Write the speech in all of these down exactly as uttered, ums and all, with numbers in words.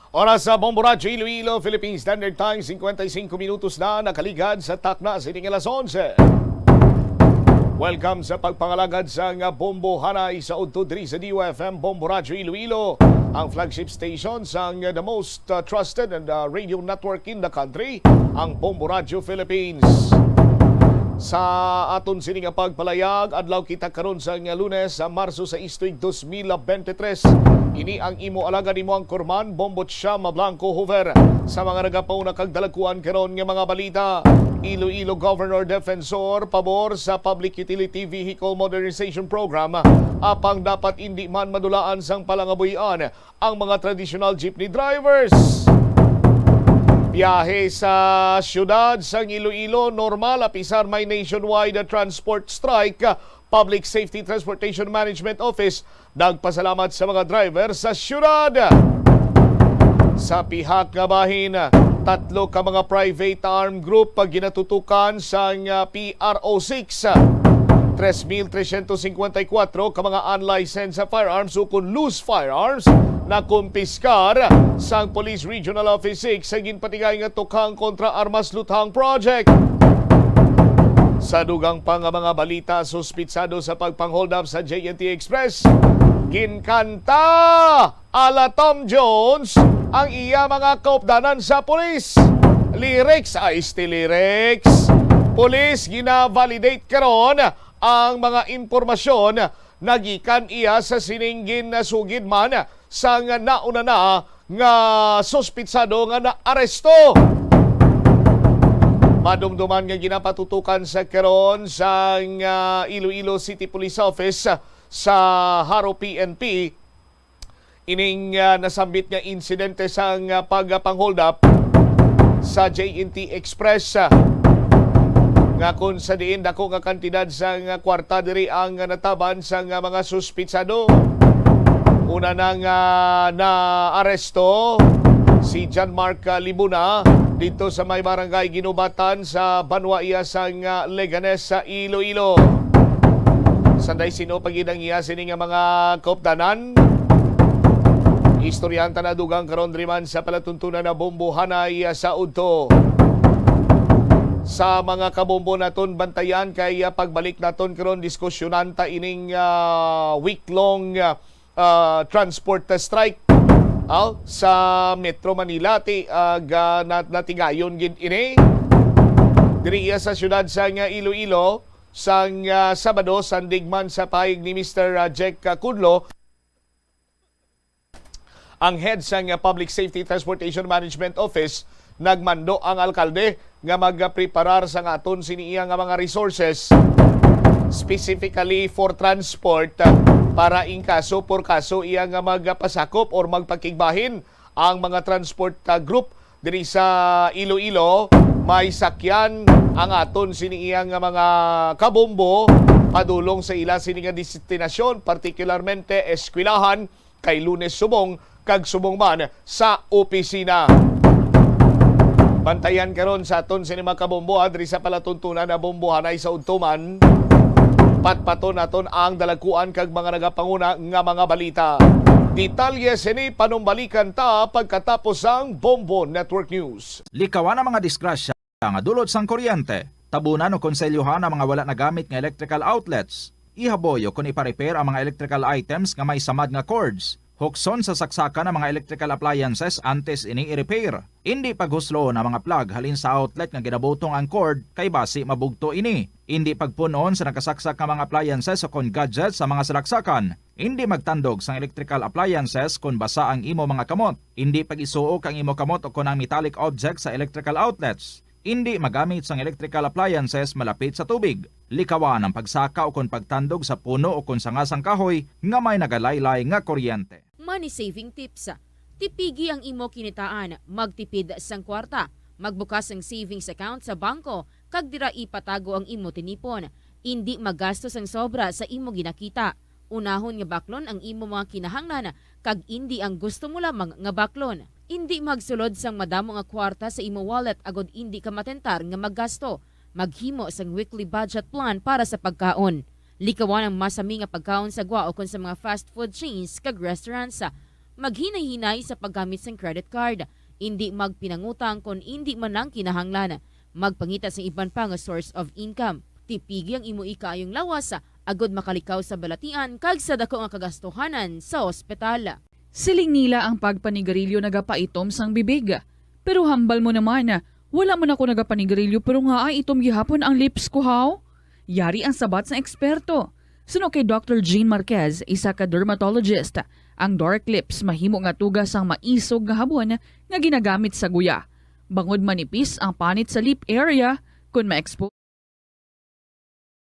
Oras sa Bombo Radyo Iloilo, Philippine Standard Time, singkwenta y singko minutos na nakaligad sa takna sining alas onse. Welcome sa pagpangalagad sa nga Bombo Hanay sa udto diri sa D U F M Bombo Radyo Iloilo, ang flagship station sang the most, uh, trusted and, uh, radio network in the country, ang Bombo Radyo Philippines. Sa aton sini nga pagpalayag, adlaw kita karon sa nga Lunes, sa Marso sais, tuig dos mil bente tres. Ini ang imo alagad, imo ang kurman, Bombo Chama Blanco Hoover. Sa mga nagapauna kag dalagkuan karon nga mga balita, Iloilo Governor Defensor pabor sa Public Utility Vehicle Modernization Program, apang dapat indi man madulaan sang palangabuhian ang mga traditional jeepney drivers. Biyahe sa siyudad sang Iloilo normal, apisar may nationwide transport strike. Public Safety Transportation Management Office nagpasalamat sa mga driver sa siyudad. Sa pihak nga bahin, tatlo ka mga private arm group ginatutukan sang, ah, P R O six. Tres mil trescientos cincuenta y cuatro ka mga unlicensed firearms ukon loose firearms nakumpiskar sang Police Regional Office six sa ginpatigay nga tukhang kontra armas luthang project. Sa dugang pa nga mga balita, suspitsado sa pagpang-hold up sa J N T Express, ginkanta ala Tom Jones ang iya mga kaupdanan sa pulis. Lyrics, ay, este lyrics. Pulis, gina-validate karon ang mga impormasyon nagikan iya sa sining ginasugid man sang nauna na nga suspitsado nga naaresto. Madumduman nga ginapatutukan sa karon sang, ah, Iloilo City Police Office sa Jaro P N P ining, ah, nasambit nga insidente sang, ah, pagpang-hold up sa J N T Express, ah, nga kung sa diin dako nga kantidad sang, ah, kwarta diri ang, ah, nataban sang, ah, mga suspitsado. Una na nga naaresto si John Mark, ah, Libuna dito sa may barangay Ginubatan sa banwa iya sang, ah, Leganes sa Iloilo. Sanday sino pa gid ang iya sini nga mga kaupdanan? Istoryahan ta na dugang karon diri man sa palatuntunan na Bombo Hanay, ah, sa udto. Sa mga kabombo naton bantayan kay, ah, pagbalik naton karon diskusyonan ta ining, ah, week-long, ah, ah, transport strike, ah, sa Metro Manila. Ti, ah, ga-, nat-, natigayon gid ini. Diri iya sa siyudad sang, ah, Iloilo, sang, ah, Sabado, sandig man sa pahayag ni Mister, ah, Jack, ah, Kudlo, ang head sang, ah, Public Safety Transportation Management Office, nagmando ang alkalde nga magpreparar sa nga aton sini iya nga mga resources, specifically for transport, ah, para in kaso por kaso iya nga magpasakop or magpakigbahin ang mga transport, ah, group diri sa Iloilo. May sakyan ang aton sini iya nga mga kabombo padulong sa ila sini nga destinasyon, partikularmente eskwelahan kay Lunes subong kag subong man sa opisina. Bantayan karon sa aton sini mga kabombo, ah, diri sa palatuntunan na Bombo Hanay sa udto man. Patpaton naton ang dalagkuan kag mga nagapanguna nga mga balita. Detalye sini panumbalikan ta pagkatapos sang Bombo Network News. Likawan ang mga disgrasya nga dulot sang kuryente. Tabunan o konselyohan ang mga wala nagamit nga electrical outlets. Ihaboy o kon ipa-repair ang mga electrical items nga may samad nga cords. Hukson sa saksakan ang mga electrical appliances antes ini i-repair. Indi paghusloon ang mga plug halin sa outlet nga ginabutong ang cord kay basi mabugto ini. Indi pagpun-on sa nakasaksak nga mga appliances o kon gadgets sa mga salaksakan. Indi magtandog sang electrical appliances kon basa ang imo mga kamot. Indi pag-isuok ang imo kamot o kon ang metallic objects sa electrical outlets. Indi magamit sang electrical appliances malapit sa tubig. Likawan ang pagsaka o kon pagtandog sa puno o kon sanga sang kahoy nga may nagalaylay nga kuryente. Money saving tips. Tipigi ang imo kinitaan, magtipid sang kwarta, magbukas sang savings account sa bangko, kag dira ipatago ang imo tinipon. Indi maggasto sang sobra sa imo ginakita. Unahon nga baklon ang imo mga kinahanglan, kag indi ang gusto mo lamang nga baklon. Indi magsulod sang madamo nga kwarta sa imo wallet agod indi ka matentar nga maggasto. Maghimo sang weekly budget plan para sa pagkaon. Likawan ang masami nga pagkaon sa gwa ukon sa mga fast food chains kag restaurants. Maghinay-hinay sa paggamit sang credit card. Indi magpinangutang kon indi man ang kinahanglan. Magpangita sang iban pa nga source of income. Tipigi ang imo ikaayong lawas agod makalikaw sa balatian kag sa daku nga kagastuhanan sa ospital. Siling nila ang pagpanigarilyo nagapaitom sang bibig. Pero hambal mo naman, wala man ako nagapanigarilyo pero nga ay itom gihapon ang lips ko, haw? Yari ang sabat sang eksperto. Suno kay Doctor Jean Marquez, isa ka dermatologist, ang dark lips mahimo nga tuga sang maisog nga habon nga ginagamit sa guya. Bangod manipis ang panit sa lip area, kon ma-expose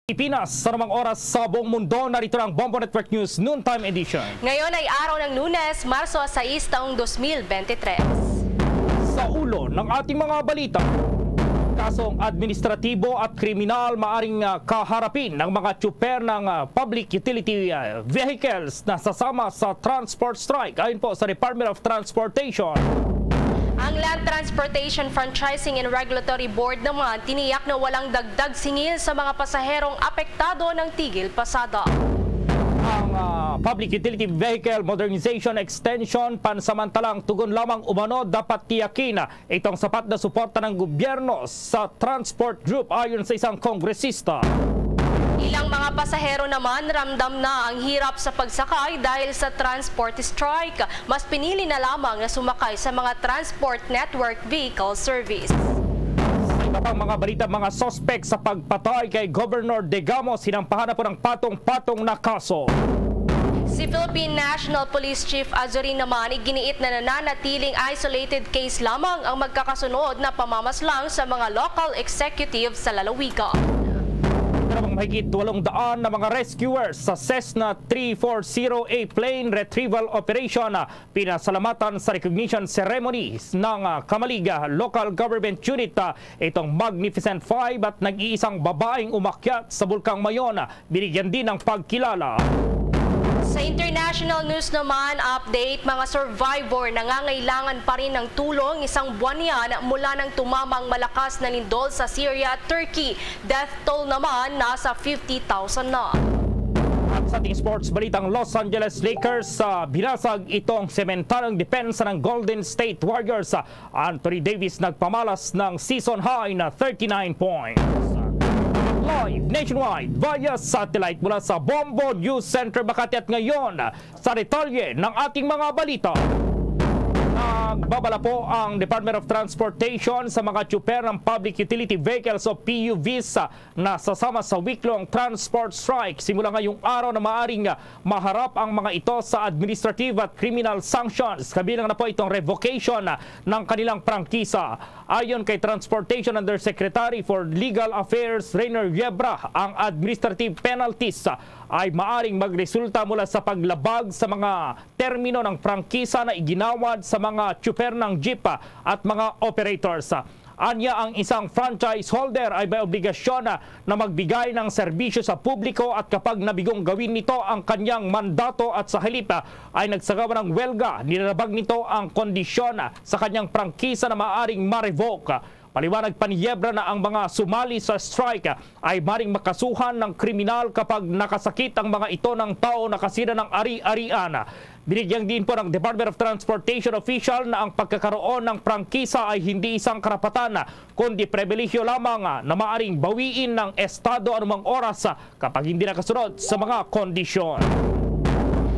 Pilipinas, sa anumang oras sa buong mundo, narito na ang Bombo Network News Noontime Edition. Ngayon ay araw ng Lunes, Marso sais, taong dos mil bente tres. Sa ulo ng ating mga balita, kasong administratibo at kriminal maaring, ah, kaharapin ng mga tsuper ng, ah, public utility, ah, vehicles na sasama sa transport strike. Ayon po sa Department of Transportation, ang Land Transportation Franchising and Regulatory Board naman tiniyak na walang dagdag singil sa mga pasaherong apektado ng tigil pasada. Ang, ah, Public Utility Vehicle Modernization Extension pansamantalang tugon lamang umano dapat tiyakin itong sapat na suporta ng gobyerno sa transport group, ayon sa isang kongresista. Ilang mga pasahero naman ramdam na ang hirap sa pagsakay dahil sa transport strike. Mas pinili na lamang na sumakay sa mga transport network vehicle service. Sa iba pang mga balita, mga suspek sa pagpatay kay Governor Degamos, sinampahan na po ng patong-patong na kaso. Si Philippine National Police Chief Azurin naman iginiit na nananatiling isolated case lamang ang magkakasunod na pamamaslang sa mga local executive sa lalawigan. Pero mahigit walong daan na mga rescuers sa Cessna three four zero A plane retrieval operation, ah, pinasalamatan sa recognition ceremony ng, ah, Camalig, ah, Local Government Unit, ah, itong Magnificent Five at nag-iisang babaeng umakyat sa Bulkang Mayon. Binigyan din ng pagkilala. Sa international news naman, update, mga survivor nangangailangan pa rin ng tulong isang buwan yan mula nang tumama ang malakas na lindol sa Syria at Turkey. Death toll naman nasa fifty thousand na. At sa ating sports balitang, Los Angeles Lakers, ah, binasag itong sementanong depensa ng Golden State Warriors. Ah, Anthony Davis nagpamalas ng season high na thirty-nine points. Live nationwide via satellite mula sa Bombo News Center Makati, at ngayon sa detalye ng ating mga balita. Nagbabala po ang Department of Transportation sa mga tsuper ng public utility vehicles o P U Vs na sasama sa week-long transport strike simula ngayong araw na maaring maharap ang mga ito sa administrative at criminal sanctions, kabilang na po itong revocation ng kanilang prangkisa. Ayon kay Transportation Undersecretary for Legal Affairs Reiner Yebra, ang administrative penalties ay maaring magresulta mula sa paglabag sa mga termino ng prangkisa na iginawad sa mga tsuper ng jeep at mga operators. Anya, ang isang franchise holder ay may obligasyon na magbigay ng serbisyo sa publiko, at kapag nabigong gawin nito ang kanyang mandato at sa halip ay nagsagawa ng welga, nilalabag nito ang kondisyon sa kanyang prangkisa na maaaring ma-revoke. Paliwanag pa ni Yebra na ang mga sumali sa strike ay maring makasuhan ng kriminal kapag nakasakit ang mga ito ng tao na kasira ng ari-arian. Binigyan din po ng Department of Transportation official na ang pagkakaroon ng prangkisa ay hindi isang karapatan, kundi pribilehiyo lamang na maaring bawiin ng estado anumang oras kapag hindi nakasunod sa mga kondisyon.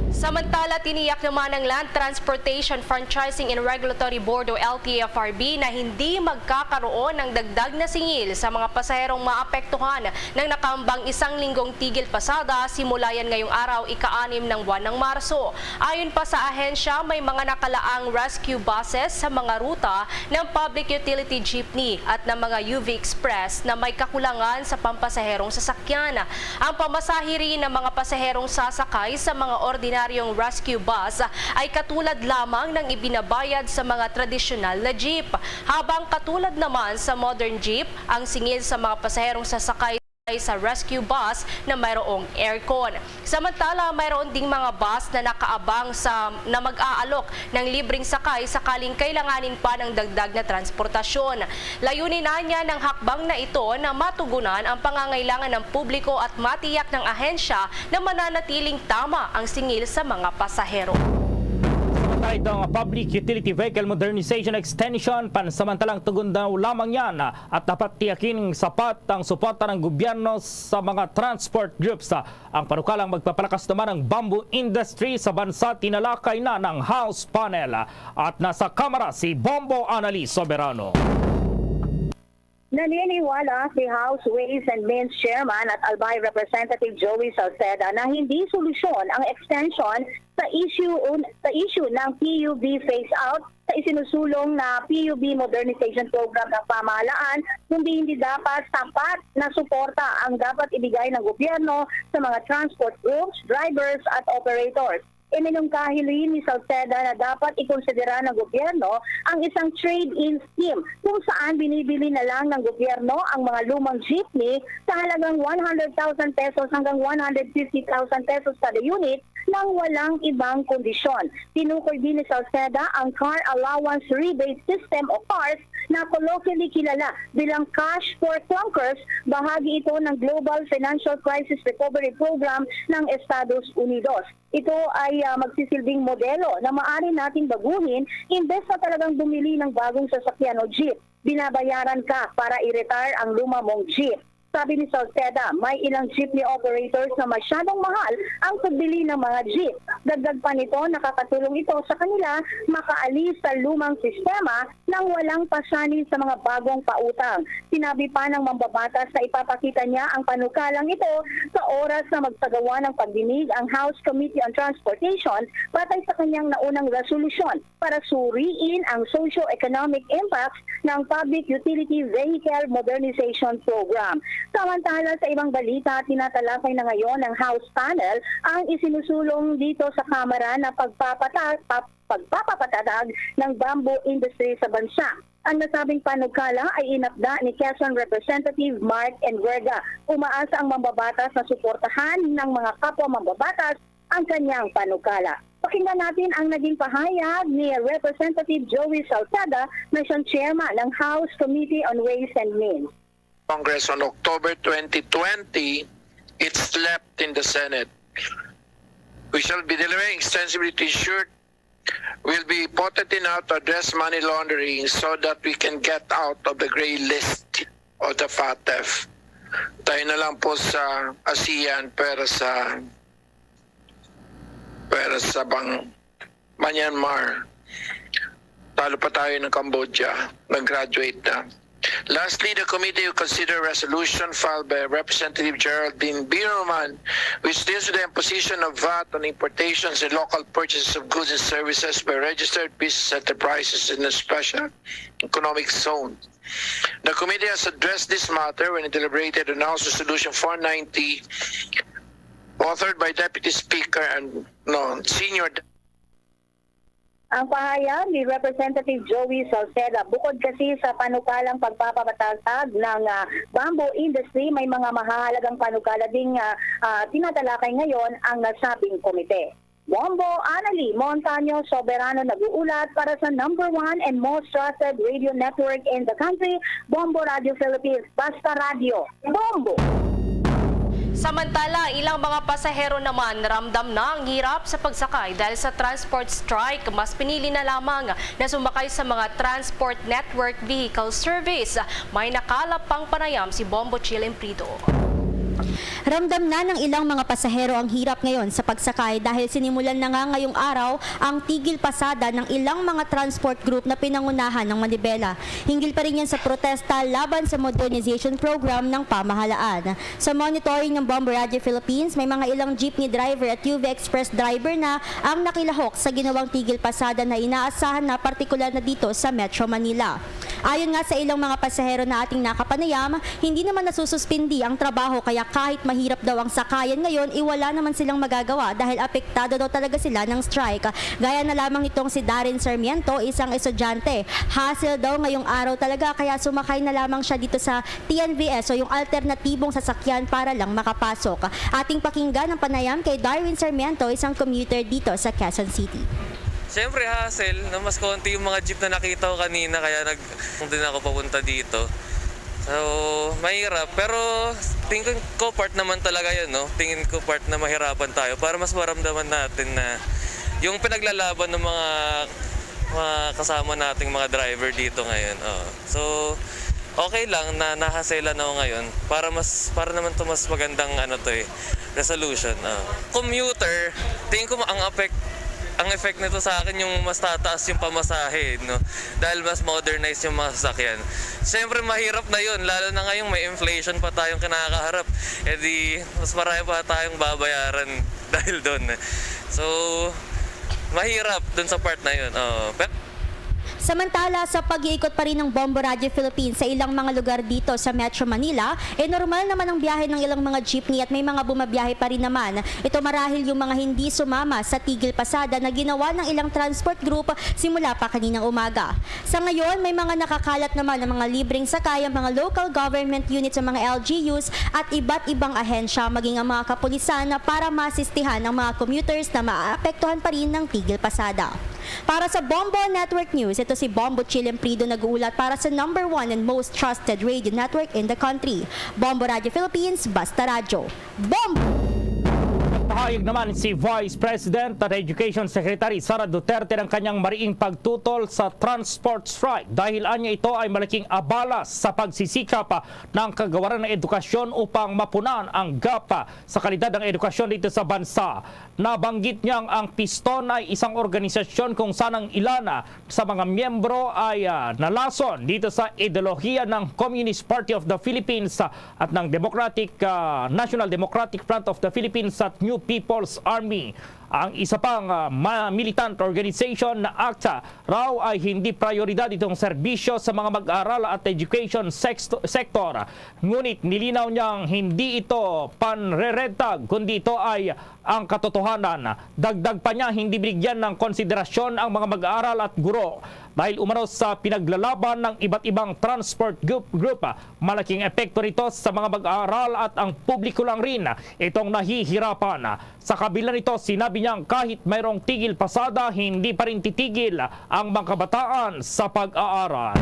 Samantala, tiniyak naman ng Land Transportation Franchising and Regulatory Board o L T F R B na hindi magkakaroon ng dagdag na singil sa mga pasaherong maapektuhan ng nakaambang isang linggong tigil pasada, simula yan ngayong araw, ika-anim ng buwan ng Marso. Ayon pa sa ahensya, may mga nakalaang rescue buses sa mga ruta ng public utility jeepney at ng mga U V Express na may kakulangan sa pampasaherong sasakyan. Ang pamasahe rin ng mga pasaherong sasakay sa mga ordinaryong rescue bus ay katulad lamang ng ibinabayad sa mga tradisyonal na jeep, habang katulad naman sa modern jeep, ang singil sa mga pasaherong sasakay sa rescue bus na mayroong aircon. Samantala, mayroon ding mga bus na nakaabang sa, na mag-aalok ng libreng sakay sakaling kailanganin pa ng dagdag na transportasyon. Layunin anya ng hakbang na ito na matugunan ang pangangailangan ng publiko at matiyak ng ahensya na mananatiling tama ang singil sa mga pasahero. Itong Public Utility Vehicle Modernization Extension, pansamantalang tugon daw lamang yan at dapat tiyakin sapat ang suporta ng gobyerno sa mga transport groups. Ang panukalang magpapalakas naman ang bamboo industry sa bansa, tinalakay na ng House panel at nasa Kamara si Bombo Anali Soberano. Naniniwala si House Ways and Means Chairman at Albay Representative Joey Salceda na hindi solusyon ang extension sa issue, sa issue ng P U B phase out sa isinusulong na P U B Modernization Program ng pamahalaan, kundi hindi dapat sapat na suporta ang dapat ibigay ng gobyerno sa mga transport groups, drivers at operators. Iminungkahi ni Salceda na dapat ikonsidera ng gobyerno ang isang trade-in scheme kung saan binibili na lang ng gobyerno ang mga lumang jeepney sa halagang one hundred thousand pesos hanggang one hundred fifty thousand pesos kada unit nang walang ibang kondisyon. Tinukoy din ni Salceda ang Car Allowance Rebate System o CARS na colloquially kilala bilang Cash for Clunkers, bahagi ito ng Global Financial Crisis Recovery Program ng Estados Unidos. Ito ay, ah, magsisilbing modelo na maaari nating baguhin imbes na talagang bumili ng bagong sasakyan o jeep. Binabayaran ka para i-retire ang luma mong jeep. Sabi ni Salceda, may ilang jeepney operators na masyadong mahal ang pagbili ng mga jeep. Dagdag pa nito, nakakatulong ito sa kanila makaalis sa lumang sistema nang walang pasanin sa mga bagong pautang. Sinabi pa ng mambabatas na ipapakita niya ang panukalang ito sa oras na magsagawa ng pagdinig ang House Committee on Transportation batay sa kanyang naunang resolusyon para suriin ang socio-economic impacts ng Public Utility Vehicle Modernization Program. Samantala, sa ibang balita, tinatalakay na ngayon ng House panel ang isinusulong dito sa Kamara na pagpapata-, pagpapapatatag ng bamboo industry sa bansa. Ang nasabing panukala ay inapda ni Quezon Representative Mark Enverga. Umaasa ang mambabatas na suportahan ng mga kapwa mambabatas ang kanyang panukala. Pakinggan natin ang naging pahayag ni Representative Joey Salceda na siyang chairman ng House Committee on Ways and Means. Congress on October twenty twenty, it slept in the Senate. We shall be delivering extensively to ensure we'll be potent enough to address money laundering so that we can get out of the gray list of the FATF. Tayo na lang po sa ASEAN, pero sa, pero sa bang, Myanmar. Talo pa tayo ng Cambodia. Nag-graduate na. Lastly, the committee will consider a resolution filed by Representative Geraldine Birman, which deals with the imposition of VAT on importations and local purchases of goods and services by registered business enterprises in a special economic zone. The committee has addressed this matter when it deliberated on House Resolution four ninety, authored by Deputy Speaker and, no, Senior Ang pahayag ni Representative Joey Salceda, bukod kasi sa panukalang pagpapatatag ng, ah, bamboo industry, may mga mahahalagang panukala ding, ah, ah, tinatalakay ngayon ang nasabing komite. Bombo Anali Montaño, Soberano nag-uulat para sa number one and most trusted radio network in the country, Bombo Radio Philippines. Basta radyo, Bombo! Samantala, ilang mga pasahero naman ramdam na ang hirap sa pagsakay dahil sa transport strike. Mas pinili na lamang na sumakay sa mga transport network vehicle service. May nakalap pang panayam si Bombo Chill Imprido. Ramdam na ng ilang mga pasahero ang hirap ngayon sa pagsakay dahil sinimulan na nga ngayong araw ang tigil pasada ng ilang mga transport group na pinangunahan ng manibela. Hinggil pa rin yan sa protesta laban sa modernization program ng pamahalaan. Sa monitoring ng Bombo Radio Philippines, may mga ilang jeepney driver at U V Express driver na ang nakilahok sa ginawang tigil pasada na inaasahan na partikular na dito sa Metro Manila. Ayon nga sa ilang mga pasahero na ating nakapanayam, hindi naman nasususpindi ang trabaho kaya kahit mahirap daw ang sakayan ngayon, iwala naman silang magagawa dahil apektado daw talaga sila ng strike. Gaya na lamang nitong si Darren Sarmiento, isang estudyante. Hassle daw ngayong araw talaga kaya sumakay na lamang siya dito sa T N V S o yung alternatibong sasakyan para lang makapasok. Ating pakinggan ang panayam kay Darwin Sarmiento, isang commuter dito sa Quezon City. Siyempre, hassle, no? Mas konti yung mga jeep na nakita ko kanina, kaya nag-, din ako papunta dito. So, mahirap. Pero tingin ko part naman talaga yun, no? Tingin ko part na mahirapan tayo para mas maramdaman natin na Yung pinaglalaban ng mga, mga kasama nating mga driver dito ngayon, oo. So, okay lang na nahaselan ako ngayon para mas, para naman 'to mas magandang ano 'to, eh, resolution, oo. Commuter, tingin ko ang affect ang effect nito sa akin yung mas tataas yung pamasahe, no? Dahil mas modernize yung mga sasakyan. Siyempre, mahirap na yun, lalo na ngayong may inflation pa tayong kinakaharap. Eh di, mas marami pa tayong babayaran dahil doon. So, mahirap dun sa part na yun. Oo. Pero Samantala, sa pag-iikot pa rin ng Bombo Radio Philippines sa ilang mga lugar dito sa Metro Manila, eh, normal naman ang biyahe ng ilang mga jeepney at may mga bumabiyahe pa rin naman. Ito marahil yung mga hindi sumama sa Tigil Pasada na ginawa ng ilang transport group simula pa kaninang umaga. Sa ngayon, may mga nakakalat naman ng mga libreng sakay ang mga local government units sa mga L G Us at iba't ibang ahensya, maging ang mga kapulisan, na para maasistihan ang mga commuters na maapektuhan pa rin ng Tigil Pasada. Para sa Bombo Network News, ito si Bombo Chilimprido nag-uulat para sa number one and most trusted radio network in the country, Bombo Radio Philippines, Basta Radyo. Bombo! Nagpahayag naman si Vice President at Education Secretary Sara Duterte ng kanyang mariing pagtutol sa transport strike dahil anya ito ay malaking abala sa pagsisikap ng kagawaran ng edukasyon upang mapunan ang gap sa kalidad ng edukasyon dito sa bansa. Nabanggit niyang ang piston ay isang organisasyon kung saan ang ilan sa mga miyembro ay, ah, nalason dito sa ideolohiya ng Communist Party of the Philippines, ah, at ng Democratic, ah, National Democratic Front of the Philippines at New People's Army. Ang isa pang, ah, ma-, militant organization na ACT raw ay hindi prioridad itong serbisyo sa mga mag-aaral at education sex-, sector. Ngunit nilinaw niyang hindi ito panreredtag, kundi ito ay ang katotohanan. Dagdag pa niya, hindi binigyan ng konsiderasyon ang mga mag-aaral at guro dahil umano sa pinaglalaban ng iba't ibang transport group, group. Malaking epekto nito sa mga mag-aaral at ang publiko lang rin itong nahihirapan. Sa kabila nito, sinabi niyang kahit mayroong tigil pasada, hindi pa rin titigil ang mga kabataan sa pag-aaral.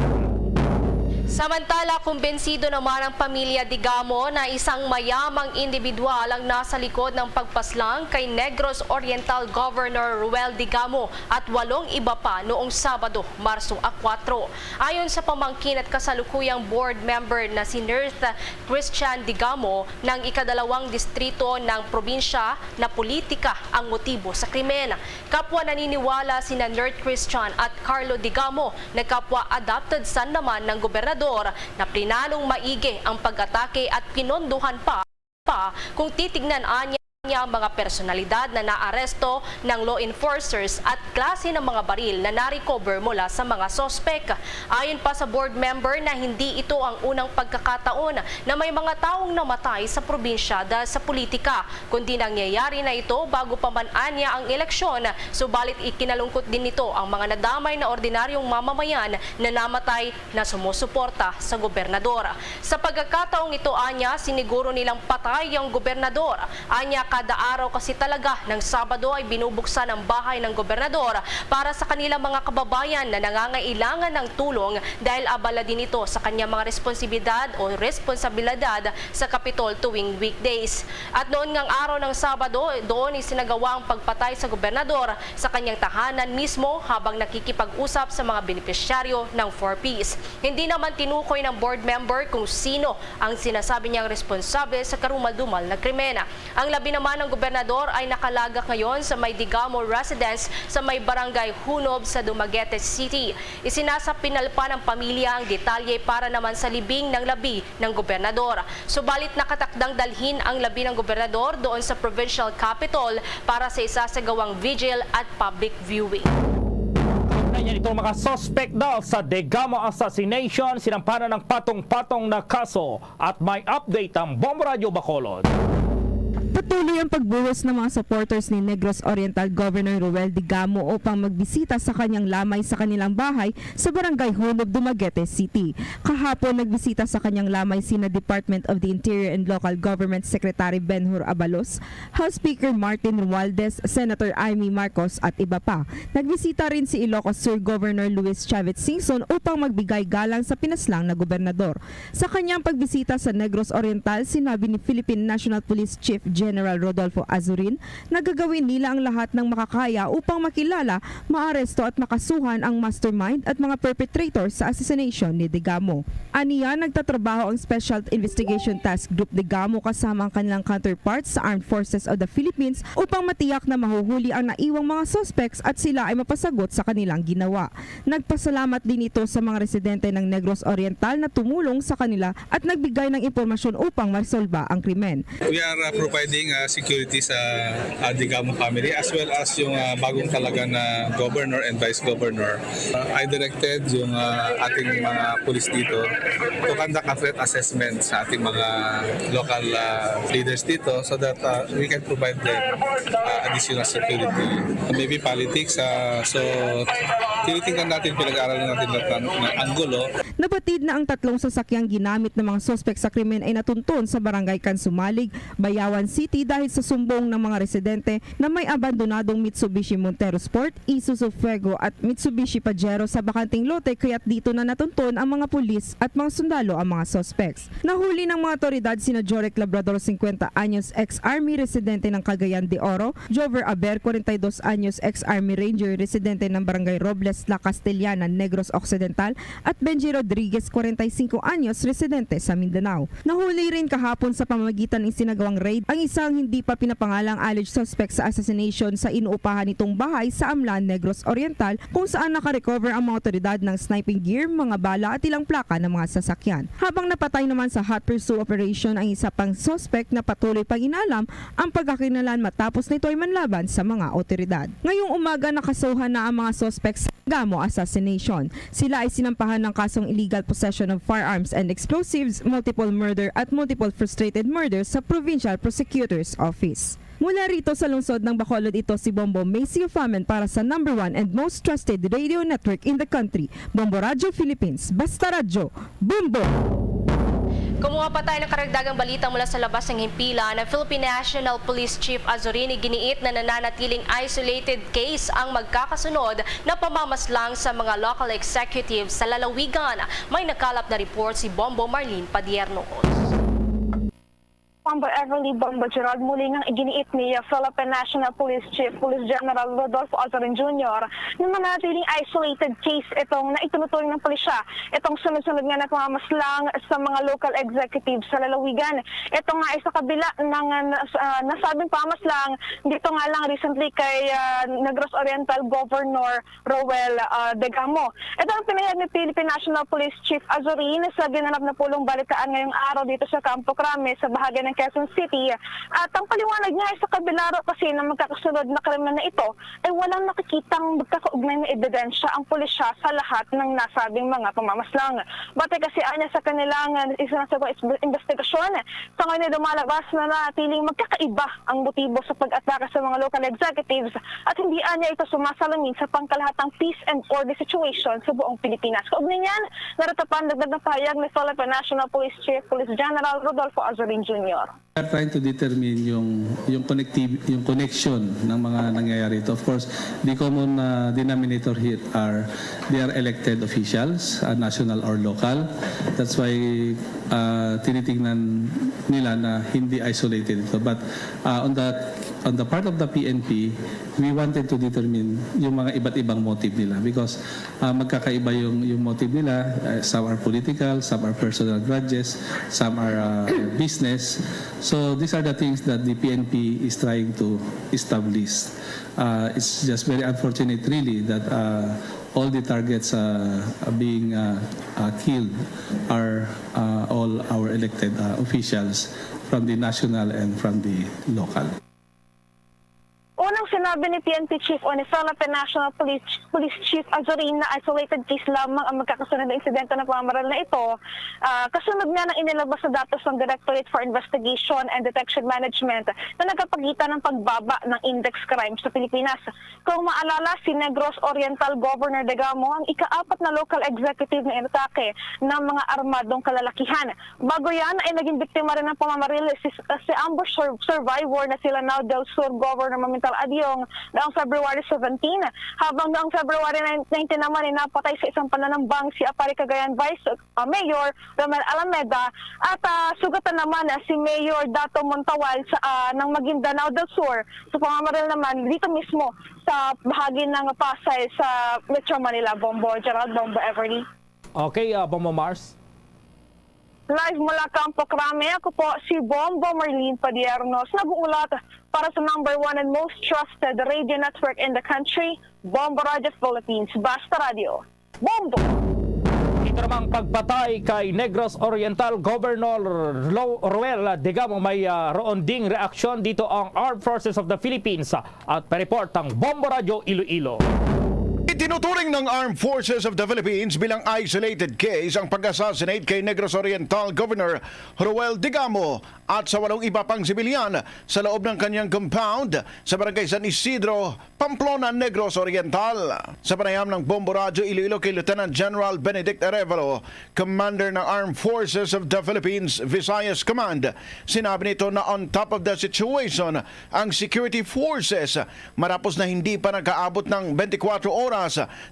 Samantala, kumbensido naman ang pamilya Digamo na isang mayamang individual ang nasa likod ng pagpaslang kay Negros Oriental Governor Ruel Digamo at walong iba pa noong Sabado, Marso a kuwatro. Ayon sa pamangkin at kasalukuyang board member na si Nurse Christian Digamo, ng ikadalawang distrito ng probinsya na politika ang motibo sa krimen. Kapwa naniniwala sina Nerd Christian at Carlo Digamo, nagkapwa adopted son naman ng gobernador, na plinanong maigi ang pag-atake at pinondohan pa, pa kung titignan anya ang mga personalidad na naaresto ng law enforcers at klase ng mga baril na na-recover mula sa mga sospek. Ayon pa sa board member na hindi ito ang unang pagkakataon na may mga taong namatay sa probinsya dahil sa politika, kundi nangyayari na ito bago pa man anya ang eleksyon, subalit ikinalungkot din nito ang mga nadamay na ordinaryong mamamayan na namatay na sumusuporta sa gobernador. Sa pagkakataong ito, anya, siniguro nilang patay ang gobernador. Anya, kada araw kasi talaga ng Sabado ay binubuksan ang bahay ng gobernador para sa kanilang mga kababayan na nangangailangan ng tulong dahil abala din ito sa kanyang mga responsibilidad o responsabilidad sa Kapitol tuwing weekdays. At noon ngang araw ng Sabado, doon isinagawa ang pagpatay sa gobernador sa kanyang tahanan mismo habang nakikipag-usap sa mga benepisyaryo ng four Ps. Hindi naman tinukoy ng board member kung sino ang sinasabi niyang responsable sa karumal-dumal na krimen. Ang labi naman ng gobernador ay nakalagak ngayon sa may Digamo residence sa may barangay Hunob sa Dumaguete City. Isinasapinalpa ng pamilya ang detalye para naman sa libing ng labi ng gobernador. Subalit nakatakdang dalhin ang labi ng gobernador doon sa provincial capitol para sa isasagawang vigil at public viewing. Kaugnay niyan itong mga suspect daw sa Degamo assassination, sinampanan ng patong-patong na kaso at may update ang Bombo Radyo Bacolod. Patuloy ang pagbuhos ng mga supporters ni Negros Oriental Governor Roel Digamo upang magbisita sa kanyang lamay sa kanilang bahay sa Barangay Hunob, Dumaguete City. Kahapon, nagbisita sa kanyang lamay sina Department of the Interior and Local Government Secretary Benhur Abalos, House Speaker Martin Romualdez, Senator Imee Marcos at iba pa. Nagbisita rin si Ilocos Sur Governor Luis Chavit Singson upang magbigay galang sa pinaslang na gobernador. Sa kanyang pagbisita sa Negros Oriental, sinabi ni Philippine National Police Chief J. General Rodolfo Azurin, nagagawin nila ang lahat ng makakaya upang makilala, maaresto at makasuhan ang mastermind at mga perpetrator sa assassination ni Degamo. Aniya, nagtatrabaho ang Special Investigation Task Group Degamo kasama ang kanilang counterparts sa Armed Forces of the Philippines upang matiyak na mahuhuli ang naiwang mga suspects at sila ay mapasagot sa kanilang ginawa. Nagpasalamat din ito sa mga residente ng Negros Oriental na tumulong sa kanila at nagbigay ng impormasyon upang maresolba ang krimen. We are, uh, providing, uh, security sa, uh, Degamo family as well as yung, uh, bagong talaga na governor and vice governor. Uh, I directed yung, uh, ating mga pulis dito to conduct a threat assessment sa ating mga local, uh, leaders dito so that, uh, we can provide them, uh, additional security. Maybe politics, uh, so tinitingnan natin, pinag-aaralan natin lahat ng, ng anggulo. Nabatid na ang tatlong sasakyang ginamit ng mga suspek sa krimen ay natunton sa barangay Kansumalig, Bayawan City dahil sa sumbong ng mga residente na may abandonadong Mitsubishi Montero Sport, Isuzu Fuego at Mitsubishi Pajero sa bakanteng lote, kaya't dito na natunton ang mga pulis at mga sundalo ang mga suspects. Nahuli ng mga awtoridad sina Jorek Labrador, singkwenta anyos, ex-army, residente ng Cagayan de Oro, Jover Aber, kwarenta y dos anyos, ex-army ranger, residente ng Barangay Robles, La Castellana, Negros Occidental, at Benji Rodriguez, kwarenta y singko anyos, residente sa Mindanao. Nahuli rin kahapon sa pamamagitan ng isinagawang raid ang isang hindi pa pinapangalang alleged suspect sa assassination sa inuupahan nitong bahay sa Amlan, Negros Oriental, kung saan nakarecover ang mga awtoridad ng sniping gear, mga bala at ilang plaka ng mga sasakyan. Habang napatay naman sa hot pursuit operation ang isa pang suspect na patuloy pang inaalam ang pagkakinalan matapos na ito ay manlaban sa mga awtoridad. Ngayong umaga, nakasuhan na ang mga suspect sa Degamo assassination. Sila ay sinampahan ng kasong illegal possession of firearms and explosives, multiple murder at multiple frustrated murder sa Provincial Prosecutor's Office. Mula rito sa lungsod ng Bacolod, ito si Bombo Macy Ufamen para sa number one and most trusted radio network in the country, Bombo Radyo Philippines. Basta Radyo, Bombo! Kumuha pa tayo ng karagdagang balita mula sa labas ng himpilan. Ang Philippine National Police Chief Azurin iginiit na nananatiling isolated case ang magkakasunod na pamamaslang sa mga local executives sa lalawigan. May nakalap na report si Bombo Marlene Padierno. Bombo Everly, Bombo Gerald, muli nga iginiit ni Philippine National Police Chief Police General Rodolfo Azurin Junior na manatiling isolated case itong naituturing ng pulisya, itong sunod-sunod nga nagpamamaslang sa mga local executives sa lalawigan. Ito nga ay sa kabila ng, ah, nas-, ah, nasabing pamamaslang dito nga lang recently kay, ah, Negros Oriental Governor Roel, ah, Degamo. Ito ang pinahayag ni Philippine National Police Chief Azurin sa ginanap na pulong balitaan ngayong araw dito sa Campo Crame sa bahagi ng Quezon City. At ang paliwanag niya ay sa kabila raw kasi ng magkakasunod na krimen na ito ay walang nakikitang magkakaugnay na ebidensya ang pulisya sa lahat ng nasabing mga pamamaslang. Batay kasi anya sa kanilang, ah, isinasagawang is-, investigasyon, sa ngayon ay lumalabas na nanatiling magkakaiba ang motibo sa pag-atake sa mga local executives at hindi anya ito sumasalamin sa pangkalahatang peace and order situation sa buong Pilipinas. Kaugnay niyan, naratapan dagdag na pahayag ni Philippine National Police Chief Police General Rodolfo Azurin Junior. We are trying to determine yung, yung connective-, yung connection ng mga nangyayari ito. Of course, the common, uh, denominator here are they are elected officials, uh, national or local. That's why, uh, tinitingnan nila na hindi isolated ito. But, uh, on the, on the part of the P N P, we wanted to determine yung mga iba't ibang motive nila because, uh, magkakaiba yung, yung motive nila. Uh, some are political, some are personal grudges, some are, uh, business. So these are the things that the P N P is trying to establish. Uh, it's just very unfortunate, really, that, uh, all the targets, uh, being, uh, uh, killed are, uh, all our elected, uh, officials from the national and from the local. Unang sinabi ni P N P Chief o ni Philippine National Police, Police Chief Azurin na isolated case lamang ang magkakasunod na insidente ng pamamaril na ito, ah, kasunod nga ng inilabas na datos ng Directorate for Investigation and Detection Management na nagapakita ng pagbaba ng index crime sa Pilipinas. Kung maalala, si Negros Oriental Governor Degamo ang ikaapat na local executive na inatake ng mga armadong kalalakihan. Bago yan ay naging biktima rin ng pamamaril si, si ambush sur-, survivor na sila Lanao del Sur Governor Mamintal Adiong noong February seventeen, habang noong February nineteen naman ay napatay sa isang pananambang si Aparri Cagayan Vice, ah, Mayor Romel Alameda, at, ah, sugatan naman, ah, si Mayor Dato Montawal sa, ah, ng Maguindanao del Sur sa pamamaril naman dito mismo sa bahagi ng Pasay sa Metro Manila. Bombo Gerald, Bombo Everly. Okay, ah, Bombo Mars. Live mula Campo Crame, ako po si Bombo Marlene Padiernos, nag-uulat para sa number one and most trusted radio network in the country, Bombo Radio Philippines. Basta Radio, Bombo! Ito namang pagpatay kay Negros Oriental Governor Lo-, Roel Digamo may, ah, roon ding reaksyon dito ang Armed Forces of the Philippines, ah, at pa-report ang Bombo Radio Iloilo. Itinuturing ng Armed Forces of the Philippines bilang isolated case ang pag-assassinate kay Negros Oriental Governor Roel Digamo at sa walong iba pang sibilyan sa loob ng kanyang compound sa Barangay San Isidro, Pamplona, Negros Oriental. Sa panayam ng Bombo Radyo Iloilo kay Lieutenant General Benedict Arevalo, Commander ng Armed Forces of the Philippines Visayas Command, sinabi nito na on top of the situation ang security forces matapos na hindi pa nagkaabot ng twenty-four oras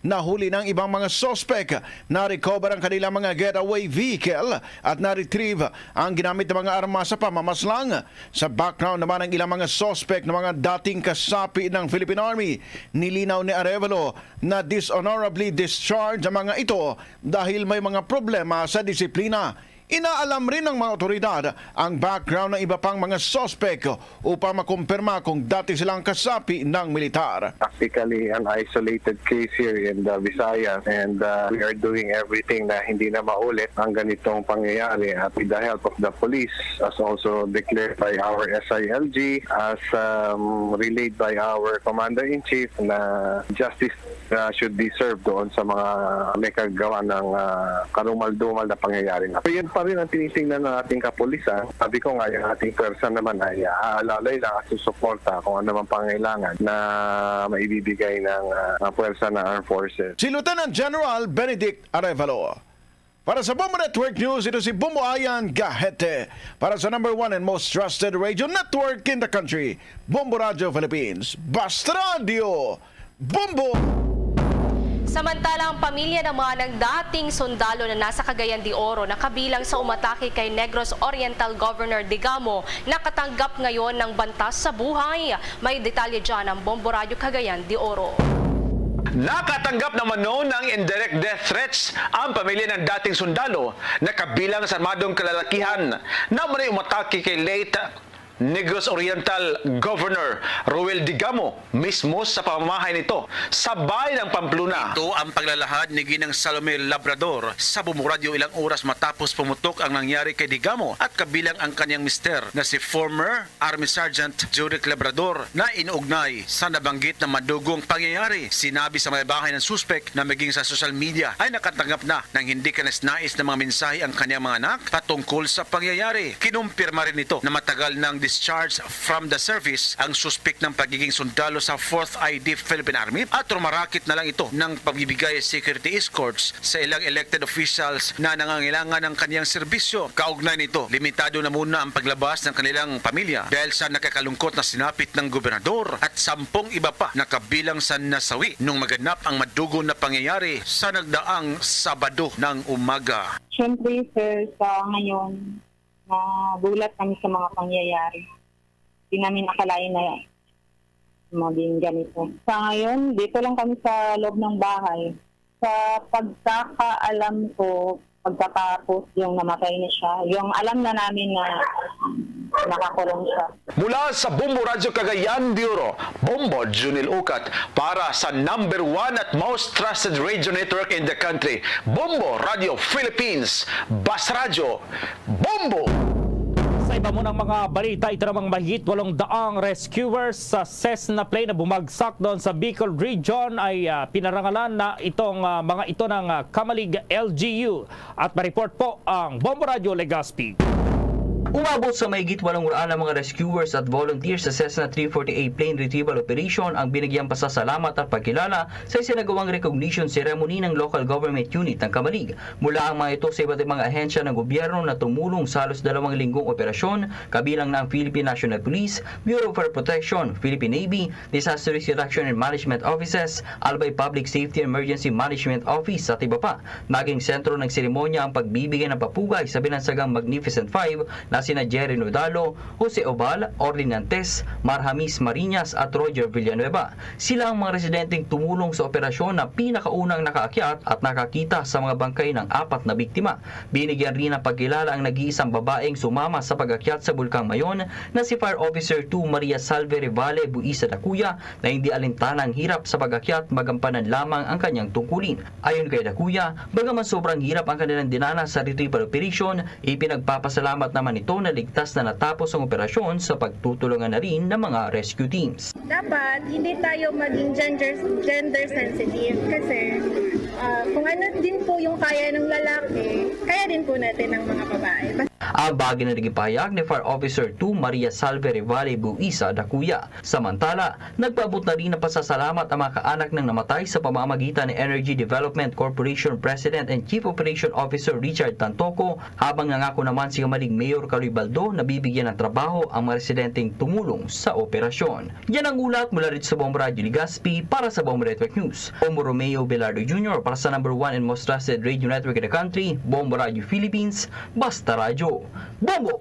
na huli ng ibang mga suspek. Na-recover ang kanilang mga getaway vehicle at na-retrieve ang ginamit na mga armas sa pamamaslang. Sa background naman ng ilang mga suspek na mga dating kasapi ng Philippine Army, nilinaw ni Arevalo na dishonorably discharged ang mga ito dahil may mga problema sa disiplina. Inaalam rin ng mga otoridad ang background ng iba pang mga suspek upang makumpirma kung dati silang kasapi ng militar. Practically an isolated case here in the Visayas, and, uh, we are doing everything na hindi na maulit ang ganitong pangyayari, at with the help of the police, as also declared by our S I L G, as, um, relayed by our Commander-in-Chief, na justice, uh, should be served doon sa mga may kagawa ng, uh, karumal-dumal na pangyayari na. So, yun pa rin ang tinitingnan ng ating kapulisan. Sabi ko nga, yung ating pwersa naman ay, uh, aalalay lang at susuporta kung ano mang pangailangan na maibibigay ng, uh, mga pwersa ng Armed Forces. Si Lieutenant General Benedict Arevalo. Para sa Bombo Network News, ito si Bombo Ayan Gahete. Para sa number one and most trusted radio network in the country, Bombo Radio Philippines. Basta Radio, Bombo! Samantala, ang pamilya naman ng dating sundalo na nasa Cagayan de Oro na kabilang sa umatake kay Negros Oriental Governor Digamo nakatanggap ngayon ng bantas sa buhay. May detalye dyan ang Bombo Radyo Cagayan de Oro. Nakatanggap naman noon ng indirect death threats ang pamilya ng dating sundalo na kabilang sa armadong kalalakihan na umano'y umatake kay late Negros Oriental Governor Roel Digamo mismo sa pamamahay nito sa bayan ng Pamplona. Ito ang paglalahad ni Ginang Salome Labrador sa Bombo Radyo ilang oras matapos pumutok ang nangyari kay Digamo at kabilang ang kanyang mister na si former Army Sergeant Juric Labrador na inuugnay sa nabanggit na madugong pangyayari. Sinabi sa may bahay ng suspek na maging sa social media ay nakatanggap na ng hindi kanais-nais na mga mensahe ang kanyang mga anak patungkol sa pangyayari. Kinumpirma rin nito na matagal nang discharge from the service ang suspek ng pagiging sundalo sa Fourth I D Philippine Army at rumarakit na lang ito ng pagbibigay security escorts sa ilang elected officials na nangangailangan ng kanyang serbisyo. Kaugnay nito, limitado na muna ang paglabas ng kanilang pamilya dahil sa nakakalungkot na sinapit ng gobernador at sampung iba pa na kabilang sa nasawi nung maganap ang madugo na pangyayari sa nagdaang Sabado ng umaga. Siyempre, sir, sa ngayon, nagulat kami sa mga pangyayari. Di namin akalain na maging ganito. Sa ngayon, dito lang kami sa loob ng bahay. Sa pagkakaalam ko, pagkatapos yung namatay na siya, yung alam na namin na nakakulong siya. Mula sa Bombo Radyo Cagayan de Oro, Bombo Junil Ukat para sa number one at most trusted radio network in the country, Bombo Radio Philippines, Bas Radyo, Bombo! Sa iba mo ng mga balita, ito namang mahigit walong daang rescuers sa Cessna plane na bumagsak doon sa Bicol Region ay, ah, pinarangalan na itong, ah, mga ito ng, ah, Kamalig L G U. At ma-report po ang Bombo Radyo Legazpi. Umabot sa mahigit walong oras ang mga rescuers at volunteers sa Cessna three forty-eight plane retrieval operation ang binigyang pasasalamat at pagkilala sa isinagawang recognition ceremony ng local government unit ng Camalig. Mula ang mga ito sa iba't ibang ahensya ng gobyerno na tumulong sa halos dalawang linggong operasyon, kabilang na ang Philippine National Police, Bureau of Fire Protection, Philippine Navy, Disaster Risk Reduction and Management Offices, Albay Public Safety and Emergency Management Office at iba pa. Naging sentro ng seremonya ang pagbibigay ng papugay sa binansagang Magnificent Five na sina Jerry Nodalo, Jose Obal, Orly Nantes, Marhamis Mariñas at Roger Villanueva. Sila ang mga residenteng tumulong sa operasyon na pinakaunang nakaakyat at nakakita sa mga bangkay ng apat na biktima. Binigyan rin ng pagkilala ang nag-iisang babaeng sumama sa pag-akyat sa Bulkang Mayon na si Fire Officer two Maria Salve Revale Buisa Dacuya na hindi alintana ang hirap sa pag-akyat, magampanan lamang ang kanyang tungkulin. Ayon kay Dacuya, bagaman sobrang hirap ang kanilang dinanas sa retrieval operation, ipinagpapasalamat naman ito na ligtas na natapos ang operasyon sa pagtutulungan na rin ng mga rescue teams. Dapat hindi tayo maging gender, gender sensitive kasi, ah, kung ano din po yung kaya ng lalaki, kaya din po natin ng mga babae. Basta Ang bahagi na naging pahayag ni Fire Officer two Maria Salve Revale Buisa Dacuya. Samantala, nagpaabot na rin ng pasasalamat ang mga kaanak ng namatay sa pamamagitan ni Energy Development Corporation President and Chief Operation Officer Richard Tantoco, habang nangako naman si Camalig Mayor Kaloy Baldo na bibigyan ng trabaho ang mga residenteng tumulong sa operasyon. Yan ang ulat mula rito sa Bombo Radyo Legazpi para sa Bombo Network News. Bombo Romeo Velardo Junior para sa number one and most trusted radio network in the country, Bombo Radyo Philippines, Basta Radyo. Bombo!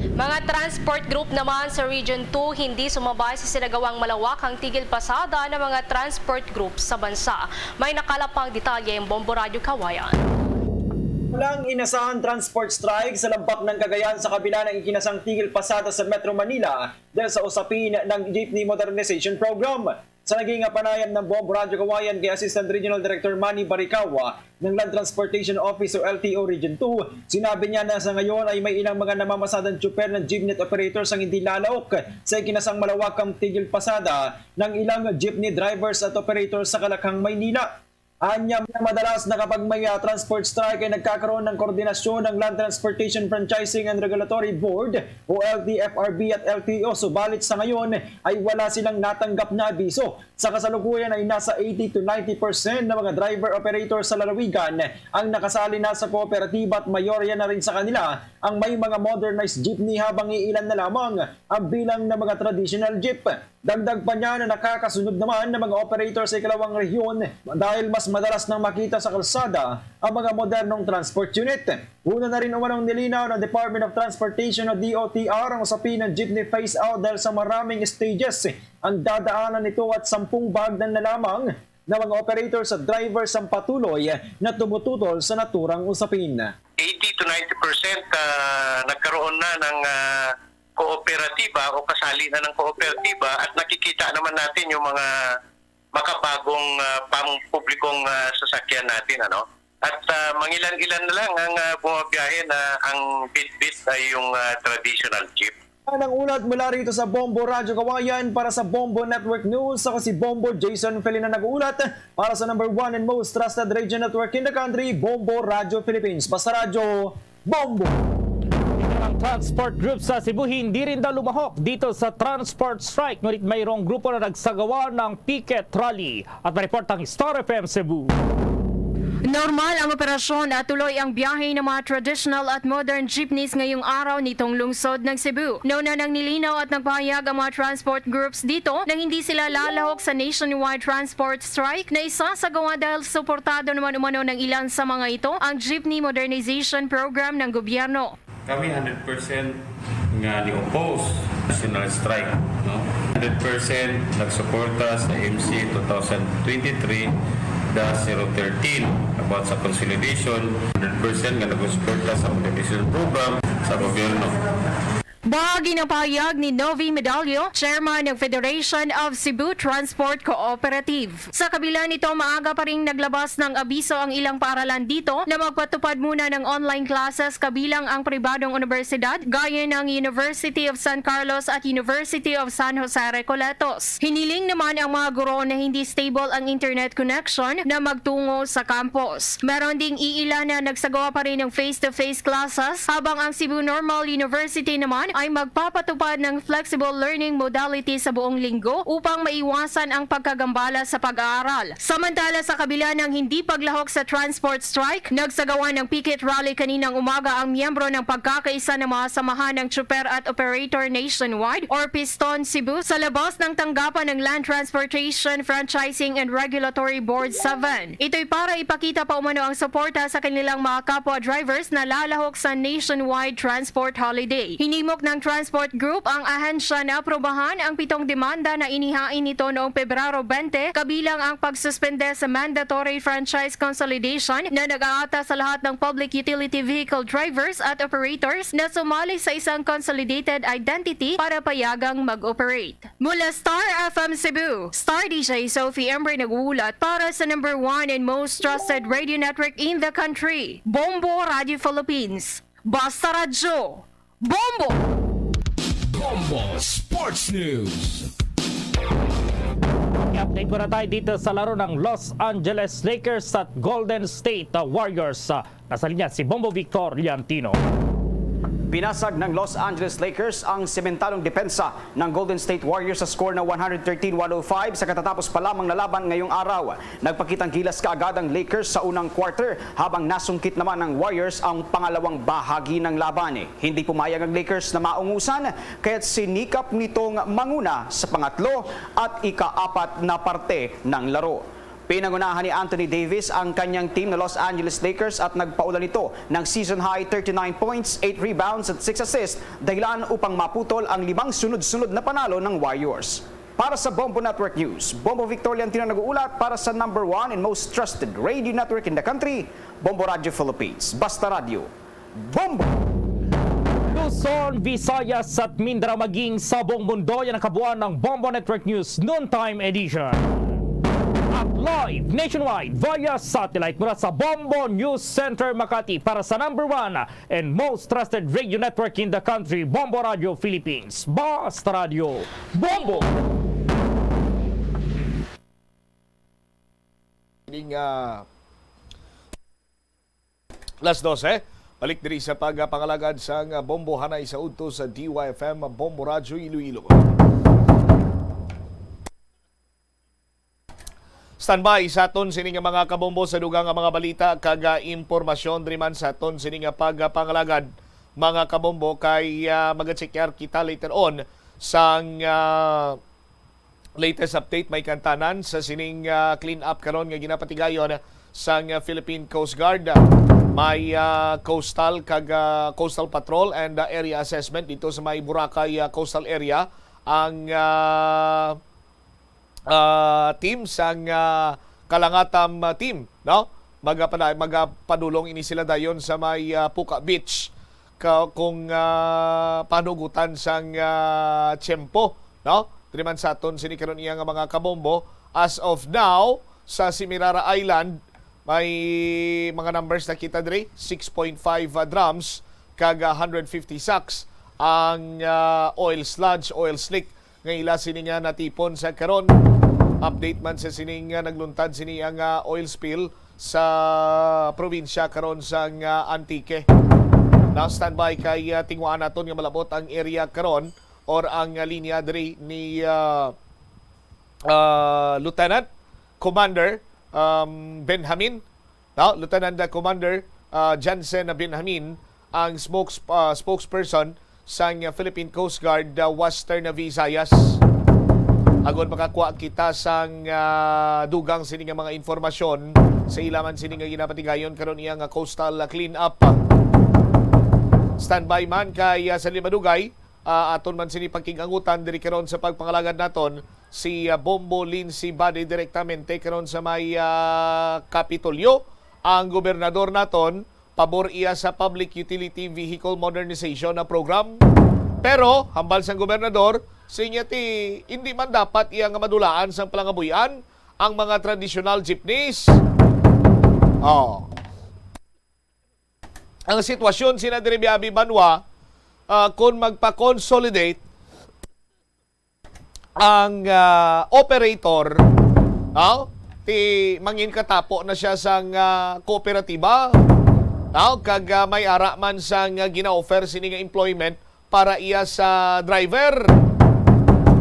Mga transport group naman sa Region two hindi sumabay sa sinagawang malawakang tigil pasada ng mga transport group sa bansa. May nakalap pang detalye ang Bombo Radyo Kawayan. Walang inasahan transport strike sa lampak ng Cagayan sa kabila ng ikinasang tigil pasada sa Metro Manila dahil sa usapin ng Jeepney Modernization Program. Sa naging panayam ng Bombo Radyo Kawayan kay Assistant Regional Director Manny Baricawa ng Land Transportation Office o L T O Region two, sinabi niya na sa ngayon ay may ilang mga namamasadang tsuper ng jeepney operators ang hindi lalahok sa ikinasang malawakang tigil pasada ng ilang jeepney drivers at operators sa Kalakhang, Maynila. Anya, madalas na kapag may, ah, transport strike ay nagkakaroon ng koordinasyon ng Land Transportation Franchising and Regulatory Board o L T F R B at L T O, subalit sa ngayon ay wala silang natanggap na abiso. Sa kasalukuyan ay nasa eighty to ninety percent na mga driver operator sa lalawigan ang nakasali na sa kooperatiba at mayorya na rin sa kanila ang may mga modernized jeepney, habang iilan na lamang ang bilang ng mga traditional jeep. Dagdag pa niya na nakakasunod naman ng mga operator sa ikalawang rehiyon dahil mas madalas nang makita sa kalsada ang mga modernong transport unit. Una na rin umanong nilinaw ng Department of Transportation o D O T R ang usapin ng jeepney phase out dahil sa maraming stages ang dadaanan nito at sampung bahagdan na lamang na mga operators at drivers ang patuloy na tumututol sa naturang usapin. Eighty to ninety percent, ah, nagkaroon na ng, ah, kooperatiba o kasali na ng kooperatiba at nakikita naman natin yung mga makabagong, ah, pampublikong, ah, sasakyan natin, ano? At, ah, mangilan-ilan na lang ang, ah, bumabiyahe na ang bitbit ay yung, ah, traditional jeep. Yan ang ulat mula rito sa Bombo Radyo Kawayan. Para sa Bombo Network News, ako si Bombo Jason Felina nag-uulat para sa number one and most trusted radio network in the country, Bombo Radyo Philippines. Basta Radyo, Bombo! Ang transport group sa Cebu hindi rin daw lumahok dito sa transport strike, ngunit mayroong grupo na nagsagawa ng picket rally. At may report ang Star F M Cebu. Normal ang operasyon at tuloy ang biyahe ng mga traditional at modern jeepneys ngayong araw nitong lungsod ng Cebu. Nauna nang nilinaw at nagpahayag ang mga transport groups dito na hindi sila lalahok sa nationwide transport strike na isasagawa dahil suportado naman umano ng ilan sa mga ito ang Jeepney Modernization Program ng gobyerno. Kami hundred percent nga ni-oppose national strike, no? Hundred percent nagsuporta sa M C two thousand twenty-three dash zero thirteen about sa consolidation, hundred percent nga nagsuporta sa modernization program sa gobyerno. Bahagi ng pahayag ni Novi Medallo, chairman ng Federation of Cebu Transport Cooperative. Sa kabila nito, maaga pa ring naglabas ng abiso ang ilang paaralan dito na magpatupad muna ng online classes kabilang ang pribadong universidad gaya ng University of San Carlos at University of San Jose Recoletos. Hiniling naman ang mga guro na hindi stable ang internet connection na magtungo sa campus. Meron ding iila na nagsagawa pa rin ng face-to-face classes, habang ang Cebu Normal University naman ay magpapatupad ng flexible learning modality sa buong linggo upang maiwasan ang pagkagambala sa pag-aaral. Samantala, sa kabila ng hindi paglahok sa transport strike, nagsagawa ng picket rally kaninang umaga ang miyembro ng Pagkakaisa ng mga Samahan ng Tsuper at Operator Nationwide or Piston Cebu sa labas ng tanggapan ng Land Transportation Franchising and Regulatory Board seven. Ito'y para ipakita pa umano ang suporta sa kanilang mga kapwa drivers na lalahok sa nationwide transport holiday. Hinimok ng Transport Group ang ahensya na aprubahan ang pitong demanda na inihain nito noong Pebrero twenty, kabilang ang pagsuspende sa mandatory franchise consolidation na nag-aata sa lahat ng public utility vehicle drivers at operators na sumali sa isang consolidated identity para payagang mag-operate. Mula Star F M Cebu, Star D J Sophie Embre nag-uulat para sa number one and most trusted radio network in the country, Bombo Radio Philippines. Basta Radyo, Bombo! Bombo Sports News. Update muna tayo dito sa laro ng Los Angeles Lakers at Golden State Warriors. Nasa linya si Bombo Victor Liantino. Pinasag ng Los Angeles Lakers ang sementalong depensa ng Golden State Warriors sa score na one hundred thirteen one oh five sa katatapos pa lamang na laban ngayong araw. Nagpakitang gilas kaagad ang Lakers sa unang quarter, habang nasungkit naman ng Warriors ang pangalawang bahagi ng laban. Hindi pumayag ang Lakers na maungusan, kaya't sinikap nitong manguna sa pangatlo at ikaapat na parte ng laro. Pinangunahan ni Anthony Davis ang kanyang team na Los Angeles Lakers at nagpaula nito ng season-high thirty-nine points, eight rebounds at six assists, dahilan upang maputol ang limang sunod-sunod na panalo ng Warriors. Para sa Bombo Network News, Bombo Victor Liantino nag-uulat para sa number one and most trusted radio network in the country, Bombo Radio Philippines. Basta Radyo, Bombo! Luzon, Visayas at Mindanao, maging sa buong mundo, yan ang kabuuan ng Bombo Network News Noontime Edition. At live nationwide via satellite mula sa Bombo News Center Makati para sa number one and most trusted radio network in the country, Bombo Radio Philippines. Basta Radio, Bombo! Ining, ah, Las dose, balik diri sa pagpangalagad sang Bombo Hanay sa udto sa D Y F M, Bombo Radyo Iloilo. Standby sa aton sini nga mga kabombo sa dugang nga mga balita kag, ah, impormasyon diri man sa aton sini nga pagpangalagad, mga kabombo, kay, ah, magachekyar kita later on sang, ah, latest update may kantanan sa sining, ah, clean up karon nga ginapatigayon sang, ah, Philippine Coast Guard. May, ah, coastal kag, ah, coastal patrol and, ah, area assessment dito sa may Boracay, ah, coastal area ang, ah, ah, team sang, ah, Kalangatam, ah, team, no? Magapala-, magapadulong ini sila dayon sa may, ah, Puka Beach ka-, kung, ah, panugutan sang, ah, tiyempo, no? Diri man sa aton sini karon iya nga mga kabombo. As of now, sa Semirara Island, may mga numbers na kita diri, six point five, ah, drums kag, ah, hundred fifty sacks ang, ah, oil sludge, oil slick nga ila sini nga natipon sa karon. Update man sa sining, ah, nagluntad sini ang, ah, oil spill sa probinsya karon sang, ah, Antique. Na standby kay, ah, tinguhaan naton nga malabot ang area karon or ang, ah, linya diri ni, ah, ah, Lieutenant Commander, um, Benjamin, no? Lieutenant Commander, ah, Jansen Benjamin, ang smokes-, ah, spokesperson sang Philippine Coast Guard, ah, Western Visayas. Agod makakuha kita sang, ah, dugang sini nga mga impormasyon sa ila man sini nga ginapatigayon karon iya nga coastal, ah, clean up. Standby man kay, ah, sa limadugay, ah, aton man sini pagkig-angutan diri karon sa pagpangalagad naton si, ah, Bombo Lindsay Bade direktamente karon sa may, ah, Kapitolyo. Ang gobernador naton, pabor iya sa Public Utility Vehicle Modernization na program. Pero hambal sang gobernador, sinya ti hindi man dapat iya nga madulaan sang palangabuy-an ang mga traditional jeepneys. Oh. Ang sitwasyon sina diri, Biabi Banwa, ah, kung magpa-consolidate ang, ah, operator, no? Ti mangin katapo na siya sang, ah, kooperatiba, no? Kag, ah, may ara man sang, ah, gina-offer sini nga employment para iya sa driver.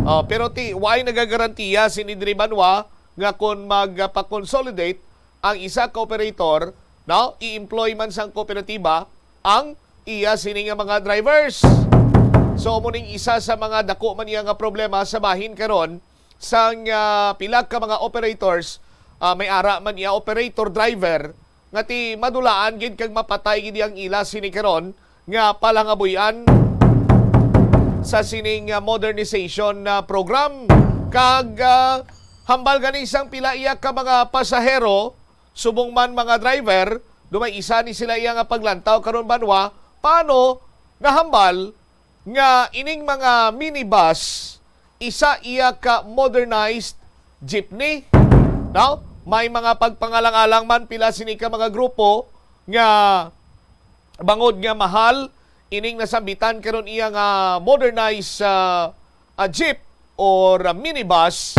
Oh, pero ti, why nagagarantiya sini diri, Banwa, nga kon magpa-consolidate ang isa ka operator, no, i-employ man sang kooperatiba ang iya sini nga mga drivers. So, amo ning isa sa mga dako man iya nga problema sa bahin karon, sang, ah, pila ka mga operators, ah, may ara man iya operator driver nga ti madulaan gid kag mapatay gid ang ila sini karon nga palangabuy-an sa sining, ah, modernization, ah, program. Kag, ah, hambal gani sang pila iya ka mga pasahero, subong man mga driver, dumay isa ni sila iya nga paglantaw karon, Banwa, paano nahambal nga ining mga minibus isa iya ka modernized jeepney, no? May mga pagpangalang-alang man pila sini ka mga grupo nga bangod nga mahal ining nasambitan karon iya nga modernized, ah, ah, jeep or, ah, minibus,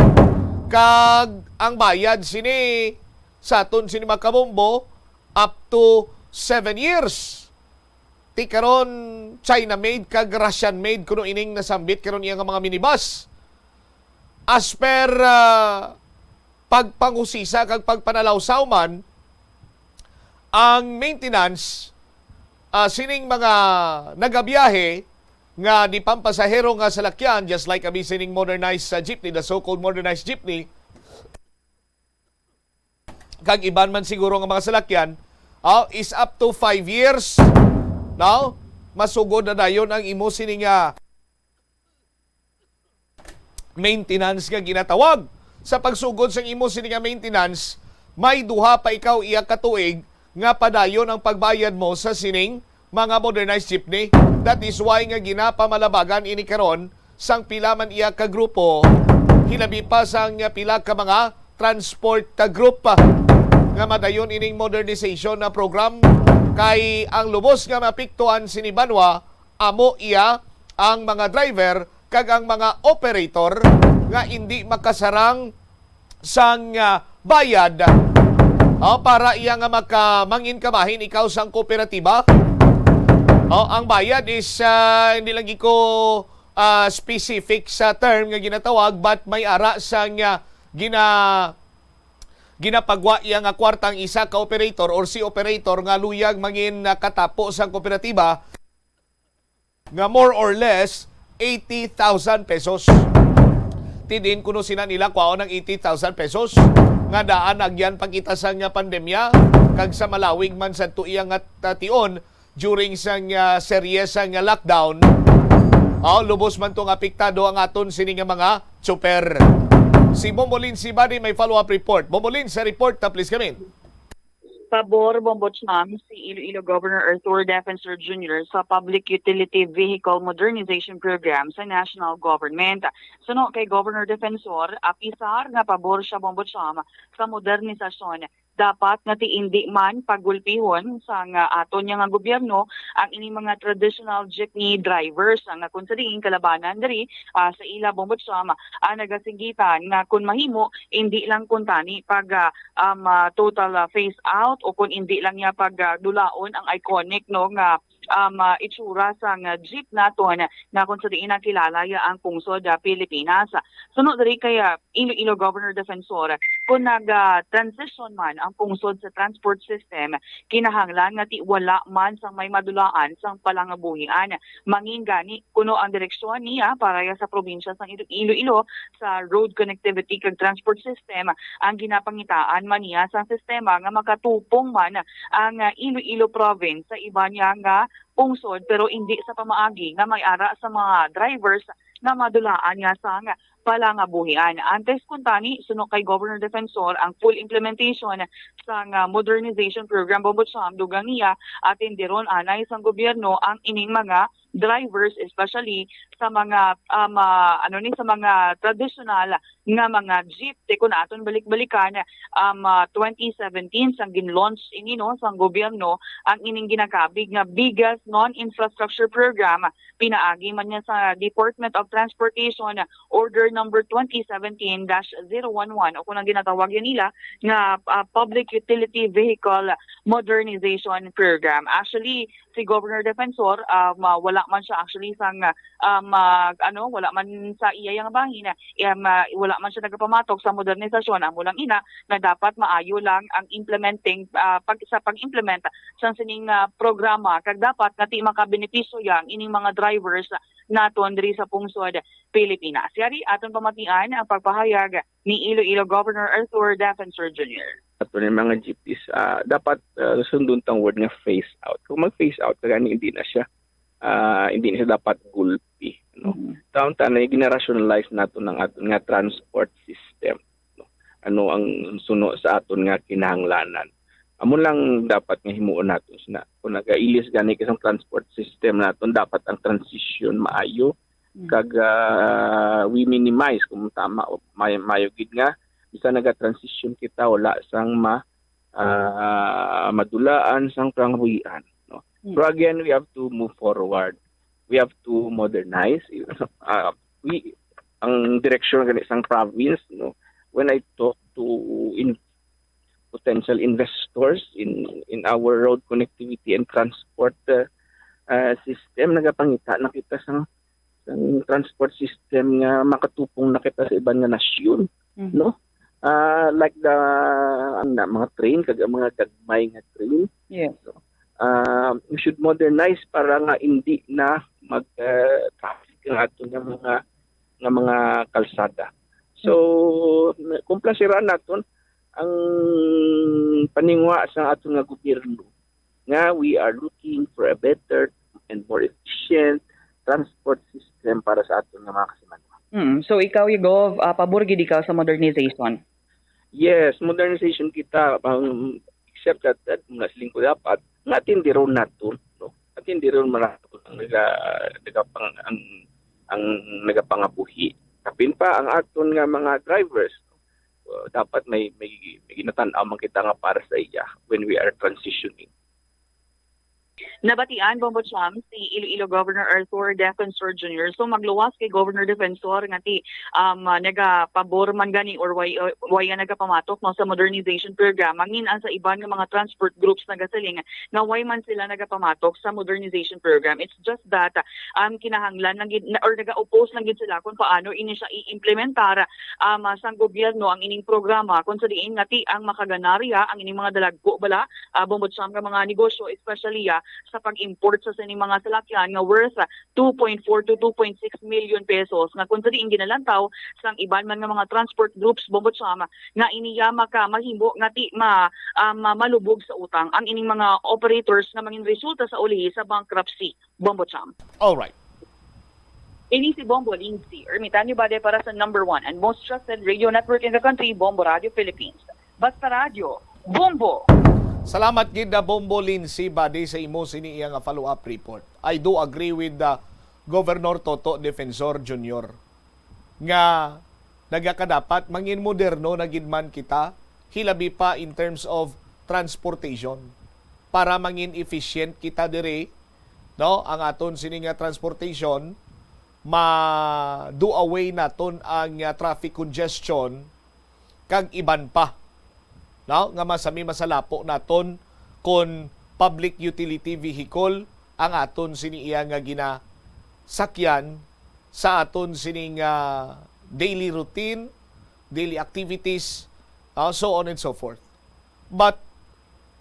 kag ang bayad sini sa aton sini, mga kabombo, up to seven years. Ti karon, China-made kag Russian-made kuno ining nasambit karon iya nga mga minibus. As per, ah, pagpangusisa kag pagpanalawsaw man, ang maintenance, ah, sining mga nagabiyahe nga di pampasahero nga salakyan, just like abi sining modernized, ah, jeepney, the so-called modernized jeepney, kag iban man siguro nga mga salakyan, ah, is up to five years, no? Masugod na dayon ang imo sini nga maintenance nga ginatawag. Sa pagsugod sang imo sini nga maintenance, may duha pa ikaw iya ka tuig nga padayon ang pagbayad mo sa sining mga modernized jeepney. That is why nga ginapamalabagan ini karon sang pila man iya ka grupo, hilabi pa sang pila ka mga transport group nga madayon ining modernization na program, kay ang lubos nga maapektuhan sini, Banwa, amo iya ang mga driver kag ang mga operator nga indi makasarang sang, ah, bayad, oh, para iya nga makamangin kabahin ikaw sang kooperatiba. Oh, ang bayad is, ah, hindi lagi ko, ah, specific sa term nga ginatawag, but may ara sang, ah, gina-, ginapagwa iya nga kwarta ang isa ka operator or si operator nga luyag mangin, ah, katapo sang kooperatiba nga more or less eighty thousand pesos. Ti diin kuno sina nila kwaon ang eighty thousand pesos nga daan agyan pa kita sang pandemya, kag sa malawig man sa tuiya nga ta-, tion during sang, ah, serye sang lockdown. Oh, lubos man tong apektado ang aton sini nga mga tsuper. Si Bombolin Sibani may follow-up report. Bombolin, sa report, ta, please come in. Pabor, Bombo Cham, si Iloilo Governor Arthur Defensor Junior sa Public Utility Vehicle Modernization Program sa National Government. Suno kay Governor Defensor, apisar nga pabor siya, Bombo Cham, sa modernisasyon. Dapat nga ti indi man pagulpihon sang aton nga gobyerno ang ini mga traditional jeepney drivers nga kung sa diin kalabanan diri, ah, sa ila, Bombo Cham, ang nagasinggitan nga kun mahimo, indi lang kuntani pag, ah, um, ah, total, ah, phase out o kung indi lang niya pag, ah, dulaon ang iconic, no, nga, um, ah, itsura sang, ah, jeep naton nga kung sa diin nakilala ya ang pungsod, ah, Pilipinas. Suno diri kay, ah, Iloilo Governor Defensor, kung nag, ah, transition man ang pungsod sa transport system, kinahanglan nga ti wala man sang may madulaan sang palangabuhian. Mangin gani kuno ang direksyon niya para ya sa probinsya sang Ilo-, Iloilo sa road connectivity kag transport system ang ginapangitaan man niya sang sistema nga makatupong man ang, ah, Iloilo province sa iban niya nga pungsod, pero indi sa pamaagi nga may ara sa mga drivers nga madulaan niya sang palangabuhian. Antes kuntani, suno kay Governor Defensor, ang full implementation sang, ah, modernization program, Bombo Cham, dugang niya atenderon anay sang gobyerno ang ining mga drivers, especially sa mga, um, ah, ano ni, sa mga tradisyonal nga mga jeep. Te, kung aton balik-balikan, um, ah, twenty seventeen, sang gin-launch ini, no, sang gobyerno, ang ining ginakabig nga biggest non-infrastructure program, pinaagi man niya sa Department of Transportation Order Number twenty seventeen dash zero one one, o kung ang ginatawag yan nila nga, ah, Public Utility Vehicle Modernization Program. Actually, si Governor Defensor, um, ah, wala man siya actually sang, um, ah, ano, wala man sa iya yang bahin, um, ah, wala man siya nagapamatok sa modernisasyon. Amo lang ina nga dapat maayo lang ang implementing, ah, pag, sa pag-implement sang sining, ah, programa, kag dapat nga ti makabenepisyo yang ining mga drivers naton diri sa pungsod Pilipinas. Yari aton pamatian ang pagpahayag ni Iloilo Governor Arthur Defensor Junior. Ato ni mga G Ps, ah, dapat, ah, sundon tang word nga phase out. Kung mag-phase out ka gani, hindi na siya, ah, hindi na siya dapat gulpi, no? Mhm. Taon ta na, gina-rationalize nato ng aton nga transport system, no? Ano ang suno sa aton nga kinahanglanan? Amo lang dapat nga himuon nato sina. Kung nagailis gani ka sang transport system naton, dapat ang transition maayo, Mm. kag, ah, we minimize kung tama o may, mayo gid nga bisan naga-transition kita, wala sang ma-, ah, madulaan sang pangabuhian, no? Mm. Pero again, we have to move forward. We have to modernize. Ah, we, ang direksyon gani sang province, no? When I talk to in-, potential investors in, in our road connectivity and transport, uh, uh, system, nagapangita na kita sang, sang transport system nga makatupong na kita sa iban nga nasyon, Mhm. no? Ah, like the, ang na, mga train, kag ang mga gagmay nga train. Yes. So, ah, we should modernize para nga hindi na mag, ah, traffic ang aton nga mga, nga mga kalsada. So, kumplasiran naton ang paningwa sa aton nga gobyerno nga we are looking for a better and more efficient transport system para sa aton nga mga kasimanwa. Mm. So, ikaw, Gov, ah, pabor gid ikaw sa modernization? Yes, modernization kita, um, except that, that muna siling ko dapat, nga atindiron nato, no? Atindiron man nato ang naga-, nagapang-, ang, ang nagapangabuhi. Kapin pa, ang aton nga mga drivers, uh, dapat may, may, may ginatan-aw man kita nga para sa iya when we are transitioning. Nabatian, Bombo Cham, si Iloilo Governor Arthur Defensor Junior. So, magluwas kay Governor Defensor nga ti, um, nagapabor man gani or way, uh, way ang nagapamatok, no, sa modernization program. Mangin-an sa iban nga mga transport groups nagasiling nga way man sila nagapamatok sa modernization program. It's just that, um, kinahanglan lang gid, or naga-oppose lang gid sila kung paano ini siya i-implementar, um, sang gobyerno ang ining programa, kung sa diin nga ti ang makaganarya ang ining mga dalagko bala, ah, Bombo Cham, nga mga negosyo, especially, ah, sa pag-import sa sining mga salakyan nga worth, ah, two point four to two point six million pesos, nga kung sa diin ginalantaw sang iban man nga mga transport groups, Bombo Cham, nga iniya maka mahimo nga ti ma-, ah, ma-, malubog sa utang ang ining mga operators nga mangin resulta sa ulihi sa bankruptcy, Bombo Cham. All right. Ini si Bombo Lindsay Ermitanio Bade para sa number one and most trusted radio network in the country, Bombo Radio Philippines. Basta Radyo, Bombo! Salamat gid na Bombo Lindsay Bade sa imo sini iya nga follow-up report. I do agree with the Governor Toto Defensor Junior nga nagakadapat mangin moderno na gid man kita, hilabi pa in terms of transportation, para mangin efficient kita diri, no? Ang aton sini nga transportation, ma-do away naton ang, ah, traffic congestion kag iban pa, no? Nga masami masalapo naton kon public utility vehicle ang aton sini iya nga ginasakyan sa aton sini nga daily routine, daily activities, ah, so on and so forth. But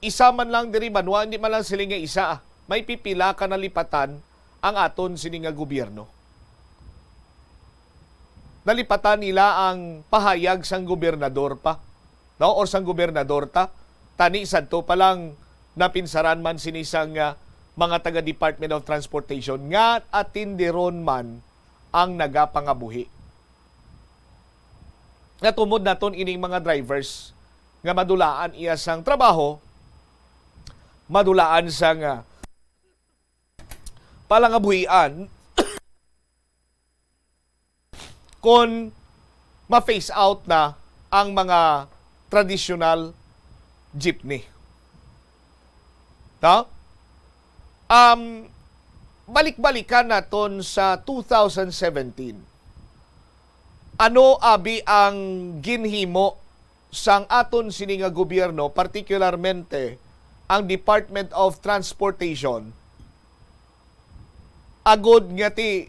isa man lang diri, banwa, hindi man lang sila nga isa, ah. May pipila ka nalipatan ang aton sini nga gobyerno. Nalipatan nila ang pahayag sang gobernador pa, no? Or sang gobernador ta. Tani sadto pa lang napinsaran man sini sang, ah, mga taga Department of Transportation nga atindiron man ang nagapangabuhi. Natumod naton ining mga drivers nga madulaan iya sang trabaho, madulaan sang, ah, palangabuhian kon ma-phase out na ang mga traditional jeepney. No? Um, balik-balikan naton sa two thousand seventeen. Ano abi ang ginhimo sang aton sini nga gobyerno, partikularmente ang Department of Transportation, agod nga ti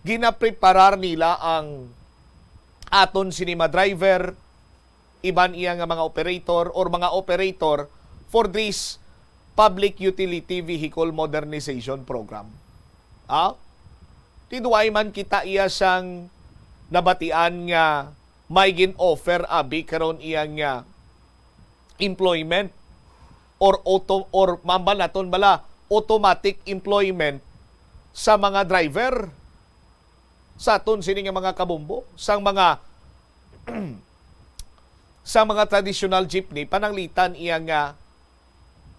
ginapreparar nila ang aton sini mga driver, iban iya nga mga operator or mga operator for this Public Utility Vehicle Modernization Program. Ah? Ti duay man kita iya sang nabatian nga may gin-offer abi karon iya nga employment or auto, or mambal naton bala automatic employment sa mga driver sa aton sini nga mga kabombo, sang mga sa mga traditional jeepney, pananglitan iya nga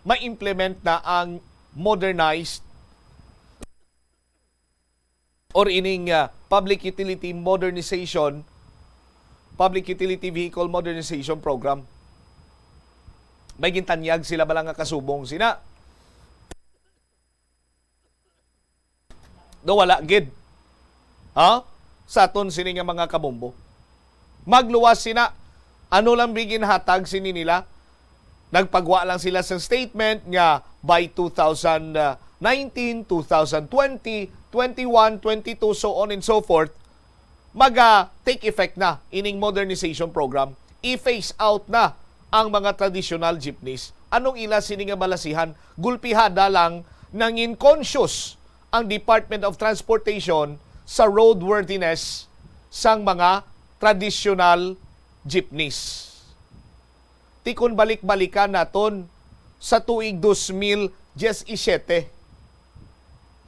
ma-implement na ang modernized or ining, ah, public utility modernization, public utility vehicle modernization program. May gintanyag sila bala nga kasubong sina. Do wala gid. Ha? Sa aton sini nga mga kabombo. Magluwas sina. Ano lang bi ginhatag sini nila? Nagpagwa lang sila sa statement nga by two thousand nineteen, two thousand twenty, twenty-one, twenty-two, so on and so forth, maga take effect na ining modernization program. I-phase out na ang mga traditional jeepneys. Anong ila sini nga balasihan? Gulpihada lang nangin conscious ang Department of Transportation sa roadworthiness sang mga traditional jeepneys. Ti kon balik-balikan naton sa tuig dos mil diyesisiete,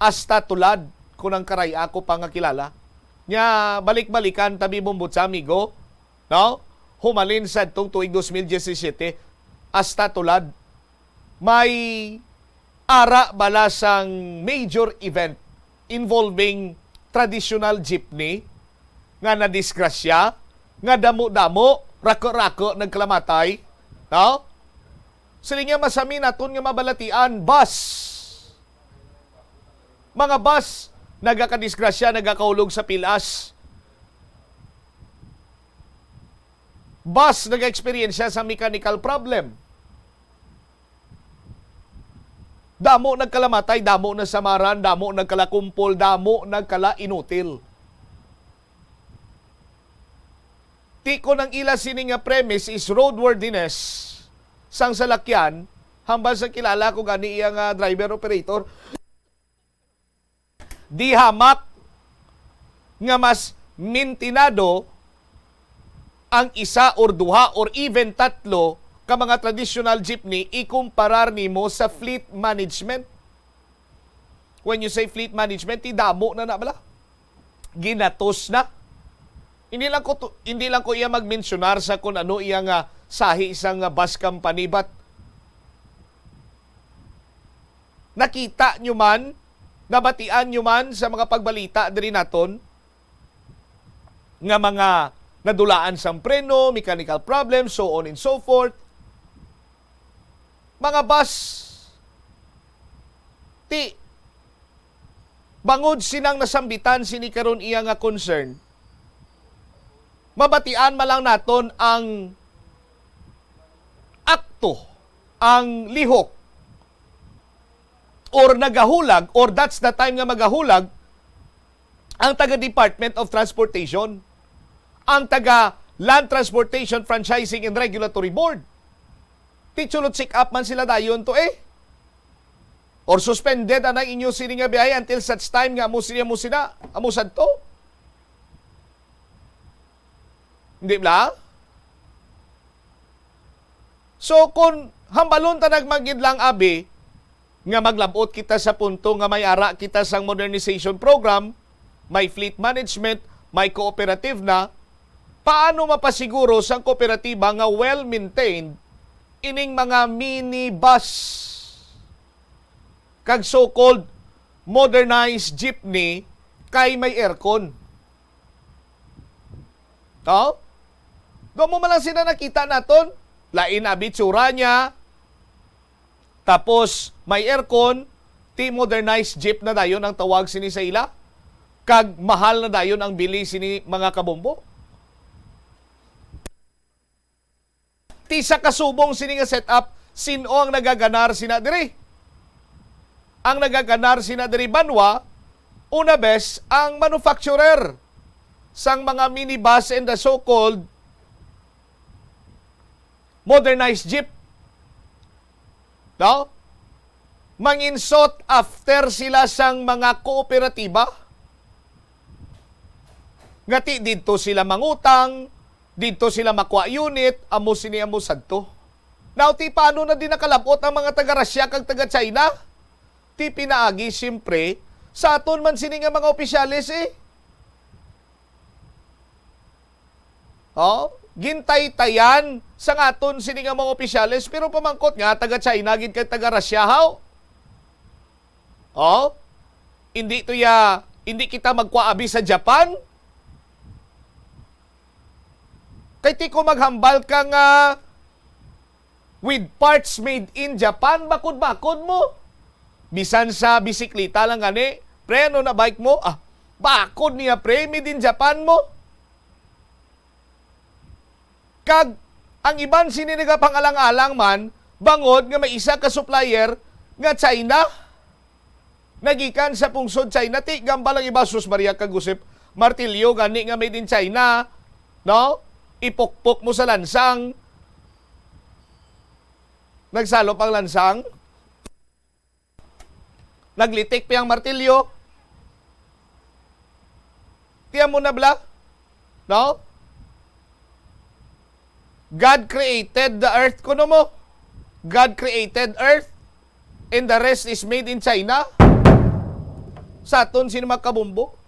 hasta tulad, kun ang karay ako pa nga kilala. Nya, balik-balikan tabi bumbot sa amigo, no? Humalin sa adtong tuig dos mil diyesisiete, hasta tulad. May ara bala sang major event involving traditional jeepney nga nadisgrasya, nga damo-damo, rako-rako nagkalamatay, no? Sila nga masami naton nga mabalatian, bus. Mga bus, nagakadisgrasya, nagakahulog sa pilas. Bus, nag-eksperyensya sa mechanical problem. Damo nagkalamatay, damo nasamaran, damo nagkalakumpol, damo nagkala-inutil. Ti kon ang ila sini nga premise is roadworthiness sang salakyan, hambal sa kilala ko gani iya nga driver operator, di hamak nga mas mintinado ang isa or duha or even tatlo ka mga traditional jeepney ikumparar nimo sa fleet management. When you say fleet management, ti damo na na bala. Ginatos na. Hindi lang ko to, hindi lang ko iya magmensyonar sa kung ano iya nga sahi sa nga bus company, but nakita nyo man, nabatian nyo man sa mga pagbalita diri naton nga mga nadulaan sang preno, mechanical problems, so on and so forth. Mga bus, ti, bangod sinang nasambitan sini karon iya nga concern, mabatian man lang naton ang akto, ang lihok, or nagahulag, or that's the time nga magahulag ang taga Department of Transportation, ang taga Land Transportation Franchising and Regulatory Board. Ti, chulot check up man sila dayon to eh. Or suspended anay inyo sini nga biyahe until such time nga amo sila, amo sila, amo sadto. Hindi bala? So, kung hambalon ta nagmagid lang, abi, nga maglabot kita sa punto nga may ara kita sang modernization program, may fleet management, may cooperative na, paano mapasiguro sang kooperatiba nga well-maintained ining mga minibus kag so-called modernized jeepney kay may aircon. To? Doon mo man lang sila nakita naton. Lain abi tsura niya. Tapos may aircon, ti modernized jeep na dayon ang tawag sini sa ila. Kag mahal na dayon ang bili sini, mga kabombo. Ti sa kasubong sini nga setup, sin-o ang nagaganar sina diri? Ang nagaganar sina diri, banwa, una bes, ang manufacturer sang mga minibus and the so-called modernized jeep. No? Mangin-sought after sila sang mga kooperatiba nga ti didto sila mangutang, didto sila makuha unit, amo sini, amo sadto. Now, ti paano na din nakalabot ang mga taga-Russia kag taga-China? Ti pinaagi, siyempre, sa aton man sini nga mga opisyales, eh. Oh, gintaytayan sang aton sini nga mga opisyales, pero pamangkot nga, taga-China gid kag taga-Russia, haw? Oh, hindi to ya, hindi kita magkuha abi sa Japan? Kay ti ko maghambal ka nga with parts made in Japan, bakod-bakod mo. Bisan sa bisikleta lang gani, pre, ano na bike mo? Ah, bakod niya, pre, made in Japan mo. Kag ang iban sini nagapangalang-alang man, bangod nga may isa ka supplier nga China. Nagikan sa pungsod China, ti gamba lang iba, sus Maria kag Josep, martilyo gani nga made in China, no? Ipukpok mo sa lansang. Nagsalop ang lansang. Naglitik pa ang martilyo. Tiyan mo na bala? No? God created the earth, kuno mo. God created earth, and the rest is made in China. Sa aton, sino magkabumbo?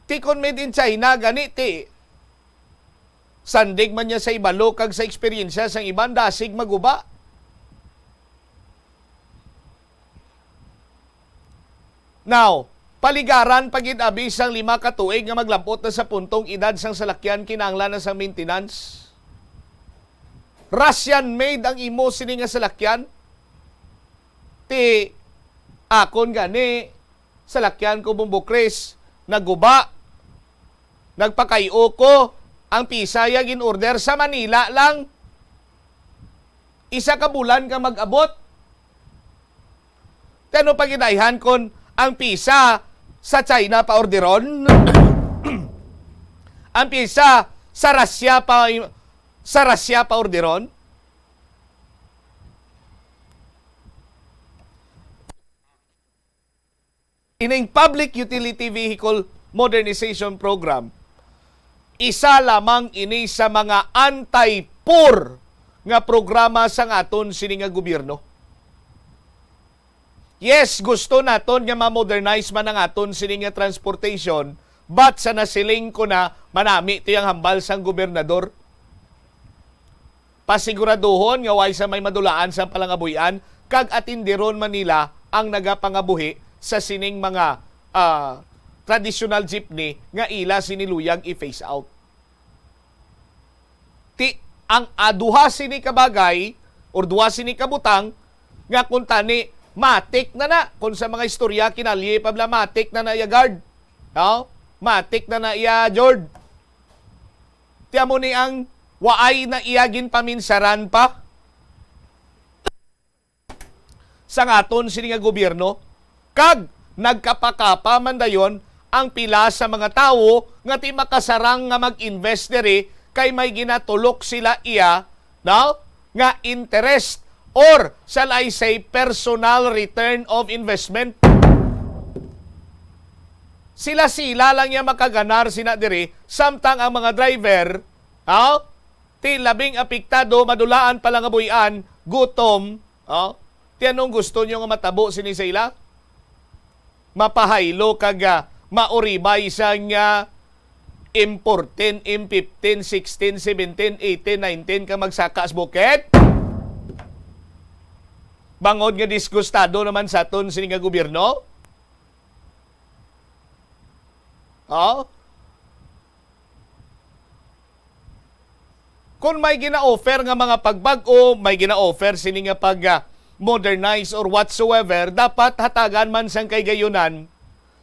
Ti kon made in China, gani ti sandig man niya sa ibalo kag sa eksperyensya sang iban, dasig maguba. Now, paligaran pa gid abi sang lima ka tuig nga maglab-ot na sa puntong edad sang salakyan, kinahanglan na sang maintenance. Russian made ang imo sini nga salakyan. Ti akon gani, salakyan ko, Bombo Chris, naguba. Nagpakay-o ko, ang pisa ya gin-order sa Manila lang. Isa ka bulan ka mag-abot. Ti ano pa gid ayhan kon ang pisa sa China pa orderon? Ang pisa sa Russia pa, sa Russia pa orderon? Ining Public Utility Vehicle Modernization Program, isa lamang ini sa mga anti-poor nga programa sang aton sini nga gobyerno. Yes, gusto naton nga ma-modernize man ang aton sini nga transportation, but sa nasiling ko na, manami ti ang hambal sang gobernador. Pasiguraduhon nga way sa may madulaan sang palangabuy-an kag atindiron man nila ang nagapangabuhi sa sining mga, ah, traditional jeepney nga ila sini luyag i-phase out. Ti ang, ah, duha sini ka bagay or duha sini ka butang nga kuntani matik na na, kung sa mga istorya kinalye pa bala, matik na na iya guard. No? Matik na na iya Jord. Ti amo ni ang waay na iya ginpaminsaran pa sang aton sini nga gobyerno, kag nagkapakapa man dayon ang pila sa mga tawo nga ti makasarang nga mag-invest diri kay may ginatulok sila iya, no, nga interest or, shall I say, personal return of investment. Sila-sila lang ya makaganar sina diri, samtang ang mga driver, ha? Ti labing apektado, madulaan, palangabuy-an, gutom, ha? Ti anong gusto nyo nga matabo sini sa ila? Mapahaylo kag, ah, mauribay sang, ah, M fourteen, M fifteen, sixteen, seventeen, eighteen, nineteen ka magsaka sa bukid? Bangod nga disgustado naman sa aton sini nga gobyerno? Oh? Kung may gina-offer nga mga pagbag-o, may gina-offer sini nga pag, ah, modernize or whatsoever, dapat hatagan man sang kahigayonan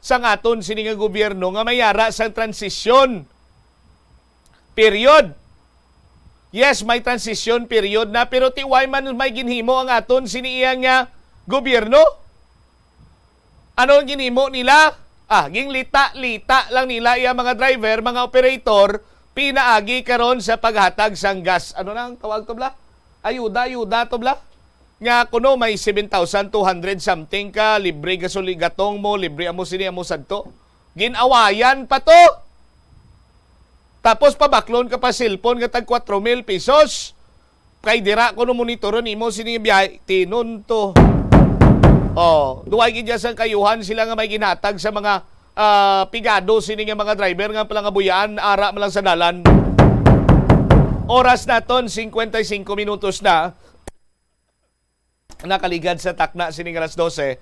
sang aton sini nga gobyerno nga may ara sang transisyon. Period. Yes, may transition period na, pero ti why man may ginhimo ang aton sini iya nga gobyerno? Ano ang ginhimo nila? Ah, ginlita-lita lang nila iya mga driver, mga operator, pinaagi karon sa paghatag sang gas. Ano na ang tawag to, bla? Ayuda, ayuda to, bla? Nga kuno may seven thousand two hundred something ka, libre gasoli gatong mo, libre amo sini, amo sadto. Gin-awayan pa to. Tapos pabaklon ka pa cellphone nga tag kwatro mil pesos. Kay dira ko no monitoron imo sini biyahe, tinunto. Oh, duway gid sang kayuhan sila nga may ginhatag sa mga, ah, pigado sini nga mga driver nga palangabuyaan, ara man lang sa dalan. Oras naton, cincuenta y cinco minutos na. Nakaligad sa takna sini nga alas dose.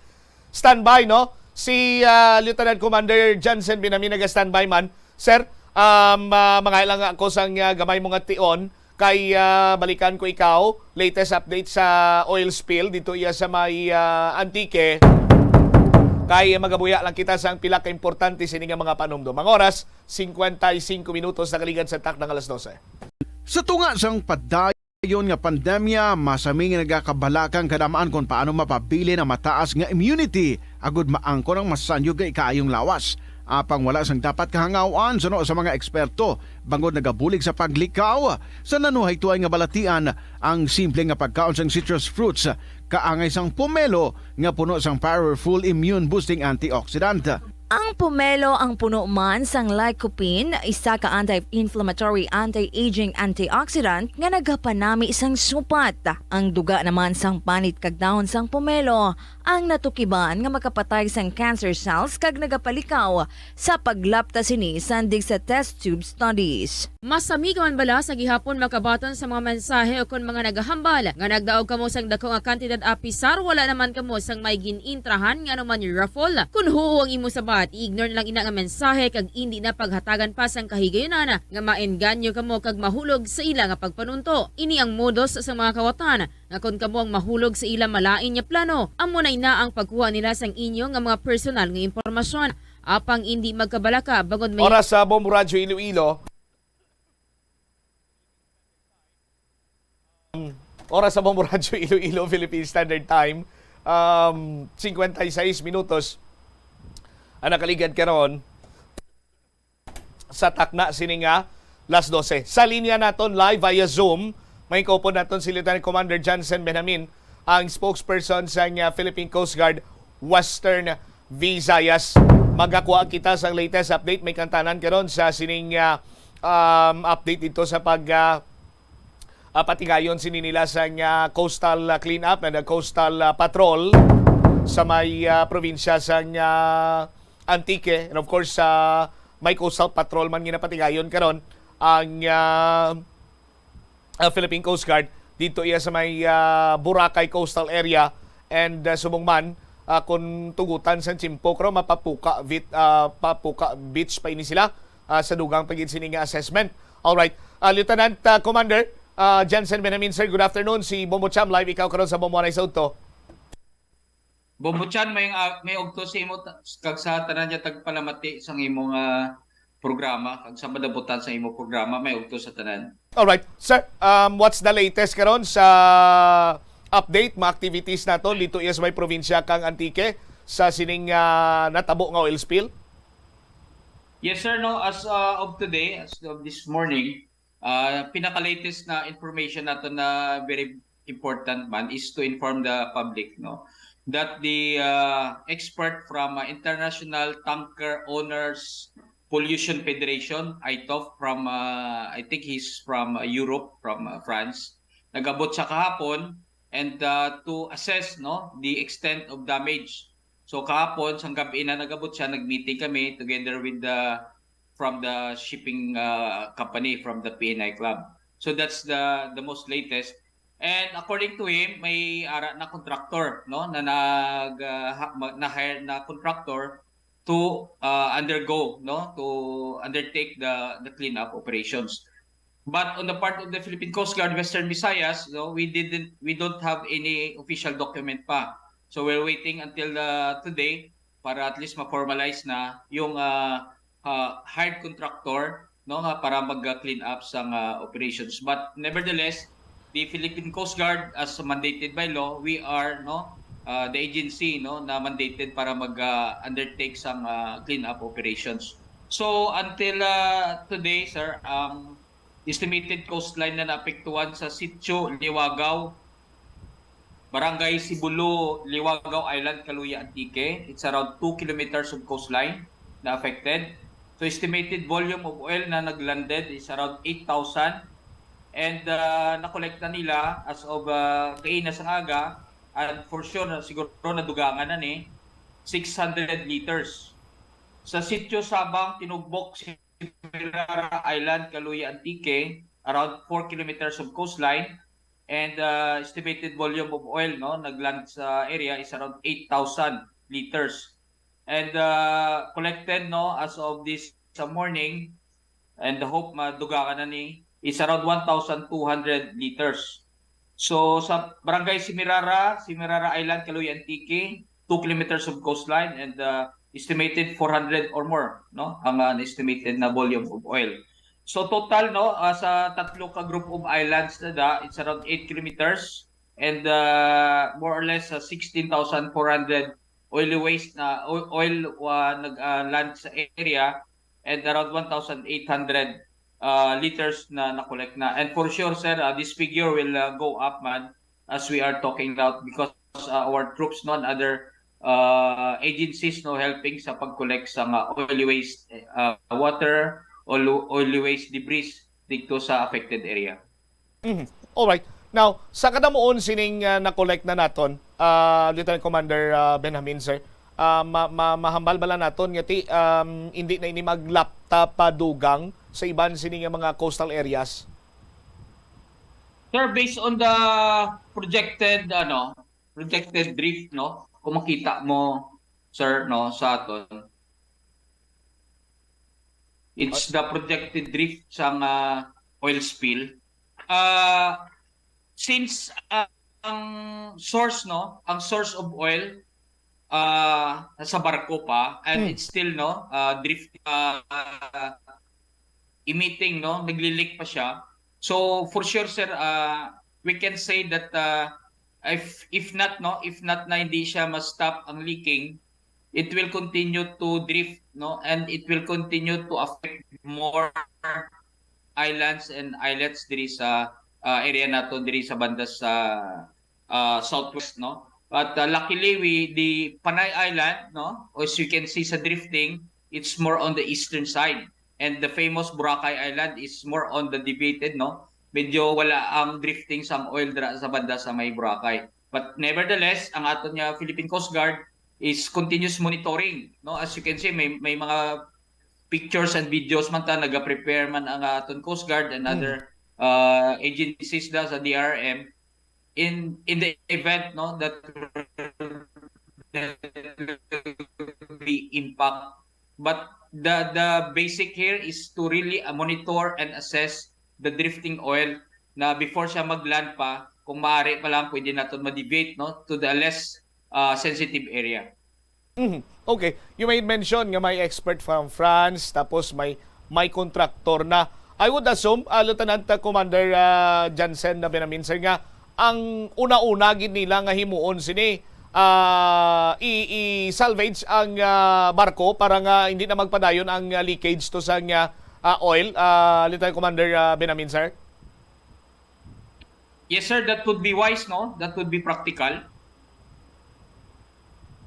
Standby, no? Si, ah, Lieutenant Commander Johnson Binamin naga-standby man. Sir, um, ah, mangay lang ako sang, ah, gamay mo nga tion kay, ah, balikan ko ikaw. Latest update sa oil spill dito iya sa may, ah, Antique. Kay magabuya lang kita sang pila ka importante sini nga mga panumdom. Ang oras, cincuenta y cinco minutos nakaligad sa takna nga alas dose. Sa tunga sang padayon nga pandemya, masami nga nagakabalaka ang kadam-an kon paano mapabilin ang mataas nga immunity agud maangkon ang masanyog nga ikaayong lawas. Apang wala sang dapat kahangaw-an suno sa mga eksperto, bangod nagabulig sa paglikaw sa nanuhaytoay nga balatian ang simple nga pagkaon sang citrus fruits, kaangay sang pomelo nga puno sang powerful immune-boosting antioxidant. Ang pomelo ang puno man sang lycopene, isa ka anti-inflammatory, anti-aging antioxidant nga nagapanami sang supat. Ang duga naman sang panit kag dahon sang pomelo ang natukiban nga makapatay sang cancer cells kag nagapalikaw sa paglapta sini sandig sa test tube studies. Masami ka man bala sa gihapon makabaton sa mga mensahe ukon mga nagahambal nga nagdaog kamo sang dako nga kantidad apisar wala naman kamo sang may gin-intrahan nga anuman raffle? Kon huo ang imo sabat, i-ignore na lang ina nga mensahe kag indi na paghatagan pa sang kahigayunan nga maengganyo kamo kag mahulog sa ila nga pagpanunto. Ini ang modus sa mga kawatan nga kon kamo ang mahulog sa ila malain nga plano, amo na ina ang pagkuha nila sang inyo nga mga personal nga impormasyon. Apang indi magkabalaka bangod may Oras sa Bombo Radyo Iloilo. Oras sa Bombo Radyo Iloilo, Philippine Standard Time. Um, cincuenta y seis minutos ang nakaligad karon sa takna sini nga las dose. Sa linya naton live via Zoom, may kaupod naton si Lieutenant Commander Johnson Benjamin, ang spokesperson sa nga Philippine Coast Guard Western Visayas. Magakuha kita sa latest update. May kantanan karon sa sining, ah, um, update dito sa pag, ah, ah, patigayon sini nila sa nga coastal, ah, cleanup and the coastal, ah, patrol sa may, ah, probinsya sa nga Antique. And of course, sa may coastal patrol man ginapatigayon karon ang, ah, ah, Philippine Coast Guard dito iya sa may, ah, Boracay coastal area. And, ah, subong man, ah, kung tugutan sa tiyempo, karon mapapuka bit, ah, papuka beach pa ini sila, ah, sa dugang pa gid sini nga assessment. All right. Ah, Lieutenant, ah, Commander, ah, Johnson Benjamin, sir, good afternoon. Si Bombo Cham, live ikaw karon sa Bombo Anay sa Udto. Bombo Chan, may, ah, may ugto sa imo ta-, kag sa tanan niya tagpalamati sang imo nga programa, kag sa madabutan sa imo programa, may ugto sa tanan. All right, sir. Um, what's the latest karon sa update, mga activities naton dito iya sa may probinsya kang Antique sa sining, ah, natabo nga oil spill? Yes, sir. No, as, uh, of today, as of this morning, uh, pinaka-latest na information nato na very important man is to inform the public, no, that the, uh, expert from, uh, International Tanker Owners Pollution Federation, ITOF, from, uh, I think he's from, uh, Europe, from, uh, France, nag-abot siya kahapon and, uh, to assess, no, the extent of damage. So kahapon, sang gab-i na nag-abot siya, nag-meeting kami together with the, from the shipping, uh, company, from the P N I Club. So that's the, the most latest. And according to him, may ara na contractor, no, na nag, ah, ha-, ma-, na-hire na contractor to, uh, undergo, no, to undertake the, the cleanup operations. But on the part of the Philippine Coast Guard Western Visayas, no, we didn't, we don't have any official document pa. So we're waiting until the, today para at least ma-formalize na yung, uh, uh, hired contractor, no, nga para mag-clean up sa, uh, operations. But nevertheless, the Philippine Coast Guard, as mandated by law, we are, no, uh, the agency, no, na mandated para mag, uh, undertake sang, uh, clean up operations. So until, uh, today, sir, ang estimated coastline na naapektuhan sa Sitio Liwagaw, Barangay Sibulu, Liwagaw Island, Caluya, Antique, it's around two kilometers of coastline na affected. So estimated volume of oil na naglanded is around eight thousand. And, uh, nakolekta nila as of, uh, kaina sang aga, and for sure na siguro nadugangan na ni, six hundred liters. Sa Sitio Sabang, Tinugbok, Semirara Island, Caluya, Antique, around four kilometers of coastline, and, uh, estimated volume of oil, no, nagland sa area is around eight thousand liters. And, uh, collected, no, as of this sa morning, and hope madugangan na ni, is around one thousand two hundred liters. So sa Barangay Semirara, Semirara Island, Caluya, Antique, two kilometers of coastline, and, uh, estimated four hundred or more, no, ang, uh, estimated na volume of oil. So total, no, uh, sa tatlo ka group of islands na da, it's around eight kilometers, and, uh, more or less, uh, sixteen thousand four hundred oily waste na o-, oil, uh, nag, uh, land sa area, and around one thousand eight hundred, uh, liters na na-collect na. And for sure, sir, uh, this figure will, uh, go up, man, as we are talking about, because, uh, our troops, no, and other, uh, agencies, no, helping sa pag-collect sa mga oily waste, uh, water, oil-, oily waste debris dito sa affected area. Mhm. Alright. Now, sa kadamuon sining, ah, na-collect na naton, ah, Lieutenant Commander, ah, Benjamin, sir, ah, ma-, ma-, mahambal bala naton nga ti, um, hindi na ini maglapta pa dugang sa iban sini nga mga coastal areas? Sir, based on the projected, ano, projected drift, no, kung makita mo, sir, no, sa aton, it's the projected drift sang, ah, oil spill. Ah, since, ah, ang source, no, ang source of oil, ah, sa barko pa, and Hmm. it's still, no, ah, drift, ah, emitting, no, nagli-leak pa siya. So for sure, sir, ah, we can say that, ah, if, if not, no, if not na hindi siya ma-stop ang leaking, it will continue to drift, no, and it will continue to affect more islands and islets diri sa, ah, area nato diri sa banda sa, ah, southwest, no. But, ah, luckily, we, the Panay Island, no, as you can see sa drifting, it's more on the eastern side, and the famous Boracay Island is more on the deviated, no. Medyo wala ang drifting sang oil dira sa banda sa may Boracay. But nevertheless, ang aton nga Philippine Coast Guard is continuous monitoring, no? As you can see, may, may mga pictures and videos man ta, naga-prepare man ang aton Coast Guard and Hmm. other, uh, agencies da sa D R M in, in the event, no, that be impact. But the, the basic here is to really, uh, monitor and assess the drifting oil na before siya mag-land pa, kung maaari pa lang, pwede naton ma-deviate, no, to the less, uh, sensitive area. Mhm. Okay. You made mention nga may expert from France, tapos may, may contractor na. I would assume, ah, Lieutenant Commander, ah, Jansen na Benamin, sir, nga ang una-una gid nila nga himuon sini, ah, i-, i-salvage ang, ah, barko para nga hindi na magpadayon ang, ah, leakage to sa nga, ah, oil, ah, Lieutenant Commander, ah, Benamin, sir? Yes, sir, that would be wise, no? That would be practical.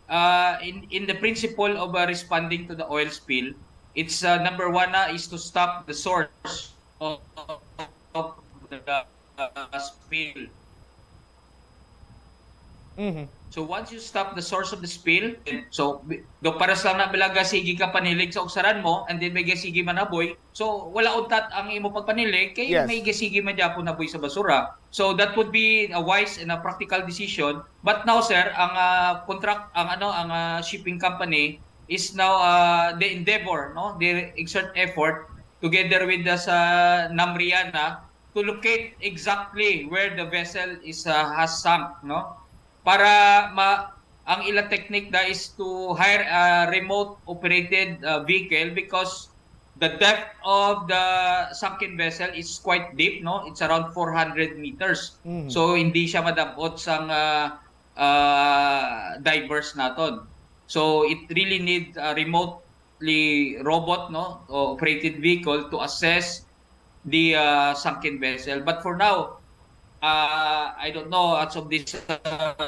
Uh, in, in the principle of, uh, responding to the oil spill, it's, uh, number one na is to stop the source of, of the, uh, spill. Mhm. So once you stop the source of the spill, so do paras lang na balaga sige ka panilig sa uksaran mo and then may sige manaboy. So wala untat ang imo pagpanilig kay Yes. may sige man gyapon naboy sa basura. So that would be a wise and a practical decision. But now, sir, ang ah, contract, ang ano, ang ah, shipping company is now uh, the endeavor, no? They exert effort together with the sa Namriana to locate exactly where the vessel is uh, has sunk, no? Para ma ang ila technique da is to hire a remote operated uh, vehicle because the depth of the sunken vessel is quite deep, no? It's around four hundred meters. Mhm. So hindi siya madabot sang uh, uh, divers naton. So it really need a remotely robot, no, o operated vehicle to assess the uh, sunken vessel. But for now, uh, I don't know as of this uh,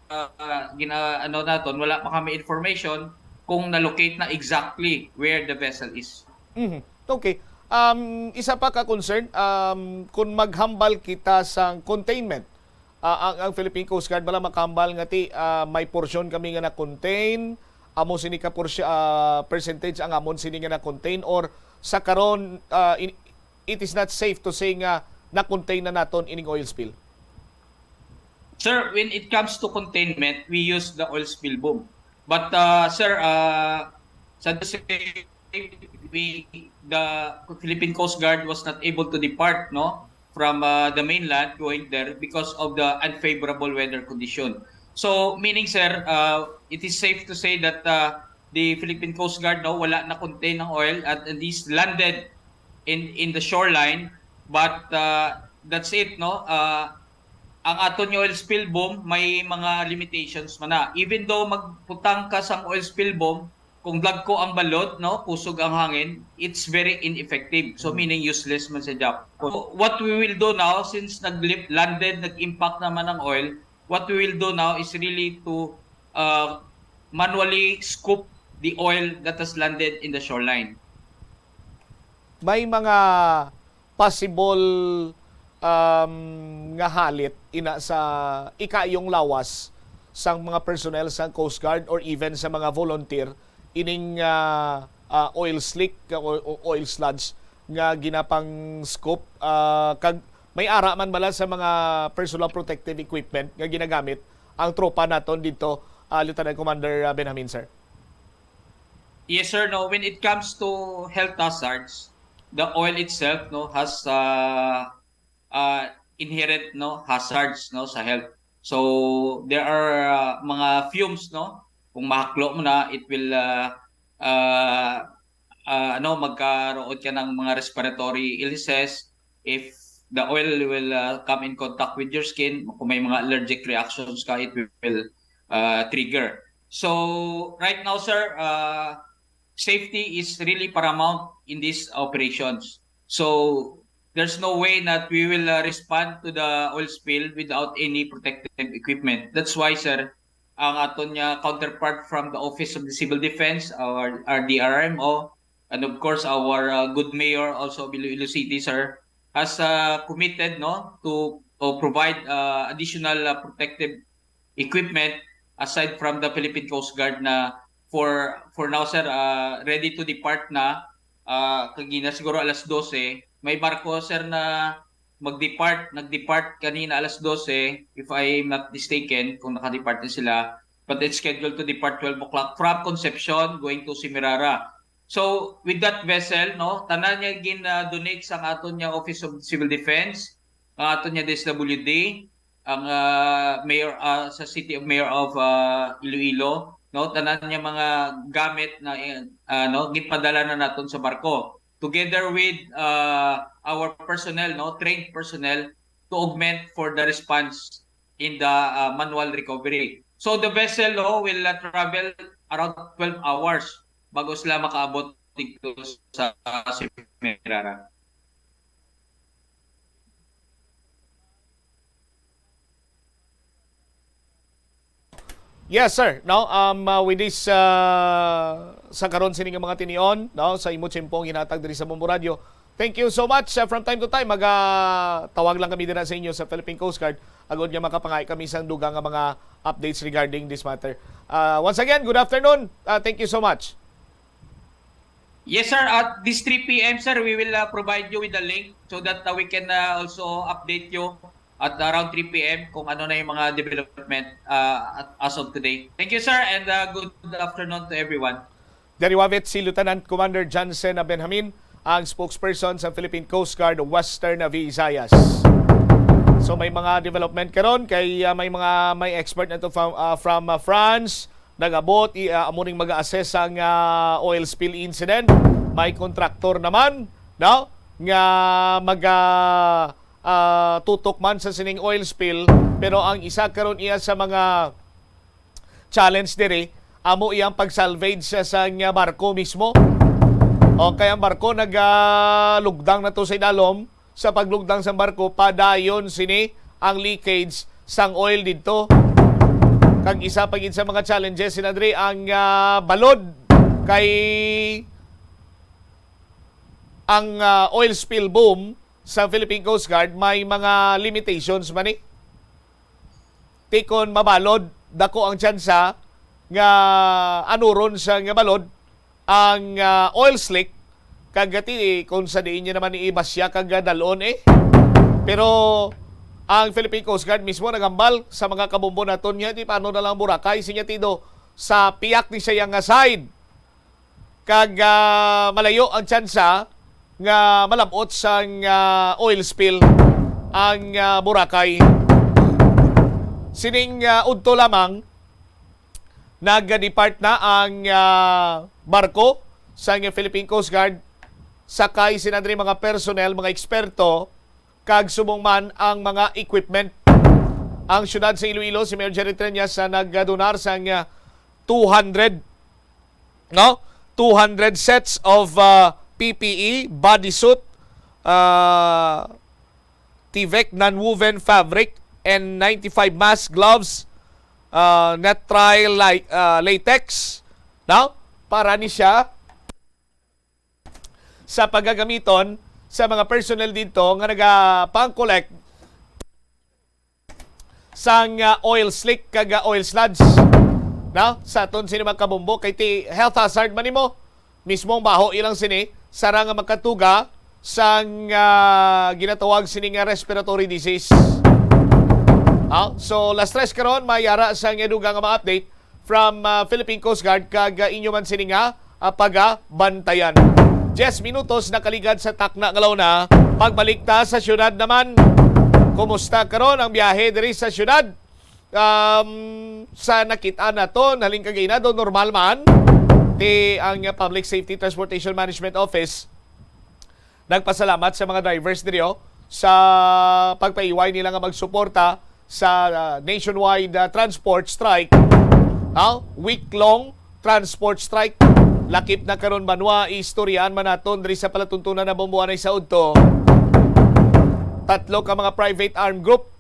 uh, gina ano naton, wala pa kami information kung na-locate na exactly where the vessel is. Mhm. Okay. Um, isa pa ka concern, um, kung maghambal kita sa containment, ah, ang, ang Philippine Coast Guard bala makahambal nga ti ah, may porsyon kami nga na-contain, amo sini ka porsy- ah, percentage ang amon sini nga na-contain, or sa karon ah, in- it is not safe to say nga na-contain na naton ining oil spill? Sir, when it comes to containment, we use the oil spill boom. But uh, sir, uh, sad to say, we, the Philippine Coast Guard was not able to depart, no, from uh, the mainland going there because of the unfavorable weather condition. So, meaning, sir, uh, it is safe to say that uh, the Philippine Coast Guard, no, wala na-contain ang oil at at least landed in in the shoreline. But uh, that's it, no. Uh, ang aton nga oil spill boom may mga limitations man na. Even though magputang ka sang oil spill boom, kung dagko ang balot, no, kusog ang hangin, it's very ineffective. So meaning useless man sa job. So, what we will do now, since nag landed, nag-impact naman ang oil, what we will do now is really to uh, manually scoop the oil that has landed in the shoreline. May mga possible um, nga halit ina sa ikayong lawas sang mga personnel sa Coast Guard or even sa mga volunteer ining ah, ah, oil slick o, o oil sludge nga ginapang scoop ah, kag may ara man bala sa mga personal protective equipment nga ginagamit ang tropa naton dito, ah, Lieutenant Commander ah, Benjamin, sir? Yes, sir. No, when it comes to health hazards, the oil itself, no, has uh, uh, inherent, no, hazards, no, sa health. So there are uh, mga fumes, no, kung mahaklo mo na, it will uh, uh, uh, ano, magkaroon ka ng mga respiratory illnesses. If the oil will uh, come in contact with your skin, kung may mga allergic reactions ka, it will uh, trigger. So right now, sir, uh, safety is really paramount in these operations. So there's no way that we will uh, respond to the oil spill without any protective equipment. That's why, sir, ang aton nga counterpart from the Office of the Civil Defense, our, our D R M O, and of course our uh, good mayor also of Iloilo City, sir, has uh, committed, no, to uh, provide uh, additional uh, protective equipment aside from the Philippine Coast Guard na for for now, sir, uh, ready to depart na. Uh, kagina siguro alas dose, may barko, sir, na mag-depart, nag-depart kanina alas dose, if I'm not mistaken, kung naka-depart na sila. But it's scheduled to depart twelve o'clock from Concepcion going to Semirara. So with that vessel, no, tanan nga gin-donate sa aton nga Office of Civil Defense, ang aton nga D S W D, ang uh, mayor uh, sa City of Mayor of uh, Iloilo, no, tanan nga mga gamit na uh, no, ginpadala na naton sa barko together with uh, our personnel, no, trained personnel to augment for the response in the uh, manual recovery. So the vessel, no, will uh, travel around twelve hours bago sila makaabot dito sa Semirara. Yes, sir. No, um, uh, with this uh, sa karon sini nga mga tinion, no, sa imo tiyempo nga ginhatag diri sa Bombo Radio, Thank you so much. Uh, from time to time, magatawag lang kami dira sa inyo sa Philippine Coast Guard agod nga makapangayo kami sang dugang nga mga updates regarding this matter. Uh, once again, good afternoon. Uh, thank you so much. Yes, sir. At this three p m, sir, we will uh, provide you with the link so that uh, we can uh, also update you at around three p m kung ano na yung mga development uh, at, as of today. Thank you, sir, and uh, good afternoon to everyone. Diri wavit si Lieutenant Commander Johnson Benjamin, ang spokesperson sa Philippine Coast Guard Western Visayas. So may mga development karon kay uh, may mga may expert na to from, uh, from uh, France, nag-abot, i-, ah, amo ning mag-assess sang, ah, oil spill incident. May contractor naman, no, nga maga, ah, tutok man sa sining oil spill, pero ang isa karon iya sa mga challenge diri amo iyang pag-salvage sa, sa nga barko mismo. Okay, ang barko nagalugdang na to sa idalom. Sa paglugdang sang barko, padayon sini ang leakage sang oil didto. Kag isa pa gid sa mga challenges, sina diri ang, ah, balod, kay ang, ah, oil spill boom sa Philippine Coast Guard may mga limitations man ni. Ti kon mabalod, dako ang tsansa nga anuron sa nga balod ang, ah, oil slick, kag gati kung sa diin niya naman iibasya kag dalon eh. Pero ang Philippine Coast Guard mismo nagambal sa mga kabombo naton niya, di paano na lang Boracay, sinya tido sa piyak ni siya nga side. Kag, ah, malayo ang tsansa nga malabot sang, ah, oil spill ang, ah, Boracay. Sining, ah, udto lamang, nag-depart na ang, ah, barko sang Philippine Coast Guard. Sakay sina diri mga personnel, mga eksperto, kag subong man ang mga equipment. Ang siyudad sa Iloilo, si Mayor Jerry Treñas, ah, nagdunar sang, ah, two hundred, no? Two hundred sets of, ah, P P E, bodysuit, ah, Tyvek non-woven fabric, N ninety-five mask, gloves, ah, nitrile li-, ah, latex, no? Para ni siya sa pagagamiton sa mga personnel didto nga nagapang-collect sang, ah, oil slick kag, ah, oil sludge, no? Sa aton sini mga kabombo, kay ti health hazard man nimo. Mismo ang baho ilang sini, sara nga makatuga sang, ah, ginatawag sini nga respiratory disease. Ah, so, las tres karon, may ara sang dugang nga mga update from, ah, Philippine Coast Guard kag, ah, inyo man sini nga, ah, pagabantayan. Diyes minutos nakaligad sa takna nga launa. Pagbalik ta sa syudad naman. Kumusta karon ang biyahe diri sa syudad? Um, sa nakita naton, halin kagina, do normal man. Ti ang, ah, Public Safety Transportation Management Office nagpasalamat sa mga drivers diri, oh, sa pagpaiway nila nga magsuporta sa, ah, nationwide, ah, transport strike. Ah, week-long transport strike. Lakip na karon banwa, istoryaan man naton diri sa palatuntunan na bombuanay sa udto. Tatlo ka mga private armed group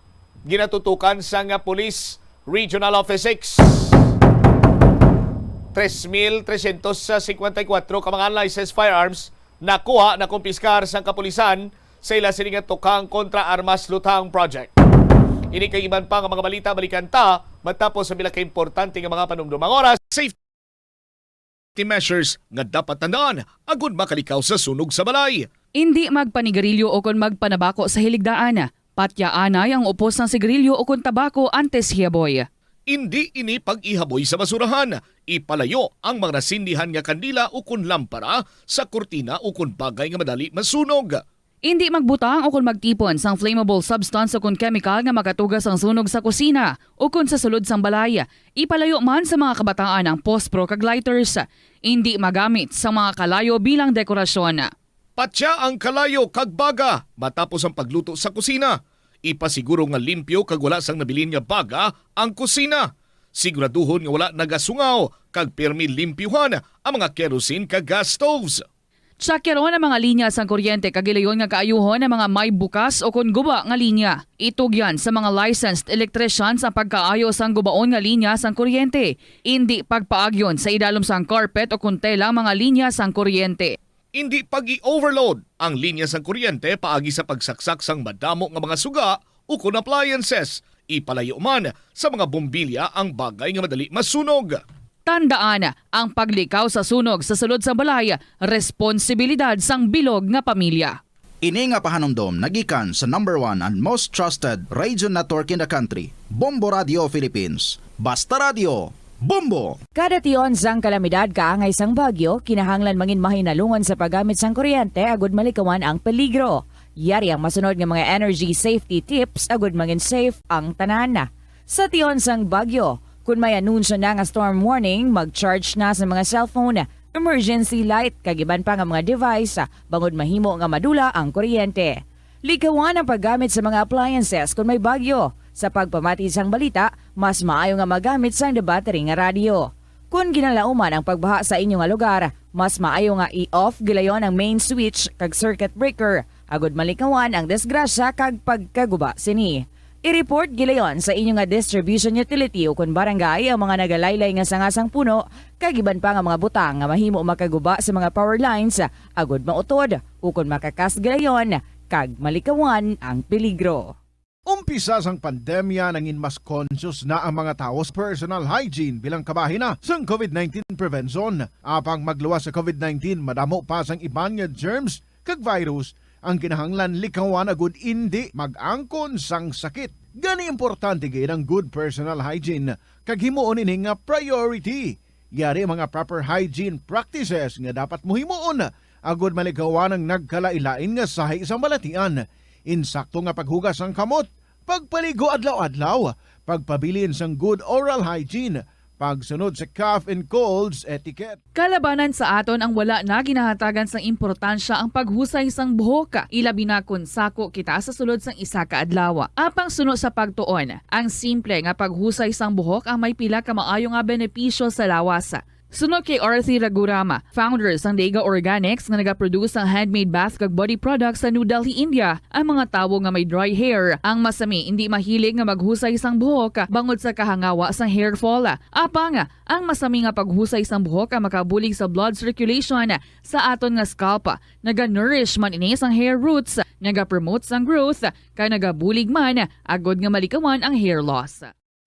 ginatutukan sa nga Police Regional Office six. Tres mil trescientos cincuenta y cuatro ka mga unlicensed firearms nakuha, nakumpiskar sang kapulisan sa ila sini nga tukang kontra armas lutang project. Ini kag iban pa nga mga balita, balikan ta matapos sa pila ka importante nga mga panumdumang oras. Safety measures nga dapat tandaan agud makalikaw sa sunog sa balay. Indi magpanigarilyo ukon magpanabako sa hiligdaan. Patyaanay ang upos sang sigarilyo ukon tabako antes hiyaboy. Indi ini pag-ihaboy sa basurahan. Ipalayo ang mga nasindihan nga kandila ukon lampara sa kurtina ukon bagay nga madali masunog. Indi magbutang ukon magtipon sang flammable substance ukon kemikal nga makatuga sang sunog sa kusina ukon sa sulod sang balay. Ipalayo man sa mga kabataan ang pospro kag lighters. Indi magamit sang mga kalayo bilang dekorasyon. Patya ang kalayo kag baga matapos ang pagluto sa kusina. Ipasiguro nga limpyo kag wala sang nabilin nga baga ang kusina. Siguraduhon nga wala nagasungaw kag pirmi limpyuhan ang mga kerosene kag gas stoves. Tsakyaron ang mga linya sang kuryente kag ilayon nga kaayuhon ang mga may bukas ukon guba nga linya. Itugyan sa mga licensed electricians ang pagkaayo sang gubaon nga linya sang kuryente. Indi pagpaagyon sa idalom sang carpet ukon tela ang mga linya sang kuryente. Indi pag-i-overload ang linya sang kuryente paagi sa pagsaksak sang madamo nga mga suga ukon appliances. Ipalayo man sa mga bombilya ang bagay nga madali masunog. Tandaan, ang paglikaw sa sunog sa sulod sang balay, responsibilidad sang bilog nga pamilya. Ini nga pahanumdom nagikan sa number one and most trusted radio network in the country, Bombo Radio Philippines. Basta Radio, Bombo! Kada tion sang kalamidad kaangay sang bagyo, kinahanglan mangin mahinalungon sa paggamit sang kuryente agud malikawan ang peligro. Yari ang masunod nga mga energy safety tips agud mangin safe ang tanan. Sa tion sang bagyo, kun may anunsyo na nga storm warning, mag-charge na sa mga cellphone, emergency light, kag iban pa nga mga device, bangod mahimo nga madula ang kuryente. Likawan ang paggamit sa mga appliances kon may bagyo. Sa pagpamati sang balita, mas maayo nga magamit sang debattery nga radyo. Kon ginalauman ang pagbaha sa inyo nga lugar, mas maayo nga i-off gilayon ang main switch kag circuit breaker, agud malikawan ang disgrasya kag pagkaguba sini. I-report gilayon sa inyo nga distribution utility ukon barangay ang mga nagalaylay nga sanga sang puno kag iban pa nga mga butang nga mahimo makaguba sa mga power lines, agud mautod ukon makakas gilayon kag malikawan ang peligro. Umpisa sang pandemya, nangin mas conscious na ang mga tawo sa personal hygiene bilang kabahin na sang COVID nineteen prevention. Apang magluwas sa COVID nineteen, madamo pa sang iban nga germs kag virus ang kinahanglan likawan agud indi mag-angkon sang sakit. Gani, importante gid ang good personal hygiene kag himuon ini nga priority. Yari ang mga proper hygiene practices nga dapat mo himuon agud malikawan ang nagkalain-lain nga sahi sang balatian. Insakto nga paghugas sang kamot, pagpaligo adlaw-adlaw, pagpabilin sang good oral hygiene, pagsunod sa cough and colds etiquette. Kalabanan sa aton ang wala na ginahatagan sang importansya ang paghusay sang buhok, ilabi na kon sako kita sa sulod sang isa ka adlaw. Apang suno sa pagtuon, ang simple nga paghusay sang buhok ang may pila ka maayo nga benepisyo sa lawas. Suno kay Arthi Raghuram, founder sang Dega Organics nga nagaproduce sang handmade bath kag body products sa New Delhi, India, ang mga tawo nga may dry hair ang masami indi mahilig nga maghusay sang buhok bangod sa kahangawa sang hair fall. Apang ang masami nga paghusay sang buhok ang makabulig sa blood circulation sa aton nga scalp. Naga-nourish man ini sang hair roots, naga-promote sang growth, kag nagabulig man agud nga malikawan ang hair loss.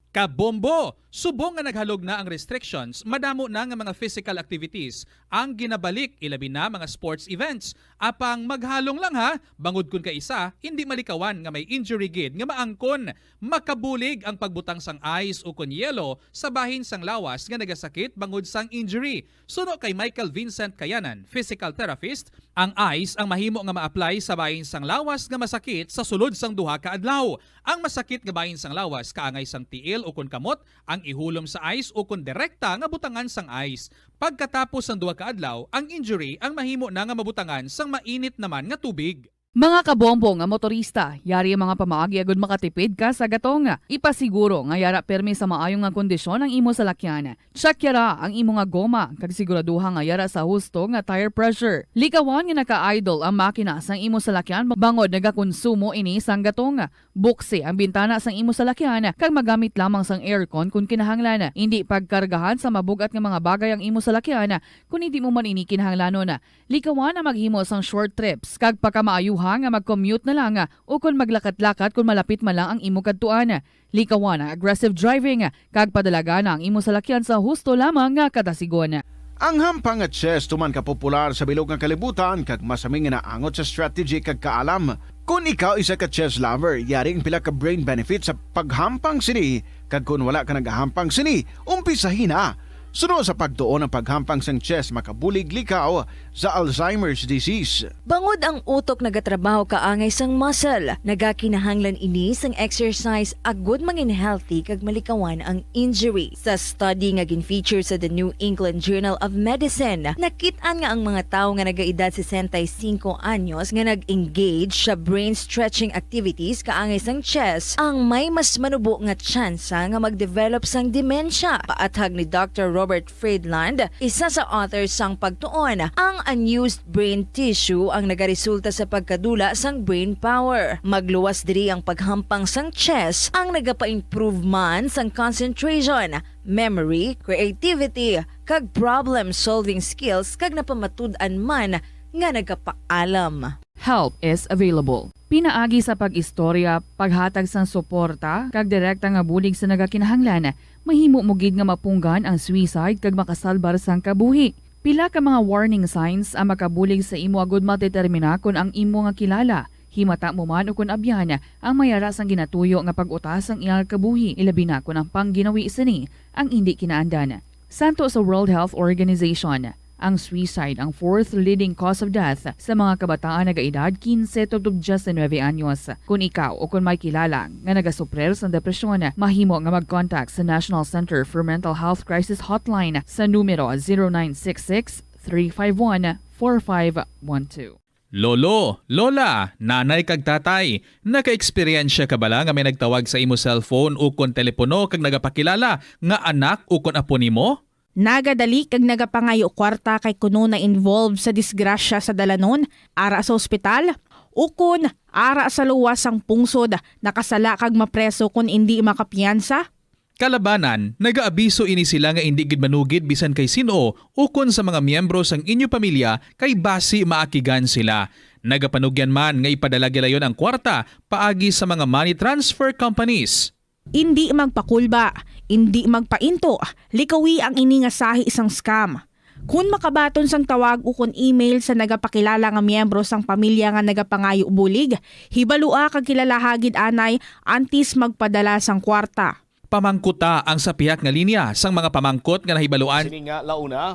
Kabombo! Subong nga naghalog na ang restrictions, madamo na nga mga physical activities ang ginabalik, ilabi na mga sports events. Apang maghalong lang ha, bangod kun kaisa, hindi malikawan nga may injury gid nga maangkon. Makabulig ang pagbutang sang ice ukon yelo sa bahin sang lawas nga nagasakit bangod sang injury. Suno kay Michael Vincent Kayanan, physical therapist, ang ice ang mahimo nga ma-apply sa bahin sang lawas nga masakit sa sulod sang duha ka adlaw. Ang masakit nga bahin sang lawas kaangay sang tiil ukon kamot ang ihulom sa ice ukon direkta nga butangan sang ice. Pagkatapos sang duha ka adlaw, ang injury ang mahimo na nga mabutangan sang mainit naman nga tubig. Mga kabombo nga motorista, yari ang mga pamaagi agud makatipid ka sa gatong. Ipasiguro nga yara pirmi sa maayo nga kondisyon ang imo salakyan. Check yara ang imo nga goma kag siguraduha nga yara sa husto nga tire pressure. Likawan nga naka-idle ang makina sang imo salakyan bangod nagakonsumo ini sang gatong. Buksi ang bintana sang imo salakyan kag magamit lamang sang aircon kon kinahanglan. Indi pagkargahan sa mabug-at nga mga bagay ang imo salakyan kon indi mo man ini kinahanglanon. Likawan ang maghimo sang short trips kag pakamaayuha nga mag-commute na lang ukon maglakat-lakat kon malapit man lang ang imo kadtuan. Likawan ang aggressive driving kag padalagan ang imo salakyan sa husto lamang nga kadasigon. Ang hampang nga chess tuman ka popular sa bilog nga kalibutan kag masami nga naangot sa strategy kag kaalam. Kon ikaw isa ka chess lover, yari ang pila ka brain benefits sa paghampang sini, kag kon wala ka nagahampang sini, umpisahi na. Suno sa pagtuon, ang paghampang sang chess makabulig likaw sa Alzheimer's disease. Bangod ang utok nagatrabaho kaangay sang muscle, nagakinahanglan ini sang exercise agud mangin healthy kag malikawan ang injury. Sa study nga gin-feature sa The New England Journal of Medicine, nakit-an nga ang mga tawo nga nagaedad sesenta y cinco anyos nga nag-engage sa brain stretching activities kaangay sang chess ang may mas manubo nga tsansa nga mag-develop sang dementia. Paathag ni Doctor Robert Friedland, isa sa author sang pagtuon, ang unused brain tissue ang nagaresulta sa pagkadula sang brain power. Magluwas diri ang paghampang sang chess ang nagapa-improve man sang concentration, memory, creativity, kag problem-solving skills, kag napamatud-an man nga nagapaalam. Help is available. Pinaagi sa pag-istorya, paghatag sang suporta, kag direkta nga bulig sa nagakinahanglan, mahimo mo gid nga mapunggan ang suicide kag makasalbar sang kabuhi. Pila ka mga warning signs ang makabulig sa imo agud madetermina kon ang imo nga kilala, himata mo man o kon abyan, ang may ara sang ginatuyo nga pag-utas sang iyang kabuhi, ilabi na kon ang pangginawi sini ang indi kinaandan. Santo sa World Health Organization, ang suicide ang fourth leading cause of death sa mga kabataan nagaedad quince tubtob diecinuebe anyos. Kon ikaw o kon may kilala nga nagasuprir sang depresyon, mahimo nga mag-contact sa National Center for Mental Health Crisis Hotline sa numero zero nine six six, three five one, four five one two. Lolo, lola, nanay kag tatay, naka-eksperyensya ka bala nga may nagtawag sa imo cellphone ukon telepono kag nagapakilala nga anak ukon apo nimo? Nagadali kag nagapangayo kwarta kay kuno na-involve sa disgrasya sa dalanon, ara sa ospital, ukon ara sa luwas sang pungsod, nakasala kag mapreso kon indi makapiyansa? Kalabanan, nagaabiso ini sila nga indi gid manugid bisan kay sin-o ukon sa mga miyembro sang inyo pamilya kay basi maakigan sila. Nagapanugyan man nga ipadala gilayon ang kwarta paagi sa mga money transfer companies. Indi magpakulba, indi magpainto, likawi ang ini nga sahi sang scam. Kon makabaton sang tawag ukon email sa nagapakilala nga miyembro sang pamilya nga nagapangayo bulig, hibalua kag kilalaha gid anay antes magpadala sang kwarta. Pamangkuta ang sa pihak nga linya sang mga pamangkot nga nahibaluan. Sini nga launa.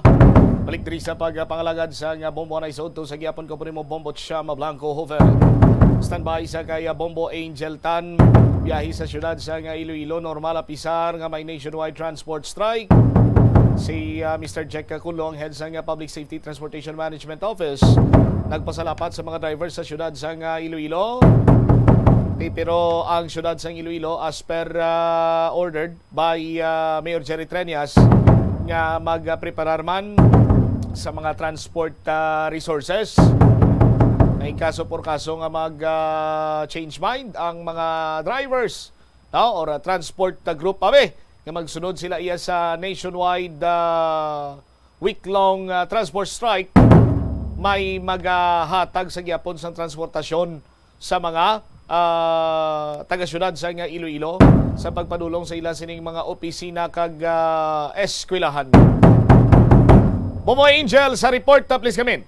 Balik diri sa pagpangalagad sa nga Bombo Anay sa udto sa gihapon ko po nimo Bombo Chama Blanco Hoover. Standby sa kay Bombo Angel Tan. Biyahe sa siyudad sa nga Iloilo, normal apisar nga may nationwide transport strike. Si ah, Mister Jack Kakulo, ang head sa nga Public Safety Transportation Management Office, nagpasalamat sa mga driver sa siyudad sa nga Iloilo. Ti- Pero ang siyudad sa Iloilo, as per ah, ordered by ah, Mayor Jerry Treñas, nga magpreparar man sa mga transport ah, resources. Ay kaso por kaso nga mag ah, change mind ang mga drivers, no? Or ah, transport ah, group, abi, nga magsunod sila iya sa nationwide ah, week-long ah, transport strike, may magahatag sa gihapon sang transportasyon sa mga ah, taga-syudad sa nga Iloilo sa pagpadulong sa ila sining mga opisina kag ah, eskwelahan. Bombo Angel sa report, ah, please come in.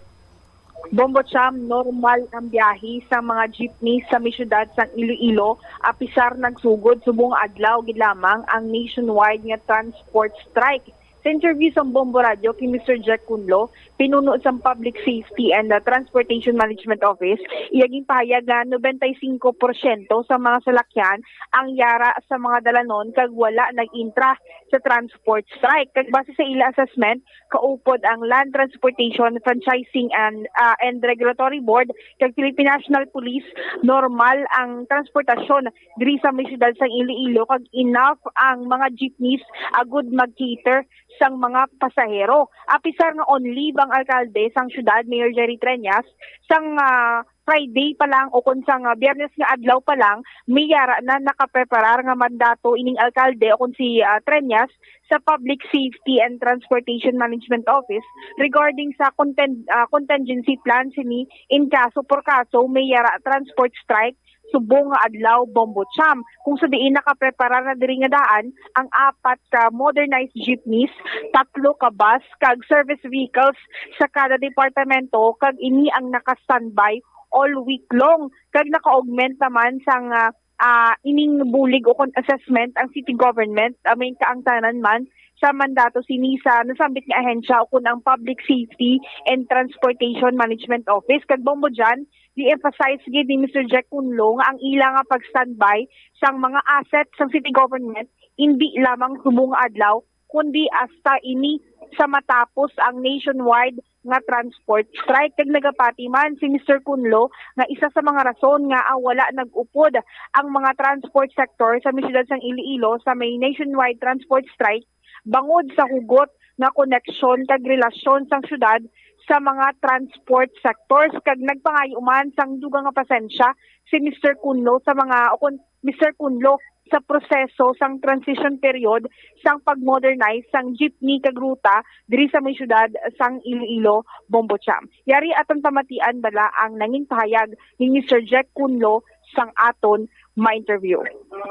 Bombo Cham, normal ang biyahe sa mga jeepney sa may syudad sang Iloilo, apisar nagsugod subong adlaw gid lamang ang nationwide nga transport strike. Sa interview sa Bombo Radio kay Mister Jack Kunlo, pinuno sang Public Safety and uh, Transportation Management Office, iya ginpahayag nga nobenta y singko porsyento sa mga salakyan ang yara sa mga dalanon kag wala nag-intra sa transport strike. Kag base sa ila assessment, kaupod ang Land Transportation Franchising and, ah, and Regulatory Board kag Philippine National Police, normal ang transportasyon diri sa may siyudad sang Iloilo kag enough ang mga jeepneys agud mag-cater sang mga pasahero. Apisar nga on leave ang alkalde sang siyudad, Mayor Jerry Treñas, sang, ah, Friday pa lang o kon sang, ah, Biyernes nga adlaw pa lang, may yara na nakapreparar nga mandato ining alkalde o kon si, ah, Treñas sa Public Safety and Transportation Management Office regarding sa conten-, ah, contingency plan sini in kaso por kaso may yara transport strike subong nga adlaw, Bombo Cham, kung sa diin nakapreparar na diri nga daan ang apat ka modernized jeepneys, tatlo ka bus, kag service vehicles sa kada departamento, kag ini ang naka-standby all week long, kag naka-augment naman sang, ah, ah, ining bulig o kon assessment ang city government, ah, may kaangtanan man sa mandato sini sa nasambit nga ahensya o kon ang Public Safety and Transportation Management Office. Kag Bombo Jan, gi-emphasize gid ni Mister Jack Kunlo nga ang ila nga pag-standby sang mga asset sang city government indi lamang subong nga adlaw, kundi hasta ini sa matapos ang nationwide nga transport strike. Kag nagapati man si Mister Kunlo nga isa sa mga rason nga, ah, wala nag-upod ang mga transport sector sa may siyudad sang Iloilo sa may nationwide transport strike bangod sa hugot nga koneksyon kag relasyon sang siyudad sa mga transport sectors. Kag nagpangayo man sang dugang nga pasensya si Mister Kunlo sa mga, o kon Mister Kunlo, sa proseso sang transition period sang pag-modernize sang jeepney kag ruta diri sa may siyudad sang Iloilo, Bombo Champ. Yari aton pamatian bala ang nangin pahayag ni Mister Jack Cunlo sang aton ma-interview.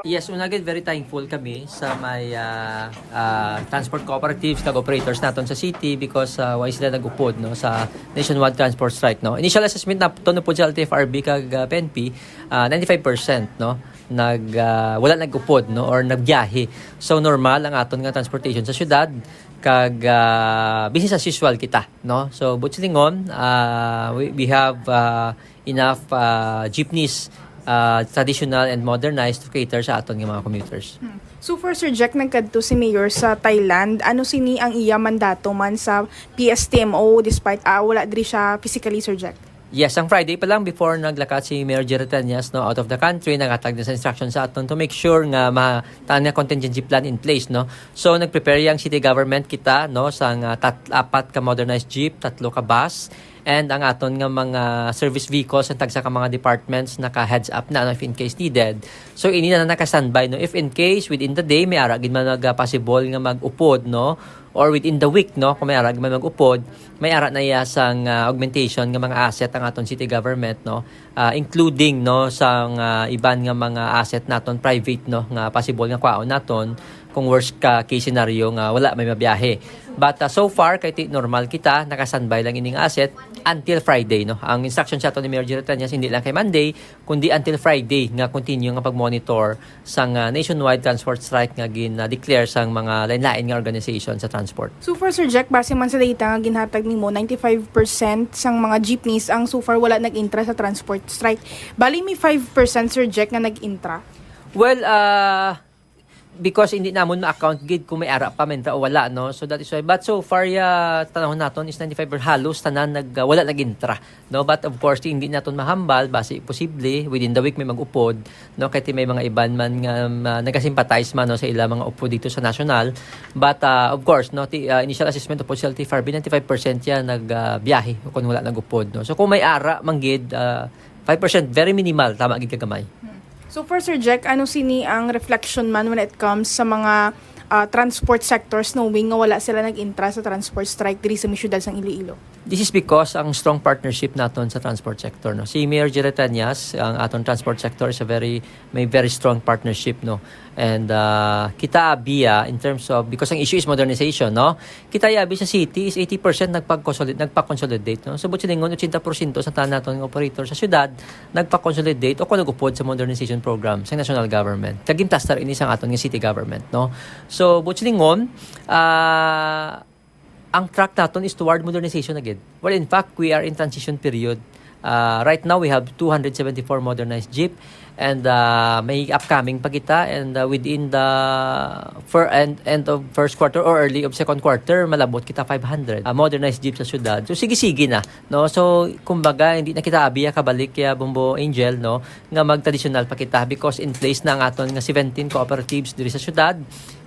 Yes, una gid, very thankful kami sa may, ah, ah, transport cooperatives kag operators naton sa city because, ah, why sila nag-upod, no, sa nationwide transport strike, no. Initial assessment naton upod sa L T F R B kag, ah, P N P, ah, ninety-five percent, no, nag, ah, wala nag-upod, no, or nagbiyahe. So normal ang aton nga transportation sa syudad kag, ah, business as usual kita, no. So buot silingon, ah, we, we have, ah, enough, ah, jeepneys, ah, traditional and modernized to cater sa aton nga mga commuters. Hmm. So far, Sir Jack, nagkadto si Mayor sa Thailand. Ano sini ang iya mandato man sa P S T M O despite, ah, wala diri siya physically, Sir Jack? Yes, ang Friday pa lang before naglakat si Mayor Jerry Treñas, no, out of the country, naghatag na sa instruction sa aton to make sure nga ma-, tan nga contingency plan in place, no. So nag-prepare yang city government kita, no, sang, ah, tat-, apat ka modernized jeep, tatlo ka bus, and ang aton nga mga service vehicles ang tagsa ka mga departments naka heads up na, no, if in case needed. So ini na naka-standby, no, if in case within the day may ara gid man mag, ah, possible nga mag-upod, no, or within the week, no, kung may ara gid man mag-upod, may ara na iya sang, ah, augmentation nga mga asset ang aton city government, no, ah, including, no, sang, ah, iban nga mga asset naton private, no, nga possible nga kwaon naton kung worst ka case scenario nga wala may mabiyahe. But, ah, so far, kay ti-, normal kita, naka-standby lang ining asset until Friday, no. Ang instruction sa aton ni Mayor Jerry Treñas, hindi lang kay Monday, kundi until Friday nga continue nga pag-monitor sang, ah, nationwide transport strike nga gin-declare sang mga lain-lain nga organisasyon sa transport. So far, Sir Jack, base man sa data nga ginhatag nimo, ninety-five percent sang mga jeepneys ang so far wala nag-intra sa transport strike. Bali, may five percent, Sir Jack, nga nag-intra? Well, ah, because hindi namon ma-account gid kung may ara pa maintra o wala, no? So that is why. But so far, ya, tanahon naton is ninety-five percent, halos tanan nag, ah, wala nag-intra, no? But of course, hindi naton mahambal, basi posible within the week may mag-upod, no? Kay ti may mga iban man nga, um, ah, nagasympathize man, no, sa ila mga upod dito sa national. But, ah, of course, no, ti, ah, initial assessment of L T F R B, ninety-five percent ya nag, ah, biyahe o kung wala nag-upod, no? So kung may ara man gid, ah, five percent, very minimal, tama gid kagamay. Hmm. So far, Sir Jack, ano sini ang reflection man when it comes sa mga, ah, transport sectors, knowing nga wala sila nag-intra sa transport strike diri sa may siyudad sang Iloilo? This is because ang strong partnership naton sa transport sector, no. Si Mayor Jerry Treñas, ang aton transport sector is a very, may very strong partnership, no. And, ah, kita abi, ah, in terms of, because ang issue is modernization, no. Kita abi sa city is eighty percent nagpag-consolid-, nagpa-consolidate, no. So buot silingon, eighty percent sa tanan naton nga operator sa syudad nagpa-consolidate o kung nag-upod sa modernization program sa national government. Kag ginplaster ini sang aton nga city government, no. So buot silingon, ah, ang track naton is toward modernization again. Well, in fact, we are in transition period. Ah, right now, we have two hundred seventy-four modernized jeep, and, ah, may upcoming pa kita, and, ah, within the fir-, end, end of first quarter or early of second quarter, malabot kita five hundred, ah, modernized jeep sa syudad. So sige-sige na, no? So kumbaga, hindi na kita abi kabalik ya, Bombo Angel, no, nga magtradisyonal pa kita because in place na ang aton nga seventeen cooperatives diri sa syudad,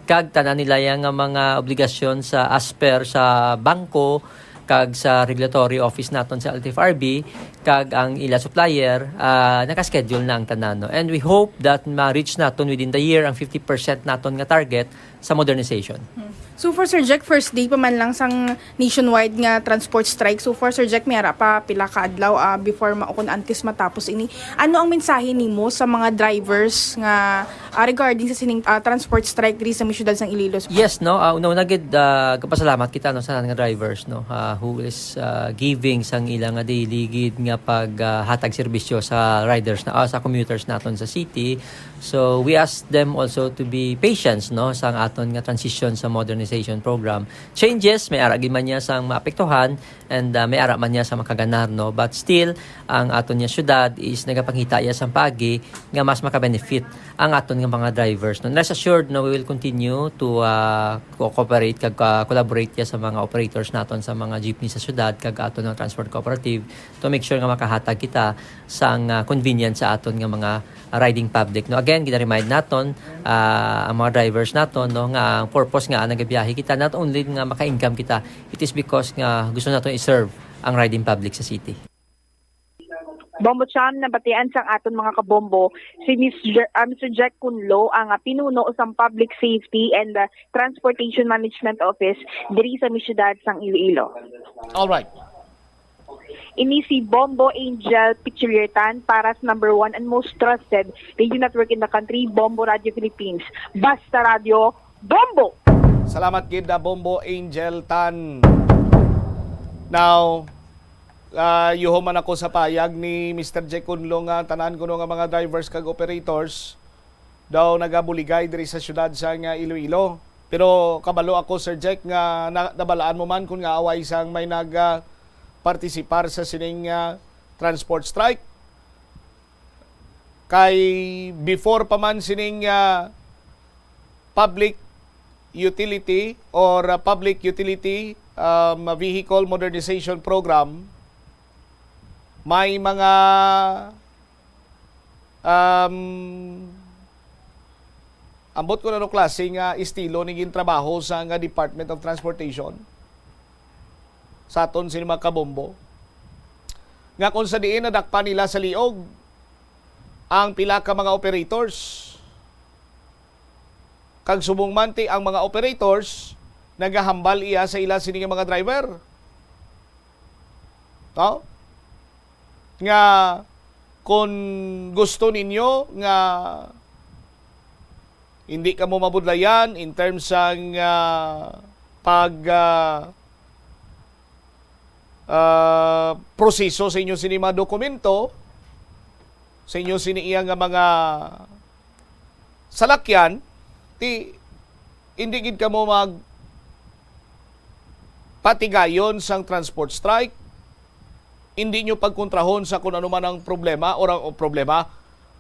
kag tanan nila ya nga mga obligasyon sa as per sa bangko kag sa regulatory office naton sa L T F R B, kag ang ila supplier, ah, naka-schedule na ang tanan, no? And we hope that ma-reach naton within the year ang fifty percent naton nga target sa modernization. Hmm. So far, Sir Jack, first day pa man lang sang nationwide nga transport strike. So far, Sir Jack, may ara pa pila ka adlaw, ah, before ma-, o kung antes matapos ini. Ano ang mensahe nimo sa mga drivers nga, ah, regarding sa sining, ah, transport strike diri sa may siyudad sang Iloilo? Yes, no? Ah, una-una gid, ah, kapasalamat kita, no, sa nga drivers, no, ah, who is, ah, giving sang ila nga daily gid nga pag, ah, hatag serbisyo sa riders na, ah, sa commuters naton sa city. So we ask them also to be patient, no, sa aton nga transition sa modernization program. Changes, may ara gid man niya sang maapektuhan, and, ah, may ara man niya sa makaganar, no. But still, ang aton nga syudad is nagapangita iya sang paagi nga mas makabenefit ang aton nga mga drivers, no. Rest assured, no, we will continue to, ah, co-, cooperate kag, ah, collaborate iya sa mga operators naton sa mga jeepney sa syudad kag aton nga transport cooperative to make sure nga makahatag kita sang, ah, convenience sa aton nga mga riding public, no. Again, gina-remind naton, ah, ang mga drivers naton, no, nga ang purpose nga nagabiyahe kita, not only nga maka-income kita, it is because nga gusto naton i-serve ang riding public sa city. Bombo Cham, nabatian sang aton mga kabombo si Miss Jer- ah, Mister Jack Kunlo, ang, ah, pinuno sang Public Safety and, ah, Transportation Management Office diri sa mi siyudad sang Iloilo. All right. Ini si Bombo Angel Pichiliertan para sa number one and most trusted radio network in the country, Bombo Radio Philippines. Basta Radio, Bombo! Salamat gid na Bombo Angel Tan. Now, uh, yuho man ako sa payag ni Mister Jack Kunlo nga tanan kuno nga mga drivers kag operators daw nagabuligay diri sa siyudad sa nga Iloilo. Pero kabalo ako, Sir Jack, nga na, nabalaan mo man kung nga away sang may nag ah, partisipar sa sining ah, transport strike. Kay before pa man sining ah, public utility or ah, public utility um, vehicle modernization program, may mga um, ambot ko na no klase nga estilo ni gintrabaho sa nga Department of Transportation sa aton sini mga kabombo, nga kung sa diin nadakpan nila sa liog ang pila ka mga operators. Kag subong man ti ang mga operators nagahambal iya sa ila sini nga mga driver. No? Nga kung gusto ninyo nga hindi kamo mabudlayan in terms sang ah, pag ah, ah, proseso sa inyo sini mga dokumento, sa inyo sini iya nga mga salakyan, ti hindi gid kamo mag patigayon sang transport strike, hindi nyo pagkontrahon sa kung ano man ang problema or ang o problema,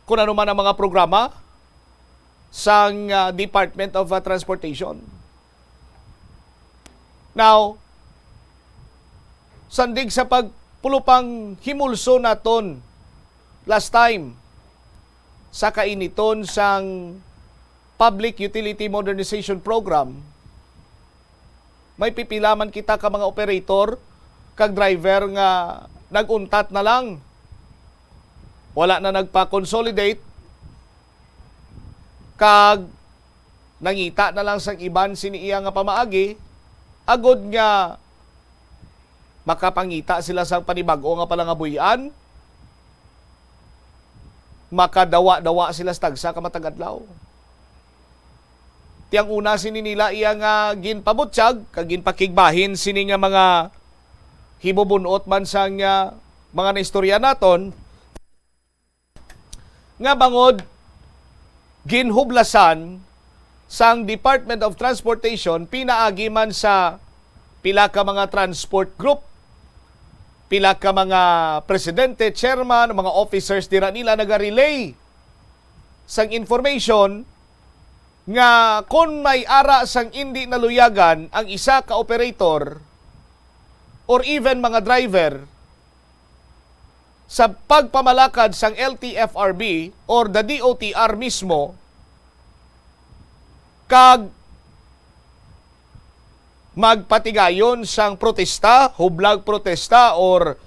kung ano man ang mga programa sang ah, Department of ah, Transportation. Now, sandig sa pagpulupang himulso naton last time sa kainiton sang Public Utility Modernization Program, may pipila man kita ka mga operator kag driver nga nag-untat na lang. Wala na nagpa-consolidate kag nangita na lang sang iban sini iya nga pamaagi, agod nga makapangita sila sang panibag-o nga palangabuy-an, makadawa-dawa sila sa tagsa ka matag adlaw. Ti ang una sini nila iya nga ginpabutyag kag ginpakigbahin sini nga mga hibubun-ot man sang ah, mga naistorya naton, nga bangod ginhublasan sang Department of Transportation pinaagi man sa pila ka mga transport group, pila ka mga presidente, chairman, mga officers dira nila naga-relay sang information nga kon may ara sang indi naluyagan ang isa ka operator or even mga driver sa pagpamalakad sang L T F R B or the D O T R mismo kag magpatigayon sang protesta, hublag protesta or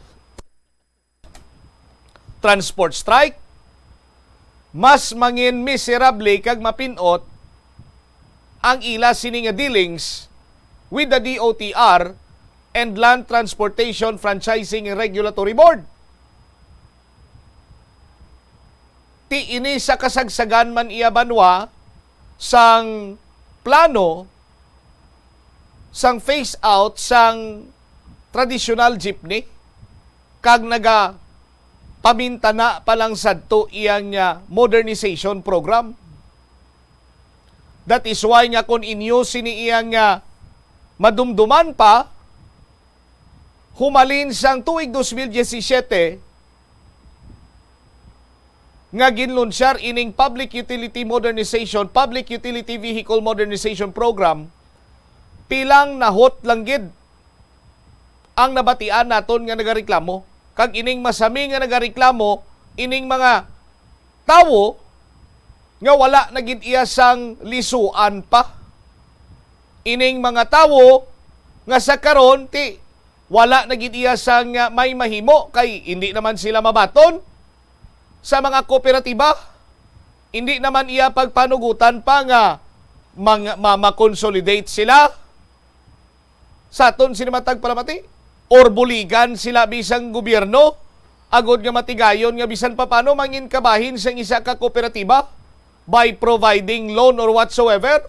transport strike, mas mangin miserable kag mapin-ot ang ila sini nga dealings with the D O T R and Land Transportation Franchising and Regulatory Board. Ti ini sa kasagsagan man iya banwa sang plano sang phase out sang traditional jeepney kag naga pamintana pa lang sadto iyang ah, modernization program. That is why nga kung inyo sini iyang ah, madumduman pa, humalin sang tuig dos mil diyesisiyete nga ginlunsyar ining Public Utility Modernization, Public Utility Vehicle Modernization Program, pilang nahot lang gid ang nabatian naton nga nagareklamo. Kag ining masami nga nagareklamo, ining mga tawo nga wala na gid iya sang lisuan pa. Ining mga tawo nga sa karon ti Wala na gid iya sang, ah, may mahimo kay hindi naman sila mabaton sa mga kooperatiba. Hindi naman iya pagpanugutan pa nga mang-, ma-, ma-consolidate sila sa aton sini matag palamati or buligan sila bisang gobyerno agod nga matigayon nga bisan pa paano mangin kabahin sang isa ka kooperatiba by providing loan or whatsoever.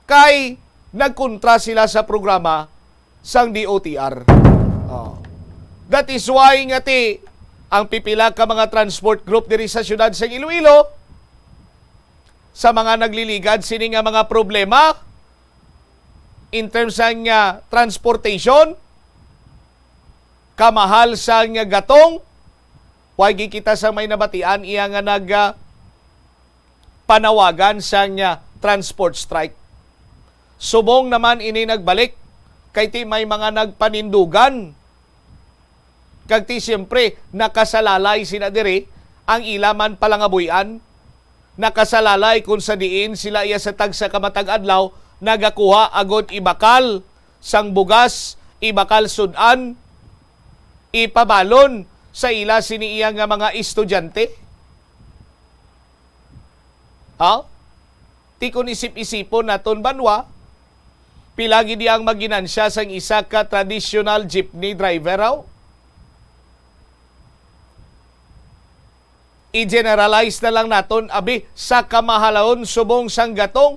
Kay nagkontra sila sa programa sang D O T R. Oh. That is why nga ti ang pipila ka mga transport group diri sa siyudad sang Iloilo, sa mga nagliligad sini nga mga problema in terms sang, ah, transportation, kamahal sang gatong, way gid kita sa may nabatian iya nga nag, ah, panawagan sang, ah, transport strike. Subong naman ini nagbalik kay ti may mga nagpanindugan. Kag ti siyempre, nakasalalay sina diri ang ila man palangabuy-an. Nakasalalay kung sa diin sila iya sa tagsa ka matag adlaw nagakuha agod ibakal sang bugas, ibakal sud-an, ipabalon sa ila sini iya nga mga estudyante. Ha? Ti kon isip-isipon naton banwa, pila gid ang maginansya sang isa ka traditional jeepney driver, haw? I-generalize na lang naton, abi, sa kamahalon subong sang gatong.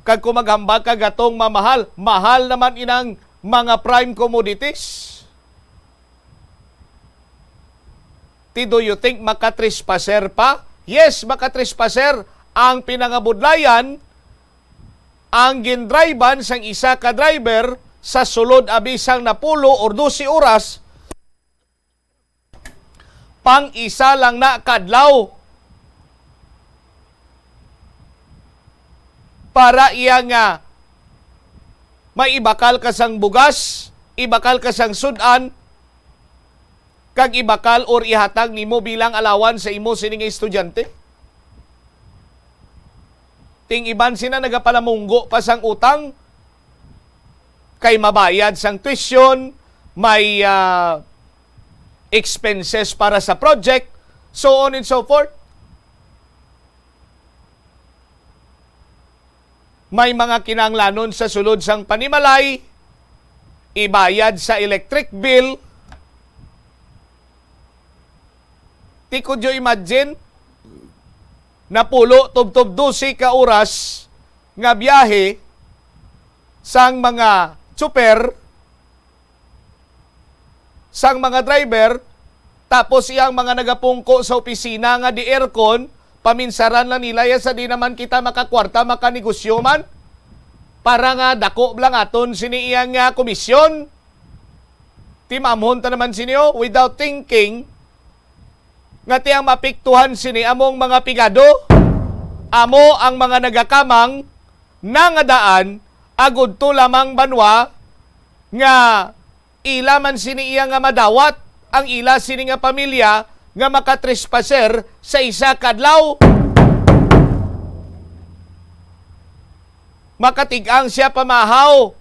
Kag kung maghambal ka gatong mamahal, mahal naman inang mga prime commodities. Ti, do you think makatrespasser pa? Yes, makatrespasser. Ang pinangabudlayan, ang gindriban sang isa ka driver sa sulod abi sang napulo or dose oras, pang isa lang na kadlaw para iya nga may ibakal ka sang bugas, ibakal ka sang sud-an, kag ibakal or ihatag nimo bilang alawan sa imo sini nga estudyante. Ting iban sina nagapalamunggo pa sang utang, kay mabayad sang tuition, may, ah, expenses para sa project, so on and so forth. May mga kinahanglanon sa sulod sang panimalay, ibayad sa electric bill. Ti, could you imagine? Napulo tubtob dose ka oras nga biyahe sang mga tsuper, sang mga driver, tapos iyang mga nagapungko sa opisina nga di aircon, paminsaran lang nila ya sa di naman kita makakwarta, makanegosyo man, para nga dako lang aton sini iyang, ah, komisyon. Ti maamhon ta naman sini, oh, without thinking, nga ti ang maapektuhan sini among mga pigado, amo ang mga nagakamang nangadaan agud to lamang banwa nga ila man sini iya nga madawat ang ila sini nga pamilya nga makatrespasser sa isa ka adlaw. Makatig-ang siya pamahaw,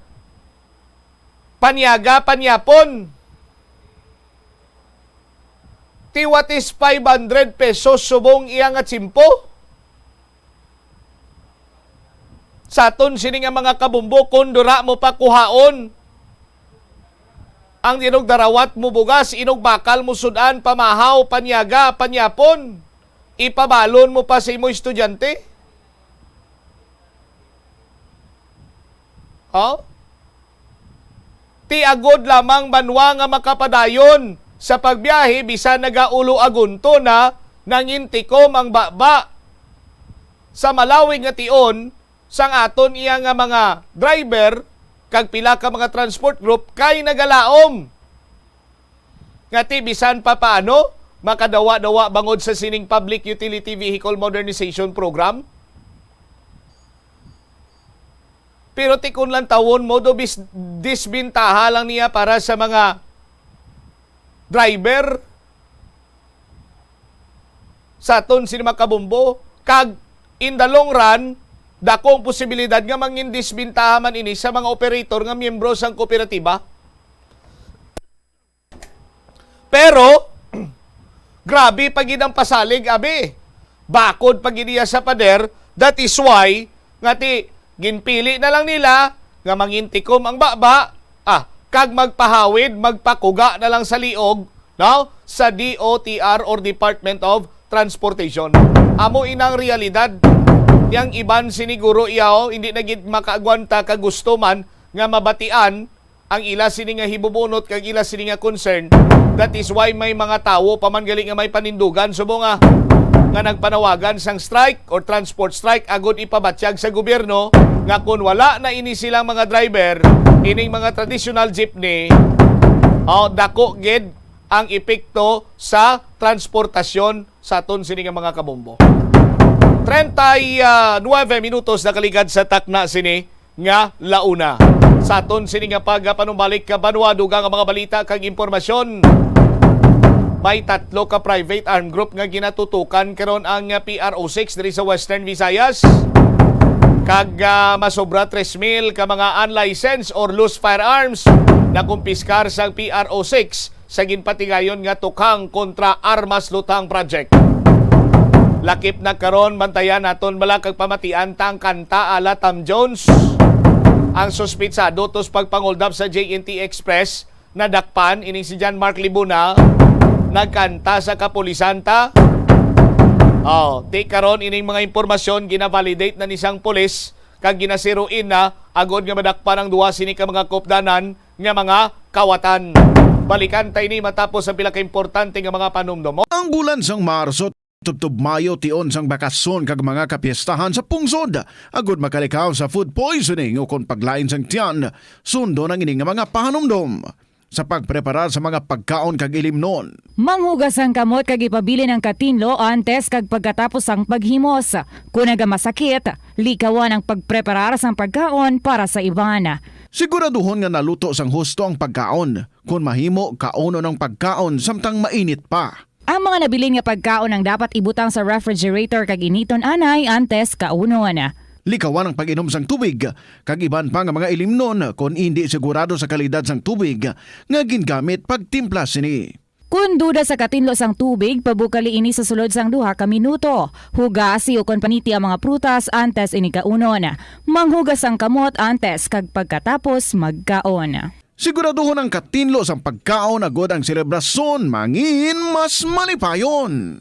panyaga, panyapon. Ti, what is five hundred pesos subong iya nga tiyempo? Sa aton sini nga mga kabumbo, kon dura mo pa kuhaon ang inugdarawat mo bugas, inugbakal mo sud-an, pamahaw, panyaga, panyapon, ipabalon mo pa sa imo estudyante. Ha? Ti agod lamang banwa nga makapadayon sa pagbiyahe, bisan nagaulo agunto na, nangintikom ang baba sa malawig nga tion sang aton iya nga mga driver kag pila ka mga transport group kay nagalaom nga ti bisan pa paano makadawa-dawa bangod sa sining Public Utility Vehicle Modernization Program. Pero ti kon lantawon mo, do bis-, disbentaha lang niya para sa mga driver sa aton sini mga kabumbo. Kag in the long run, Dako ang posibilidad nga mangin disbentaha man ini sa mga operator nga miyembro sang kooperatiba. Pero, grabe pa gid ang pasalig, abi. Bakod pa gid iya sa pader, that is why nga ti ginpili na lang nila nga mangintikom ang baba, ah, kag magpahawid, magpakuga na lang sa liog, no? Sa D O T R or Department of Transportation. Amo inang realidad. Yang iban siniguro iyaw, hindi na gid makaagwanta kag gusto man nga mabatian ang ila sini nga hibubunot kag ila sini nga concern. That is why may mga tawo pa man gali nga may panindugan, subo nga, nga nagpanawagan sang strike or transport strike agud ipabatyag sa gobyerno nga kun wala na ini silang mga driver, ining mga traditional jeepney, oh, dako gid ang epekto sa transportasyon sa aton sini nga mga kabombo. Treinta y nueve minutos nakaligad sa takna sini nga launa. Sa aton sini nga pagpanumbalik ka banwa, dugang ang mga balita kag impormasyon. May tatlo ka private armed group nga ginatutukan karon ang P R O six diri sa Western Visayas. Kag, ah, masobra tres mil ka mga unlicensed or loose firearms na kumpiskar sang P R O six sa ginpatigayon nga Tukhang kontra Armas Lutang Project. Lakip na karon, bantayan naton bala kag pamatian ta ang kanta ala Tom Jones. Ang suspitsado tos pagpanguldap sa J N T Express, nadakpan ining si John Mark Libuna, nagkanta sa kapulisan ta. Oh, ti karon ining mga impormasyon gina-validate na ni sang pulis kag ginasiruin na agod nga madakpan ang duha sini ka mga kupdanan nga mga kawatan. Balikan ta ini matapos ang pila ka importante nga mga panumdom. Ang bulan sang Marso, tubtob Mayo, tion sang bakasyon kag mga kapiestahan sa pungsod. Agud makalikaw sa food poisoning ukon paglain sang tiyan, sundon ang ini nga mga pahanumdom sa pagpreparar sa mga pagkaon kag ilimnon. Manghugas ang kamot kag ipabilin ang katinlo antes kag pagkatapos sang paghimos. Kon nagamasakit, likawan ang pagpreparar sang pagkaon para sa iban. Siguraduhon nga naluto sang husto ang pagkaon. Kon mahimo, kaunon ang pagkaon samtang mainit pa. Ang mga nabilin nga pagkaon ang dapat ibutang sa refrigerator kag initon anay antes kaunon. Likawan ang pag-inom sang tubig kag iban pa nga mga ilimnon kon indi sigurado sa kalidad sang tubig nga gingamit pagtimpla sini. Kon duda sa katinlo sang tubig, pabukali ini sa sulod sang duha ka minuto. Hugasi ukon paniti ang mga prutas antes ini kaunon. Manghugas ang kamot antes kag pagkatapos magkaon. Siguraduhon ang katinlo sang pagkaon agod ang selebrasyon mangin mas malipayon.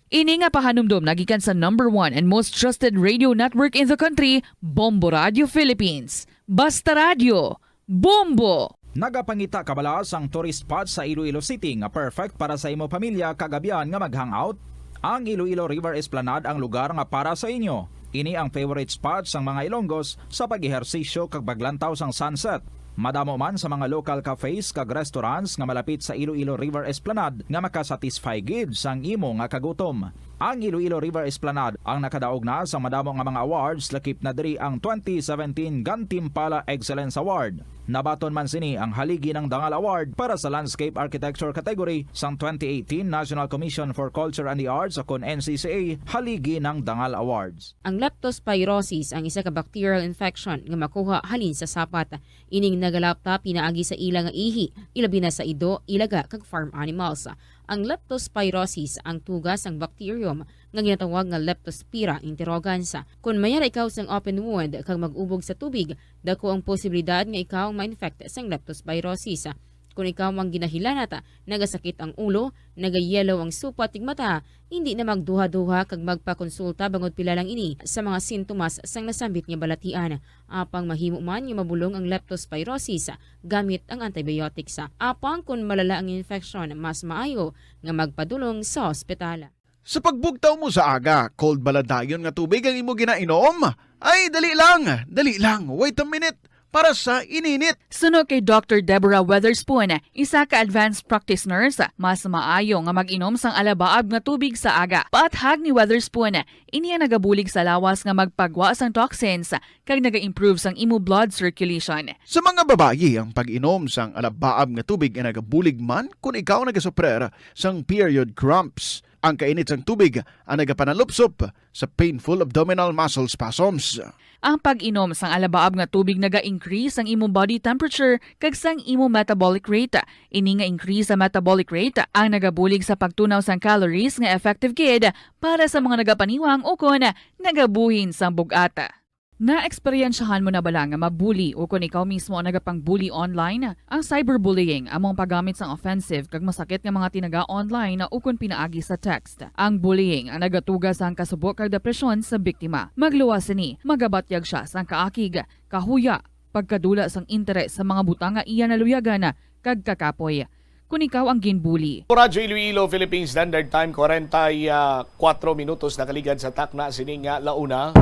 Ini nga pahanumdom nagikan sa number one and most trusted radio network in the country, Bombo Radio Philippines. Basta Radyo, Bombo! Nagapangita ka bala sang tourist spot sa Iloilo City nga perfect para sa imo pamilya kag abyan nga mag-hangout? Ang Iloilo River Esplanade ang lugar nga para sa inyo. Ini ang favorite spot sang mga Ilonggos sa pag-ehersisyo kag paglantaw sang sunset. Madamo man sa mga local cafes kag restaurants nga malapit sa Iloilo River Esplanade nga makasatisfy gid sang imo nga kagutom. Ang Iloilo River Esplanade ang nakadaog na sang madamo nga mga awards, lakip na diri ang twenty seventeen Gantimpala Excellence Award. Nabaton man sini ang Haligi ng Dangal Award para sa Landscape Architecture category sang twenty eighteen National Commission for Culture and the Arts, o kon N C C A Haligi ng Dangal Awards. Ang leptospirosis ang isa ka bacterial infection nga makuha halin sa sapat. Ining nagalapta pinaagi sa ila nga ihi, ilabi na sa ido, ilaga, kag farm animals. Ang leptospirosis ang tuga sang bacterium nga ginatawag nga Leptospira interrogans. Kon mayara ikaw sang open wound kag mag-ubog sa tubig, dako ang posibilidad nga ikaw ma-infect sang leptospirosis. Kon ikaw ang ginahilanat, nagasakit ang ulo, nagayellow ang supat kag mata, hindi na magduha-duha kag magpakonsulta bangod pila lang ini sa mga sintomas sang nasambit nga balatian. Apang mahimo man nga mabulong ang leptospirosis gamit ang antibiotics. Apang kon malala ang infeksyon, mas maayo nga magpadulong sa ospital. Sa pagbugtaw mo sa aga, cold bala dayon nga tubig ang imo ginainom? Ay, dali lang, dali lang, wait a minute, para sa ininit. Suno kay Doctor Deborah Weatherspoon, isa ka advanced practice nurse, mas maayo nga mag-inom sang alabaab nga tubig sa aga. Paathag ni Weatherspoon, ini ang nagabulig sa lawas nga magpagwa sang toxins kag naga-improve sang imo blood circulation. Sa mga babayi, ang pag-inom sang alabaab nga tubig ay nagabulig man kon ikaw nagasuprer sang period cramps. Ang kainit sang tubig ang nagapanalupsop sa painful abdominal muscle spasms. Ang pag-inom sang alabaab nga tubig naga-increase sang imong body temperature kag sang imong metabolic rate. Ini nga increase sa metabolic rate ang nagabulig sa pagtunaw sang calories nga effective gid para sa mga nagapaniwang ukon nagabuhin sang bug-at. Naeksperyensyahan mo na bala nga mabuli ukon ikaw mismo ang nagapang-bully online? Ang cyberbullying amo ang paggamit sang offensive kag masakit nga mga tinaga online ukon pinaagi sa text. Ang bullying ang nagatuga sang kasubo kag depresyon sa biktima. Magluwas sini, magabatyag sia sang kaakig, kahuya, pagkadula sang interes sa mga butang nga iya naluyagan, kag kakapoy. Kon ikaw ang ginbuli. Radyo Iloilo, Philippine Standard Time, kwarenta y kuatro minutos nakaligad sa takna sini nga launa.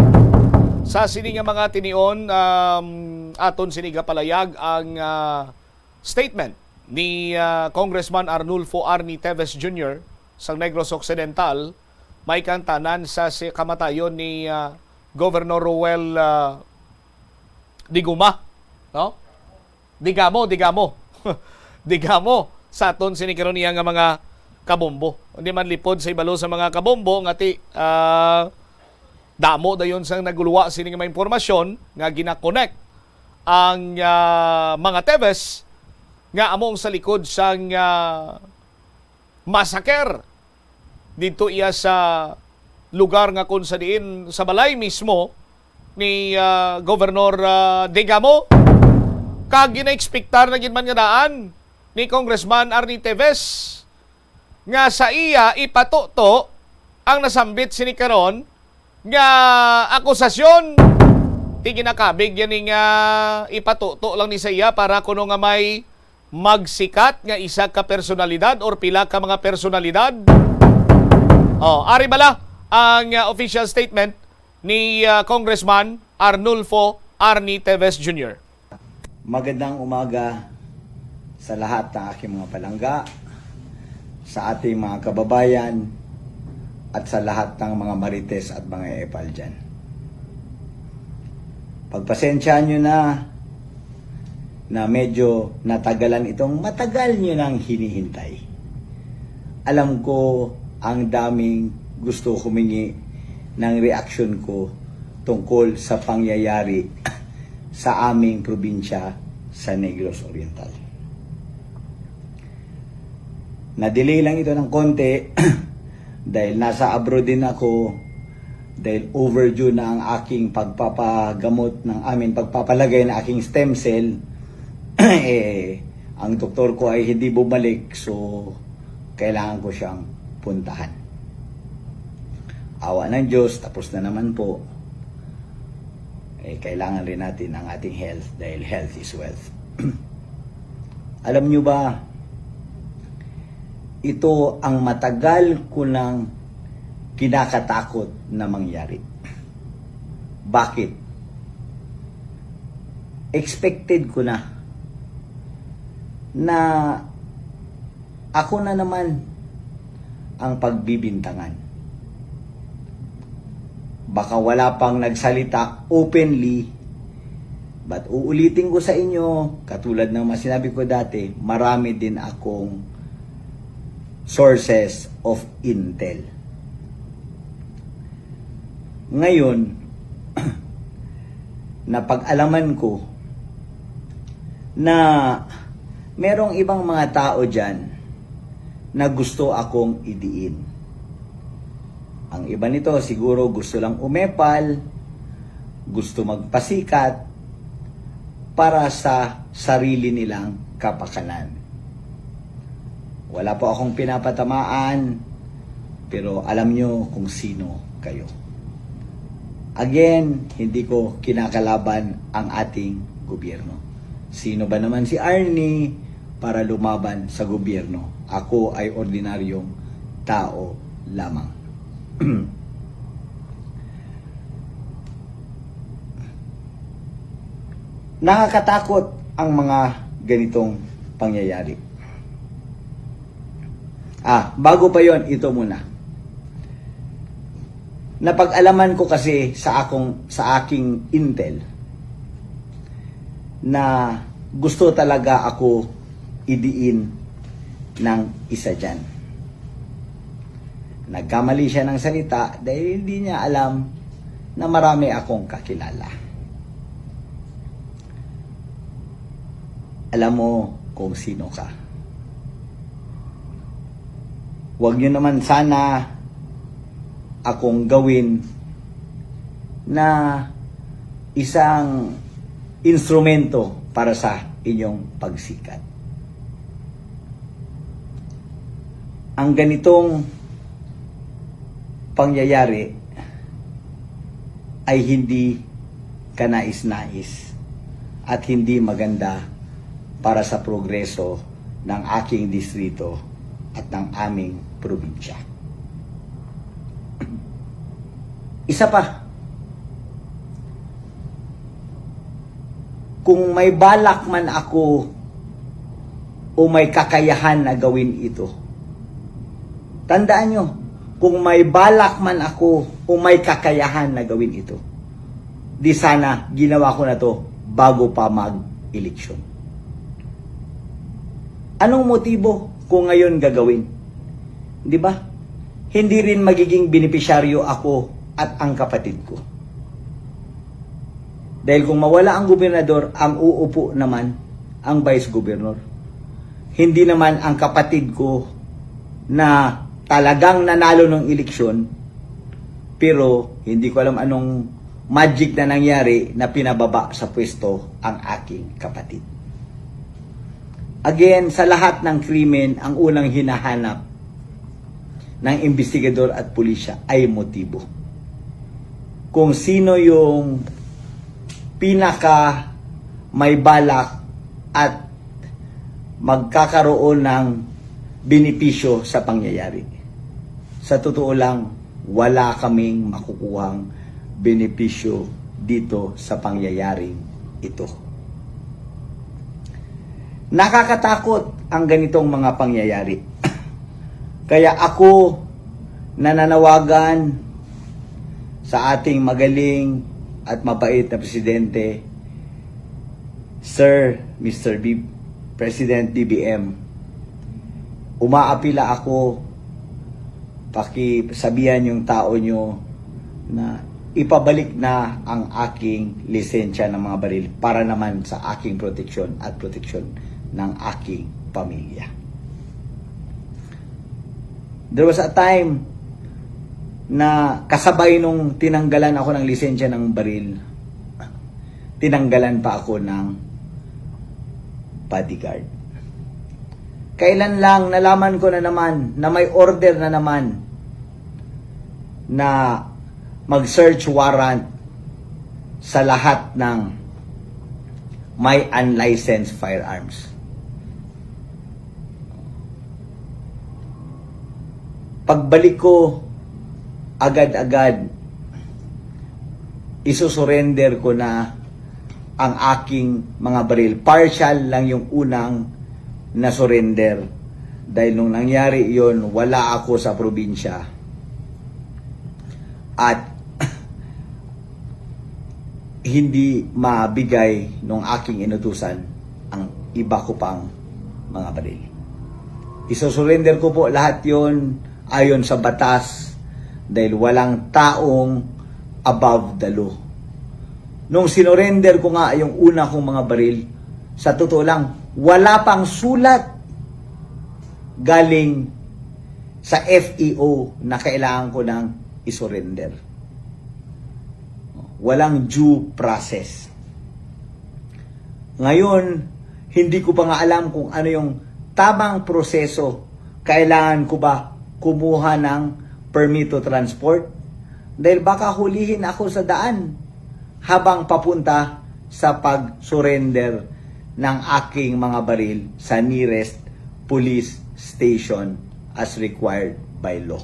Sa sini nga mga tinion, um, aton sini gapalayag ang, ah, statement ni, ah, Congressman Arnulfo Arnie Teves Junior sang Negros Occidental, may kantanan sa si kamatayon ni, ah, Governor Roel, ah, Diguma, no? Digamo, digamo. Digamo sa aton sini karon iya nga mga kabombo. Hindi man lipod sa ibalo sa mga kabombo nga ti, ah, damo dayon sang naguluwa sini nga mga impormasyon nga gina-connect ang, ah, mga Teves nga amo ang sa likod sang, ah, massacre didto iya sa lugar nga kung sa diin sa balay mismo ni, ah, Governor, ah, Digamo. Kag ginaekspektar na gid man nga daan ni Congressman Arnie Teves nga sa iya ipatuto ang nasambit sini karon nga akusasyon. Ti ginakabig yan nga ipatuto lang ni sa iya para kuno nga may magsikat nga isa ka personalidad or pila ka mga personalidad. Oh, ari bala ang, ah, official statement ni, ah, Congressman Arnulfo Arnie Teves Junior. Magandang umaga sa lahat ng aking mga palangga, sa ating mga kababayan, at sa lahat ng mga marites at mga epal dyan. Pagpasensyahan nyo na na medyo natagalan itong matagal nyo nang hinihintay. Alam ko ang daming gusto humingi ng reaksyon ko tungkol sa pangyayari sa aming probinsya sa Negros Oriental. Na-delay lang ito ng konti dahil nasa abroad din ako, dahil overdue na ang aking pagpapagamot ng amin, pagpapalagay ng aking stem cell. Eh, ang doktor ko ay hindi bumalik, so kailangan ko siyang puntahan. Awa ng Diyos, tapos na naman po. Eh, kailangan rin natin ang ating health dahil health is wealth. Alam nyo ba, ito ang matagal ko nang kinakatakot na mangyari. Bakit? Expected ko na na ako na naman ang pagbibintangan. Baka wala pang nagsalita openly, but uulitin ko sa inyo, katulad ng mga sinabi ko dati, marami din akong sources of intel. Ngayon, napag-alaman ko na merong ibang mga tao dyan na gusto akong idiin. Ang iba nito siguro gusto lang umepal, gusto magpasikat para sa sarili nilang kapakanan. Wala po akong pinapatamaan, pero alam nyo kung sino kayo. Again, hindi ko kinakalaban ang ating gobyerno. Sino ba naman si Arnie para lumaban sa gobyerno? Ako ay ordinaryong tao lamang. Nakakatakot ang mga ganitong pangyayari. Ah, bago pa yon, ito muna. Napag-alaman ko kasi sa akong, sa aking intel na gusto talaga ako idiin ng isa dyan. Nagkamali siya ng salita dahil hindi niya alam na marami akong kakilala. Alam mo kung sino ka. Huwag niyo naman sana akong gawin na isang instrumento para sa inyong pagsikat. Ang ganitong pangyayari ay hindi kanais-nais at hindi maganda para sa progreso ng aking distrito at ng aming probinsya. Isa pa, kung may balak man ako o may kakayahan na gawin ito, tandaan nyo, kung may balak man ako o may kakayahan na gawin ito, di sana ginawa ko na to bago pa mag-eleksyon. Anong motibo ko ngayon gagawin? Di ba? Hindi rin magiging benepisyaryo ako at ang kapatid ko. Dahil kung mawala ang gobernador, ang uupo naman ang vice governor. Hindi naman ang kapatid ko na talagang nanalo ng eleksyon, pero hindi ko alam anong magic na nangyari na pinababa sa pwesto ang aking kapatid. Again, sa lahat ng krimen, ang unang hinahanap ng investigador at pulisya ay motibo. Kung sino yung pinaka may balak at magkakaroon ng benepisyo sa pangyayari. Sa totoo lang, wala kaming makukuhang benepisyo dito sa pangyayaring ito. Nakakatakot ang ganitong mga pangyayari. Kaya ako nananawagan sa ating magaling at mabait na presidente, Sir, Mister B, President B B M, umaapila ako, pakisabihan yung tao nyo na ipabalik na ang aking lisensya ng mga baril para naman sa aking proteksyon at proteksyon ng aking pamilya. There was a time na kasabay nung tinanggalan ako ng lisensya ng baril, tinanggalan pa ako ng bodyguard. Kailan lang nalaman ko na naman na may order na naman na mag-search warrant sa lahat ng may unlicensed firearms. Pagbalik ko, agad-agad, isusurrender ko na ang aking mga baril. Partial lang yung unang na-surrender. Dahil nung nangyari yon, wala ako sa probinsya. At hindi mabigay nung aking inutusan ang iba ko pang mga baril. Isusurrender ko po lahat yon ayon sa batas dahil walang taong above the law. Nung sinurrender ko nga yung una kong mga baril, sa totoo lang, wala pang sulat galing sa F E O na kailangan ko nang isurrender. Walang due process. Ngayon, hindi ko pa nga alam kung ano yung tamang proseso. Kailangan ko ba kumuha ng permit to transport? Dahil baka hulihin ako sa daan habang papunta sa pag-surrender ng aking mga baril sa nearest police station as required by law.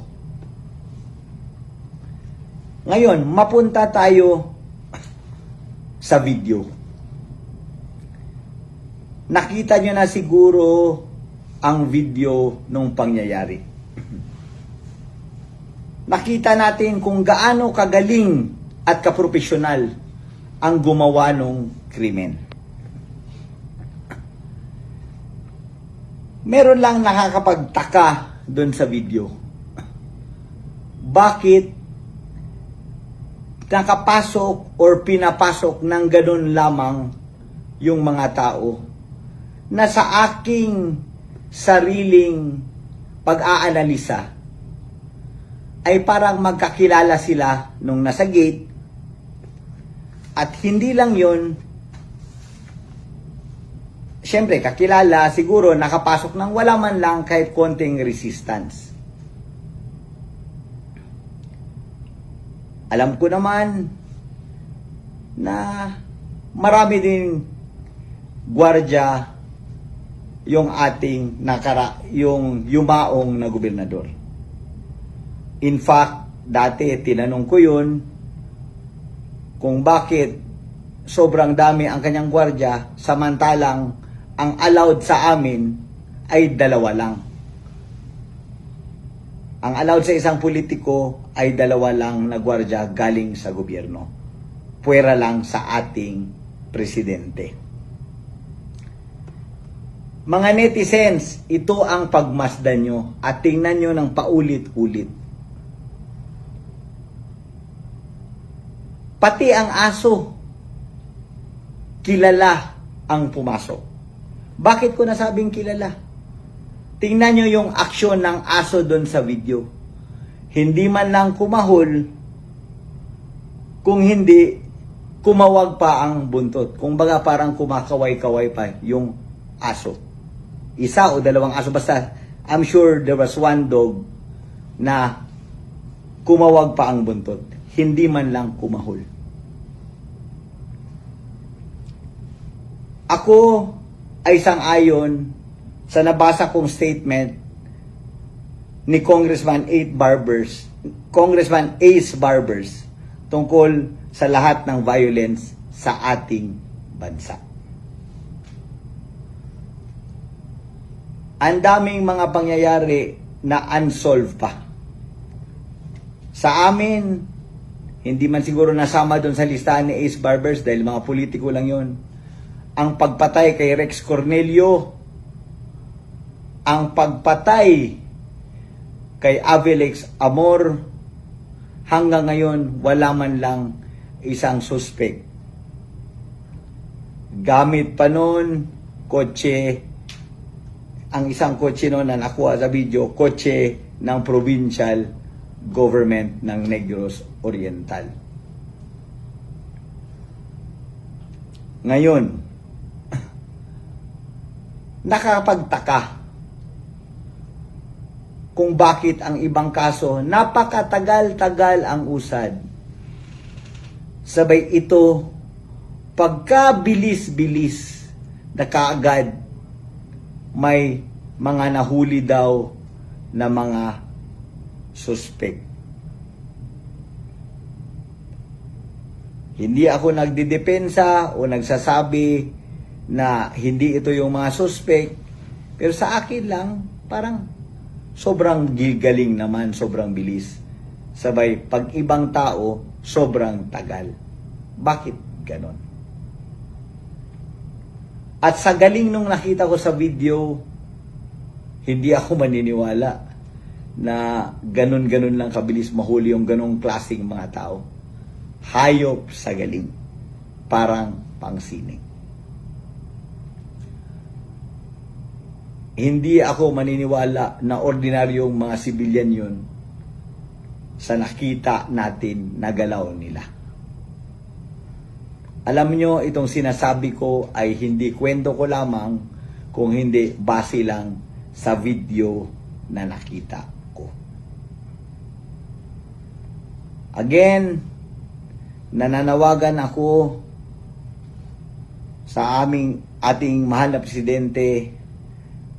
Ngayon, mapunta tayo sa video. Nakita nyo na siguro ang video nung pangyayari. Nakita natin kung gaano kagaling at kapropesyonal ang gumawa nung krimen. Meron lang nakakapagtaka dun sa video. Bakit nakapasok or pinapasok ng ganun lamang yung mga tao? na sa aking sariling pag-aanalisa ay parang magkakilala sila nung nasa gate, at hindi lang yun, siyempre, kakilala, siguro nakapasok nang wala man lang kahit konting resistance. Alam ko naman na marami din gwardiya yung ating nakara-, yung yumaong na gobernador. In fact, dati tinanong ko yun kung bakit sobrang dami ang kanyang gwardiya, samantalang ang allowed sa amin ay dalawa lang. Ang allowed sa isang politiko ay dalawa lang na gwardiya galing sa gobyerno, pwera lang sa ating presidente. Mga netizens, ito ang pagmasdan nyo at tingnan nyo ng paulit-ulit. Pati ang aso, kilala ang pumasok. Bakit ko nasabing kilala? Tingnan nyo yung aksyon ng aso doon sa video. Hindi man lang kumahol, kung hindi, kumawag pa ang buntot. Kung baga, parang kumakaway-kaway pa yung aso. Isa o dalawang aso, basta, I'm sure there was one dog na kumawag pa ang buntot. Hindi man lang kumahol. Ako ay sang-ayon sa nabasa kong statement ni Congressman Eight Barbers, Congressman Ace Barbers, tungkol sa lahat ng violence sa ating bansa. Ang daming mga pangyayari na unsolved pa. Sa amin, hindi man siguro nasama doon sa listahan ni Ace Barbers dahil mga politiko lang yon. Ang pagpatay kay Rex Cornelio, ang pagpatay kay Avilex Amor, hanggang ngayon wala man lang isang suspek. Gamit pa noon, kotse, ang isang kotse noon na nakuha sa video, kotse ng provincial government ng Negros Oriental. Ngayon, nakapagtaka kung bakit ang ibang kaso napakatagal-tagal ang usad. Sabay ito, pagkabilis-bilis na kaagad may mga nahuli daw na mga suspek. Hindi ako nagdidepensa o nagsasabi na hindi ito yung mga suspek, pero sa akin lang, parang sobrang gi-, galing naman, sobrang bilis. Sabay, pag ibang tao, sobrang tagal. Bakit ganon? At sa galing nung nakita ko sa video, hindi ako maniniwala na ganun-ganun lang kabilis mahuli yung ganung klaseng mga tao. Hayop sa galing. Parang pangsining. Hindi ako maniniwala na ordinaryong mga sibilyan yun sa nakita natin na galaw nila. Alam nyo, itong sinasabi ko ay hindi kwento ko lamang, kung hindi base lang sa video na nakita ko. Again, nananawagan ako sa aming, ating mahal na presidente,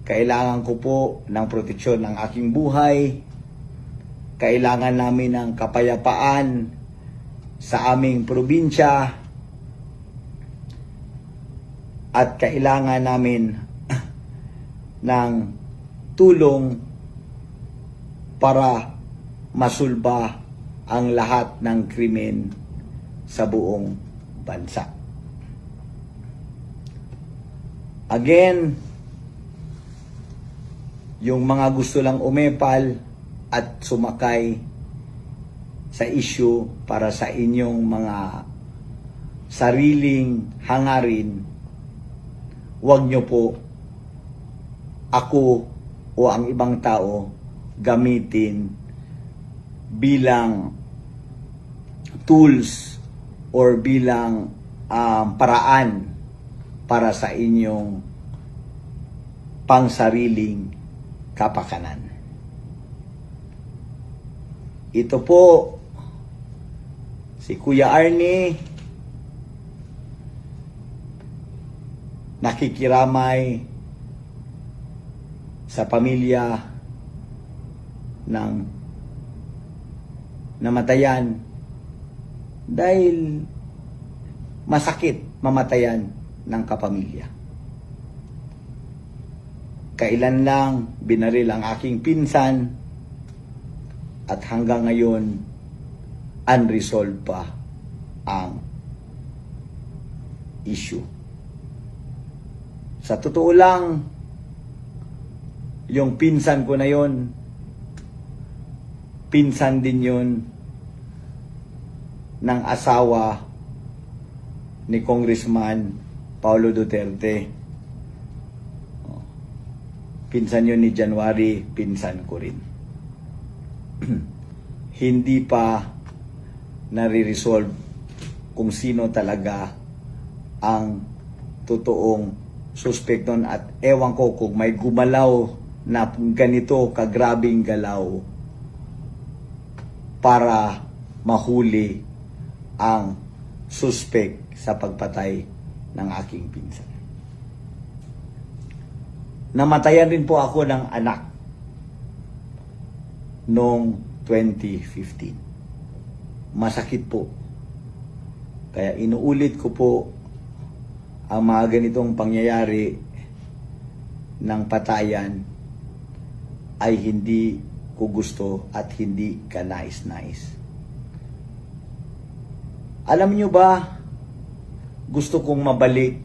kailangan ko po ng proteksyon ng aking buhay. Kailangan namin ng kapayapaan sa aming probinsya. At kailangan namin ng tulong para masulba ang lahat ng krimen sa buong bansa. Again, yung mga gusto lang umepal at sumakay sa issue para sa inyong mga sariling hangarin, wag nyo po ako o ang ibang tao gamitin bilang tools or bilang, um, paraan para sa inyong pangsariling kapakanan. Ito po si Kuya Arnie, nakikiramay sa pamilya ng namatayan dahil masakit mamatayan ng kapamilya. Kailan lang binaril ang aking pinsan at hanggang ngayon unresolved pa ang issue. Sa totoo lang, yung pinsan ko na yon, pinsan din yon ng asawa ni Congressman Paulo Duterte. Oh. Pinsan yon ni January, pinsan ko rin. Hindi pa nare-resolve kung sino talaga ang totoong suspect nun, at ewan ko kung may gumalaw na ganito kagrabing galaw para mahuli ang suspect sa pagpatay ng aking pinsan. Namatayan rin po ako ng anak noong twenty fifteen. Masakit po. Kaya inuulit ko po, ang mga ganitong pangyayari ng patayan ay hindi ko gusto at hindi kanais-nais. Alam niyo ba, gusto kong mabalik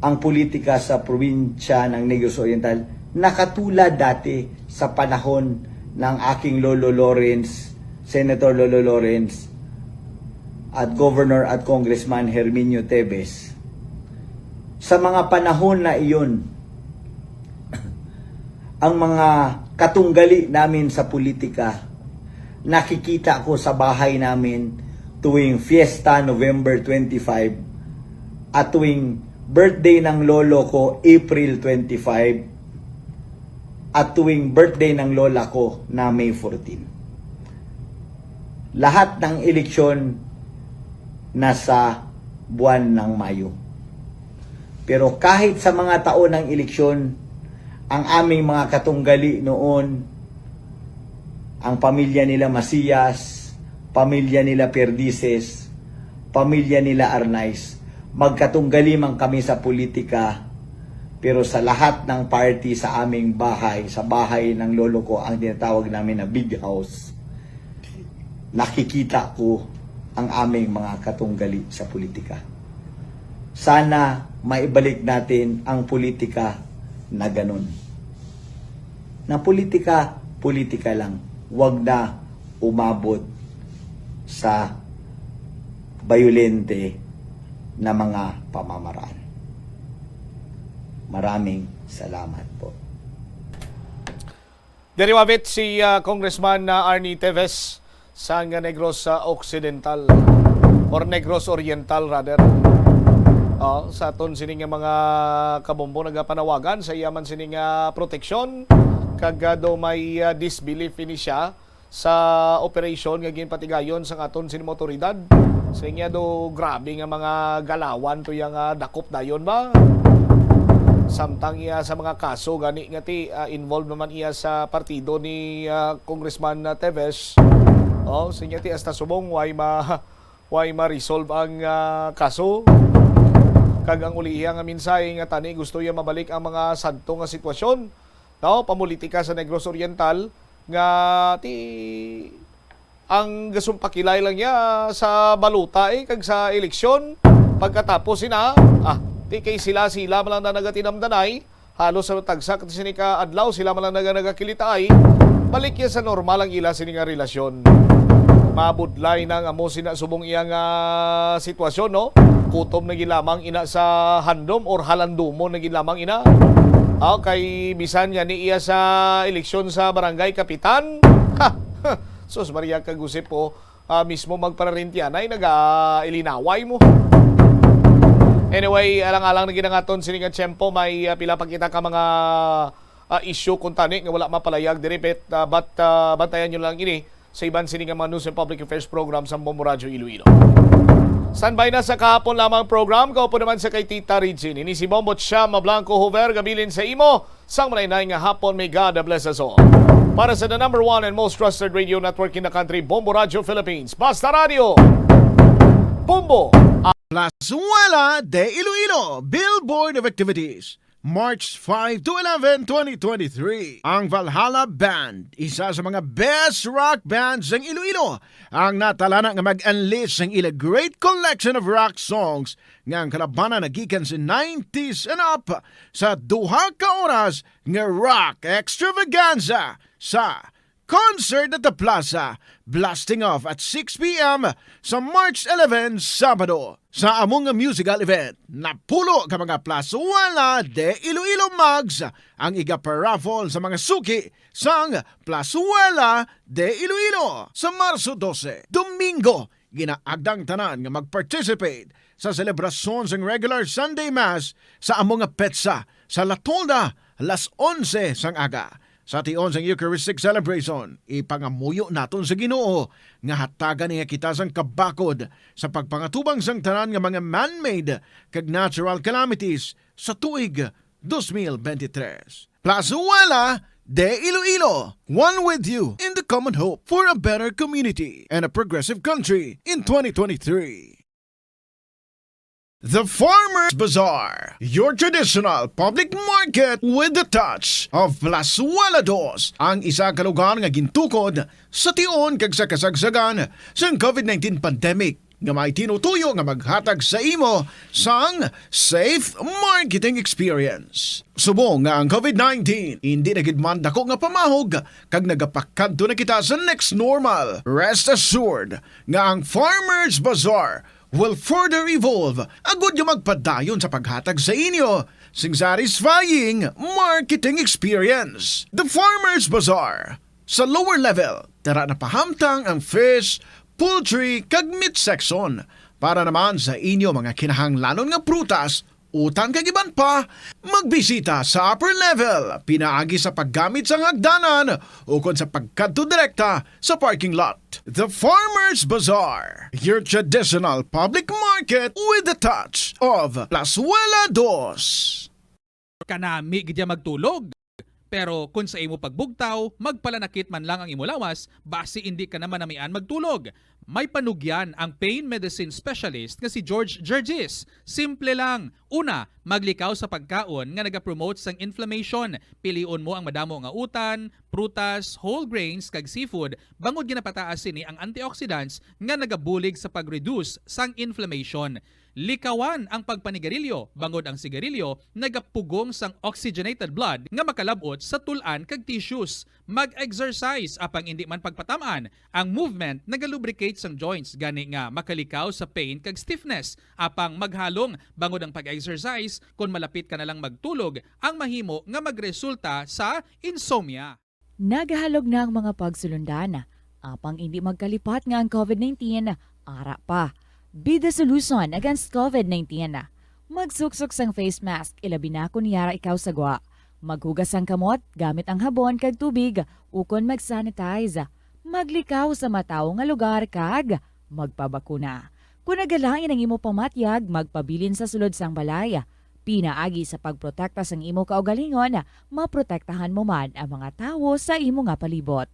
ang politika sa probinsya ng Negros Oriental na katulad dati sa panahon ng aking Lolo Lawrence, Senator Lolo Lawrence, at Governor at Congressman Herminio Tevez. Sa mga panahon na iyon, ang mga katunggali namin sa politika, nakikita ko sa bahay namin tuwing fiesta, November twenty-five, at tuwing birthday ng lolo ko, April twenty-five, at tuwing birthday ng lola ko na May fourteen. Lahat ng eleksyon nasa buwan ng Mayo. Pero kahit sa mga taon ng eleksyon, ang aming mga katunggali noon, ang pamilya nila Macias, pamilya nila Perdices, pamilya nila Arnaiz, magkatunggali man kami sa politika, pero sa lahat ng party sa aming bahay, sa bahay ng lolo ko, ang tinatawag namin na big house, nakikita ko ang aming mga katunggali sa politika. Sana maibalik natin ang politika na ganun. Na politika, politika lang. Wag na umabot sa bayolente na mga pamamaraan. Maraming salamat po. Diri mabit si, ah, Congressman, ah, Arnie Tevez sang Negros, ah, Occidental or Negros Oriental rather. Oh, sa aton sini nga mga kabombo nagapanawagan sa iya man sini nga proteksyon kag, ah, do may, ah, disbelief ini siya sa operasyon nga ginpatigayon sang aton sini mga otoridad. Sa niya do grabe nga mga galawan to iya nga dakop dayon ba? Samtang iya sa mga kaso gani nga ti, ah, involved naman iya sa partido ni, ah, Congressman, ah, Tevez. Oh, sa niya ti hasta subong way ma-, way ma-resolve ang, ah, kaso. Kag ang uli iya nga mensahe nga tani gusto iya mabalik ang mga sadto nga sitwasyon, no, pamulitika sa Negros Oriental nga ti ang gasumpakilay lang niya sa balota, eh, kag sa eleksyon. Pagkatapos sina, ah, ti kay sila, sila man lang na nagatinamdanay, halos sa tagsa ka sini ka adlaw, sila man lang naga-, nagakilitaay, balik ya sa normal ang ila sini nga relasyon. Mabudlay na nga mo sina subong iya nga sitwasyon, no? Kutob na gid lamang ina sa handom or halandomon na gid lamang ina. Aw, kay bisan nga ni iya sa eleksyon sa barangay kapitan. Ha! Sus, Maria kag Jose po, ah, mismo magpararentya na, ay nag-aalinaway mo. Anyway, alang-alang na ginangaton sini nga tiyempo, may, ah, pila pa kita ka mga, ah, issue kung tani nga wala mapalayag diri, bet, ah, but, ah, bantayan nyo lang ini sa iban sini nga mga news and public affairs program sa Bombo Radyo Iloilo. Standby na sa kahapon lamang program, kaupo naman sa kay Tita Regine. Ini si Bombo Chama Blanco Hover, gabilin sa imo sang malainay nga hapon. May God bless us all. Para sa the number one and most trusted radio network in the country, Bombo Radyo Philippines. Basta Radio, Bombo. Plazuela de Iloilo, Billboard of Activities. March five to eleven, twenty twenty-three. Ang Valhalla Band, isa sa mga best rock bands sang Iloilo, ang natalana nga mag-unleash sang ila great collection of rock songs nga ang kalabanan nagikan sa nineties and up sa duha ka oras nga rock extravaganza sa Concert at the Plaza, blasting off at six p m sa March eleven, Sabado. Sa among musical event, napulo ka mga Plazuela de Iloilo mugs ang igaparaffle sa mga suki sang Plazuela de Iloilo. Sa Marso dose, Domingo, ginaagdang tanan nga mag-participate sa selebrasyon sang regular Sunday Mass sa amo nga petsa sa La Tolda, las onse sang aga. Sa tion sang Eucharistic celebration, ipangamuyo naton sa Ginoo nga hatagan niya kita sang kabakod sa pagpangatubang sang tanan nga mga man-made kag natural calamities sa tuig dos mil bente tres. Plazuela de Iloilo, one with you in the common hope for a better community and a progressive country in twenty twenty-three. The Farmers Bazaar, your traditional public market with the touch of Plazuela Dos, ang isa ka lugar nga gintukod sa tion kag sa kasagsagan sang covid nineteen pandemic, nga may tinutuyo nga maghatag sa imo sang safe marketing experience. Subong nga ang covid nineteen indi na gid man dako nga pamahog, kag nagapakadto na kita sa next normal, rest assured nga ang Farmers Bazaar will further evolve agud nga magpadayon sa paghatag sa inyo sing satisfying marketing experience. The Farmers Bazaar, sa lower level, tara na pahamtang ang fish, poultry, kag meat section. Para naman sa inyo mga kinahanglanon nga prutas, utan kag iban pa, magbisita sa upper level pinaagi sa paggamit sang hagdanan ukon sa pagkadto direkta sa parking lot. The Farmers Bazaar, your traditional public market with the touch of Plazuela Dos. Kanami gid ya magtulog. Pero kon sa imo pagbugtaw, magpalanakit man lang ang imo lawas, basi indi ka na manamian magtulog. May panugyan ang pain medicine specialist nga si George Gergis. Simple lang. Una, maglikaw sa pagkaon nga nagapromote sang inflammation. Pilion mo ang madamo nga utan, prutas, whole grains, kag seafood, bangod ginapataas sini ang antioxidants nga nagabulig sa pag-reduce sang inflammation. Likawan ang pagpanigarilyo, bangod ang sigarilyo nagapugong sang oxygenated blood nga makalab-ot sa tul-an kag tissues. Mag-exercise, apang indi man pagpatam-an. Ang movement nagalubricate sang joints, gani nga makalikaw sa pain kag stiffness. Apang maghalong, bangod ang pag-exercise, kon malapit ka na lang magtulog, ang mahimo nga magresulta sa insomnia. Nagahalog na ang mga pagsulundan, apang indi magkalipat nga ang covid nineteen ara pa. Be the solution against covid nineteen. Magsuksok sang face mask, ilabi na kon yara ikaw sa gwa. Maghugas sang kamot gamit ang habon kag tubig, ukon mag-sanitize. Maglikaw sa matawo nga lugar kag magpabakuna. Kon nagalain ang imo pamatyag, magpabilin sa sulod sang balay. Pinaagi sa pagprotekta sang imo kaugalingon, maprotektahan mo man ang mga tawo sa imo nga palibot.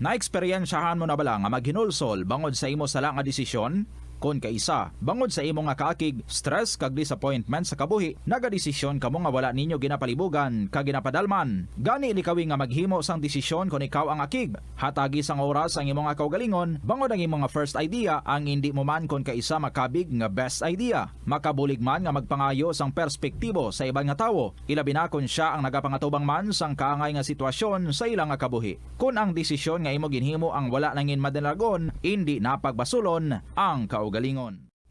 Naeksperyensyahan mo na bala nga maghinulsol bangod sa imo sala nga desisyon? Kon kaisa, bangod sa imo nga kaakig, stress, kag disappointment sa kabuhi, nagadesisyon kamo nga wala ninyo ginapalibugan kag ginapadalman. Gani, likawi nga maghimo sang desisyon kon ikaw ang akig. Hatagi sang oras ang imo nga kaugalingon, bangod ang imo nga first idea ang indi mo man kon kaisa makabig nga best idea. Makabulig man nga magpangayo sang perspektibo sa iban nga tawo, ilabi na kon sia ang nagapangatubang man sang kaangay nga sitwasyon sa ila nga kabuhi. Kon ang desisyon nga imo ginhimo ang wala nangin madalagon, indi na pagbasulon ang kaugalingon.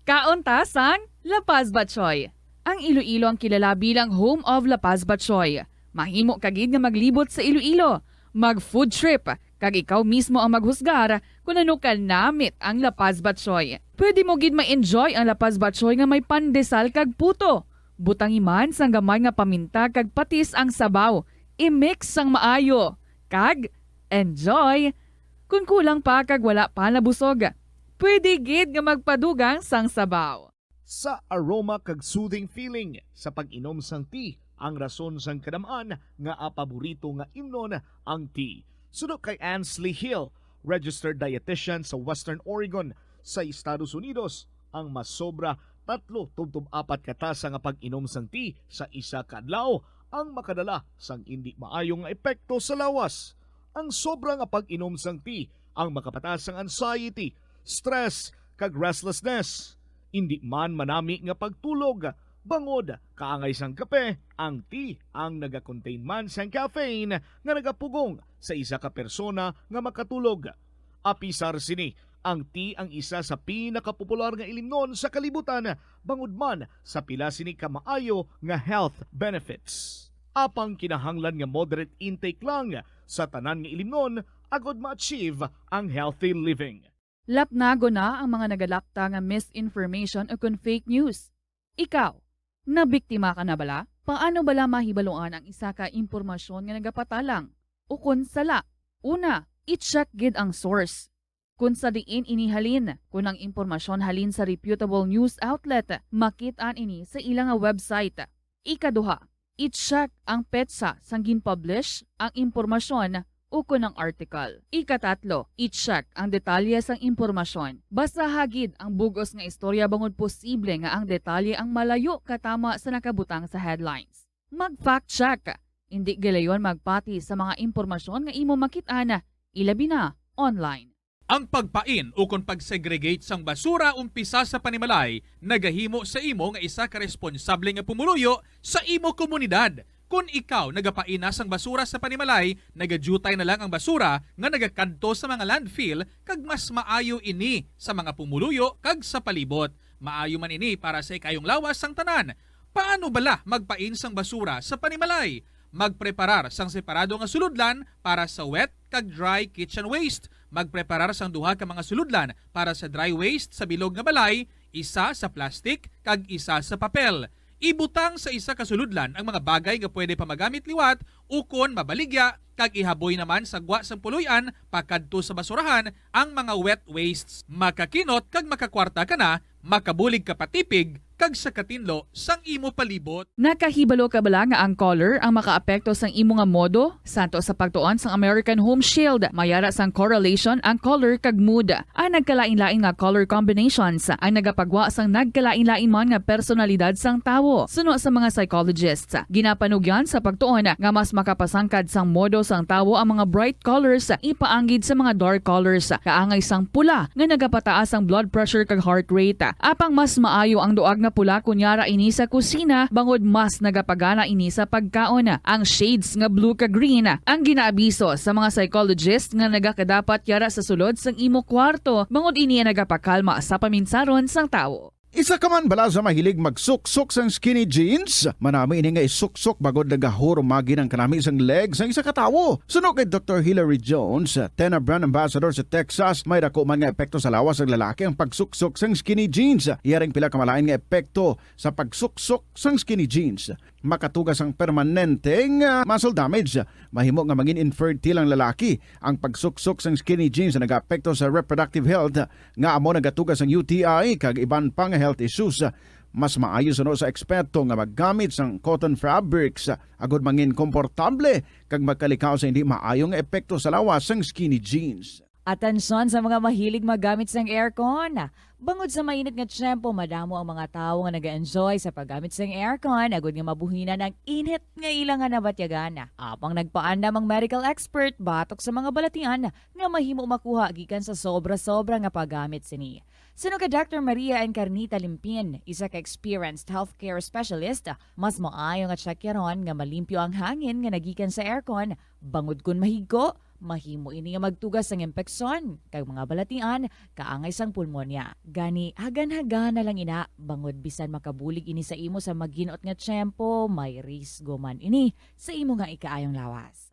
Kaon ta sang La Paz Batchoy. Ang Iloilo ang kilala bilang home of La Paz Batchoy. Mahimo ka gid nga maglibot sa Iloilo, mag-food trip, kag ikaw mismo ang maghusgar kon ano ka namit ang La Paz Batchoy. Pwede mo gid ma-enjoy ang La Paz Batchoy nga may pandesal kag puto. Butangi man sang gamay nga paminta kag patis ang sabaw. I-mix sang maayo. Kag enjoy! Kon kulang pa kag wala pa nabusog, pwede gid nga magpadugang sang sabaw. Sa aroma kag soothing feeling sa pag-inom sang tea, ang rason sang kadam-an nga paborito nga imnon ang tea. Suno kay Ansley Hill, registered dietitian sa Western Oregon sa Estados Unidos, ang masobra tatlo tubtob apat ka tasa nga pag-inom sang tea sa isa ka adlaw ang makadala sang indi maayo nga epekto sa lawas. Ang sobra nga pag-inom sang tea ang makapataas sang anxiety, stress, kag restlessness. Indi man manami nga pagtulog, bangod kaangay sang kape, ang tea ang nagakontain man sang caffeine nga nagapugong sa isa ka persona nga makatulog. Apisar sini, ang tea ang isa sa pinakapopular nga ilimnon sa kalibutan, bangod man sa pila sini ka maayo nga health benefits. Apang kinahanglan nga moderate intake lang sa tanan nga ilimnon agod ma-achieve ang healthy living. Lapnagon na ang mga nagalapta nga misinformation ukon fake news. Ikaw, nabiktima ka na bala? Paano bala mahibaluan ang isa ka impormasyon nga nagapatalang ukon sala? Una, i-check gid ang source. Kon sa diin ini halin, kon ang impormasyon halin sa reputable news outlet, makit-an ini sa ila nga website. Ikaduha, i-check ang petsa sang gin-publish ang impormasyon ukon ang article. Ikatatlo, i-check ang detalye sang impormasyon. Basaha gid ang bug-os nga istorya bangod posible nga ang detalye ang malayo katama sa nakabutang sa headlines. Mag-fact check. Indi gilayon magpati sa mga impormasyon nga imo makit-an, ilabi na online. Ang pagpain ukon pag-segregate sang basura umpisa sa panimalay nagahimo sa imo nga isa ka responsable nga pumuluyo sa imo komunidad. Kon ikaw nagapain na sang basura sa panimalay, nagadyutay na lang ang basura nga nagakadto sa mga landfill, kag mas maayo ini sa mga pumuluyo kag sa palibot. Maayo man ini para sa ikayong lawas sang tanan. Paano bala magpain sang basura sa panimalay? Magpreparar sang separado nga sulodlan para sa wet kag dry kitchen waste. Magpreparar sang duha ka mga sulodlan para sa dry waste sa bilog nga balay, isa sa plastic kag isa sa papel. Ibutang sa isa ka sulodlan ang mga bagay nga pwede pa magamit liwat ukon mabaligya, kag ihaboy naman sa gwa sang puloy-an pakadto sa basurahan ang mga wet wastes. Makakinot kag makakwarta ka na, makabulig ka pa tipig kag sa katinlo sang imo palibot. Nakahibalo ka bala nga ang color ang makaapekto sang imo nga modo? Santo sa pagtuon sang American Home Shield, may ara sang correlation ang color kag mood. Ang nagkalain-lain nga color combinations ang nagapagwa sang nagkalain-lain man nga personalidad sang tawo. Suno sa mga psychologists, ginapanugyan sa pagtuon nga mas makapasangkad sang modo sang tawo ang mga bright colors ipaanggid sa mga dark colors, kaangay sang pula nga nagapataas ang blood pressure kag heart rate. Apang mas maayo ang duag nga pula kon yara ini sa kusina, bangod mas nagapagana ini sa pagkaon. Ang shades nga blue kag green ang ginaabiso sa mga psychologist nga nagakadapat yara sa sulod sang imo kwarto, bangod ini ang nagapakalma sa paminsaron sang tawo. Isa ka man bala sa mahilig magsuksok sang skinny jeans? Manami ini nga isuksok bangod nagahurumagi ang kanami sang leg sang isa ka tawo. Suno kay Doktor Hilary Jones, Tena Brand Ambassador sa Texas, may daku man nga epekto sa lawas sang lalaki ang pagsuksok sang skinny jeans. Iya ring pila ka malain nga epekto sa pagsuksok sang skinny jeans. Makatuga sang permanente nga muscle damage. Mahimo nga mangin infertile ang lalaki. Ang pagsuksok sang skinny jeans nagaapekto sa reproductive health, nga amo nagatuga sang U T I kag iban pa nga health issues. Mas maayo suno sa eksperto nga maggamit sang cotton fabrics agod mangin komportable kag magkalikaw sa hindi maayo nga epekto sa lawas sang skinny jeans. Atensyon sa mga mahilig maggamit sang aircon. Bangod sa mainit nga tiyempo, madamo ang mga tawo nga nag-enjoy sa paggamit sang aircon agod nga mabuhinan ang init nga ila nga nabatyagan. Apang nagpaandam ang medical expert batok sa mga balatian nga mahimo makuha gikan sa sobra-sobra nga paggamit sini. Suno kay Doktor Maria Encarnita Limpin, isa ka experienced healthcare specialist, mas maayo nga tsakyaron nga malimpyo ang hangin nga nagikan sa aircon, bangod kon mahigko, Mahimo ini nga magtuga sang impeksyon kag mga balatian kaangay sang pulmonya. Gani, hagan-hagan na lang ina, bangod bisan makabulig ini sa imo sa maghinot nga tiyempo, may risgo man ini sa imo nga ikaayong lawas.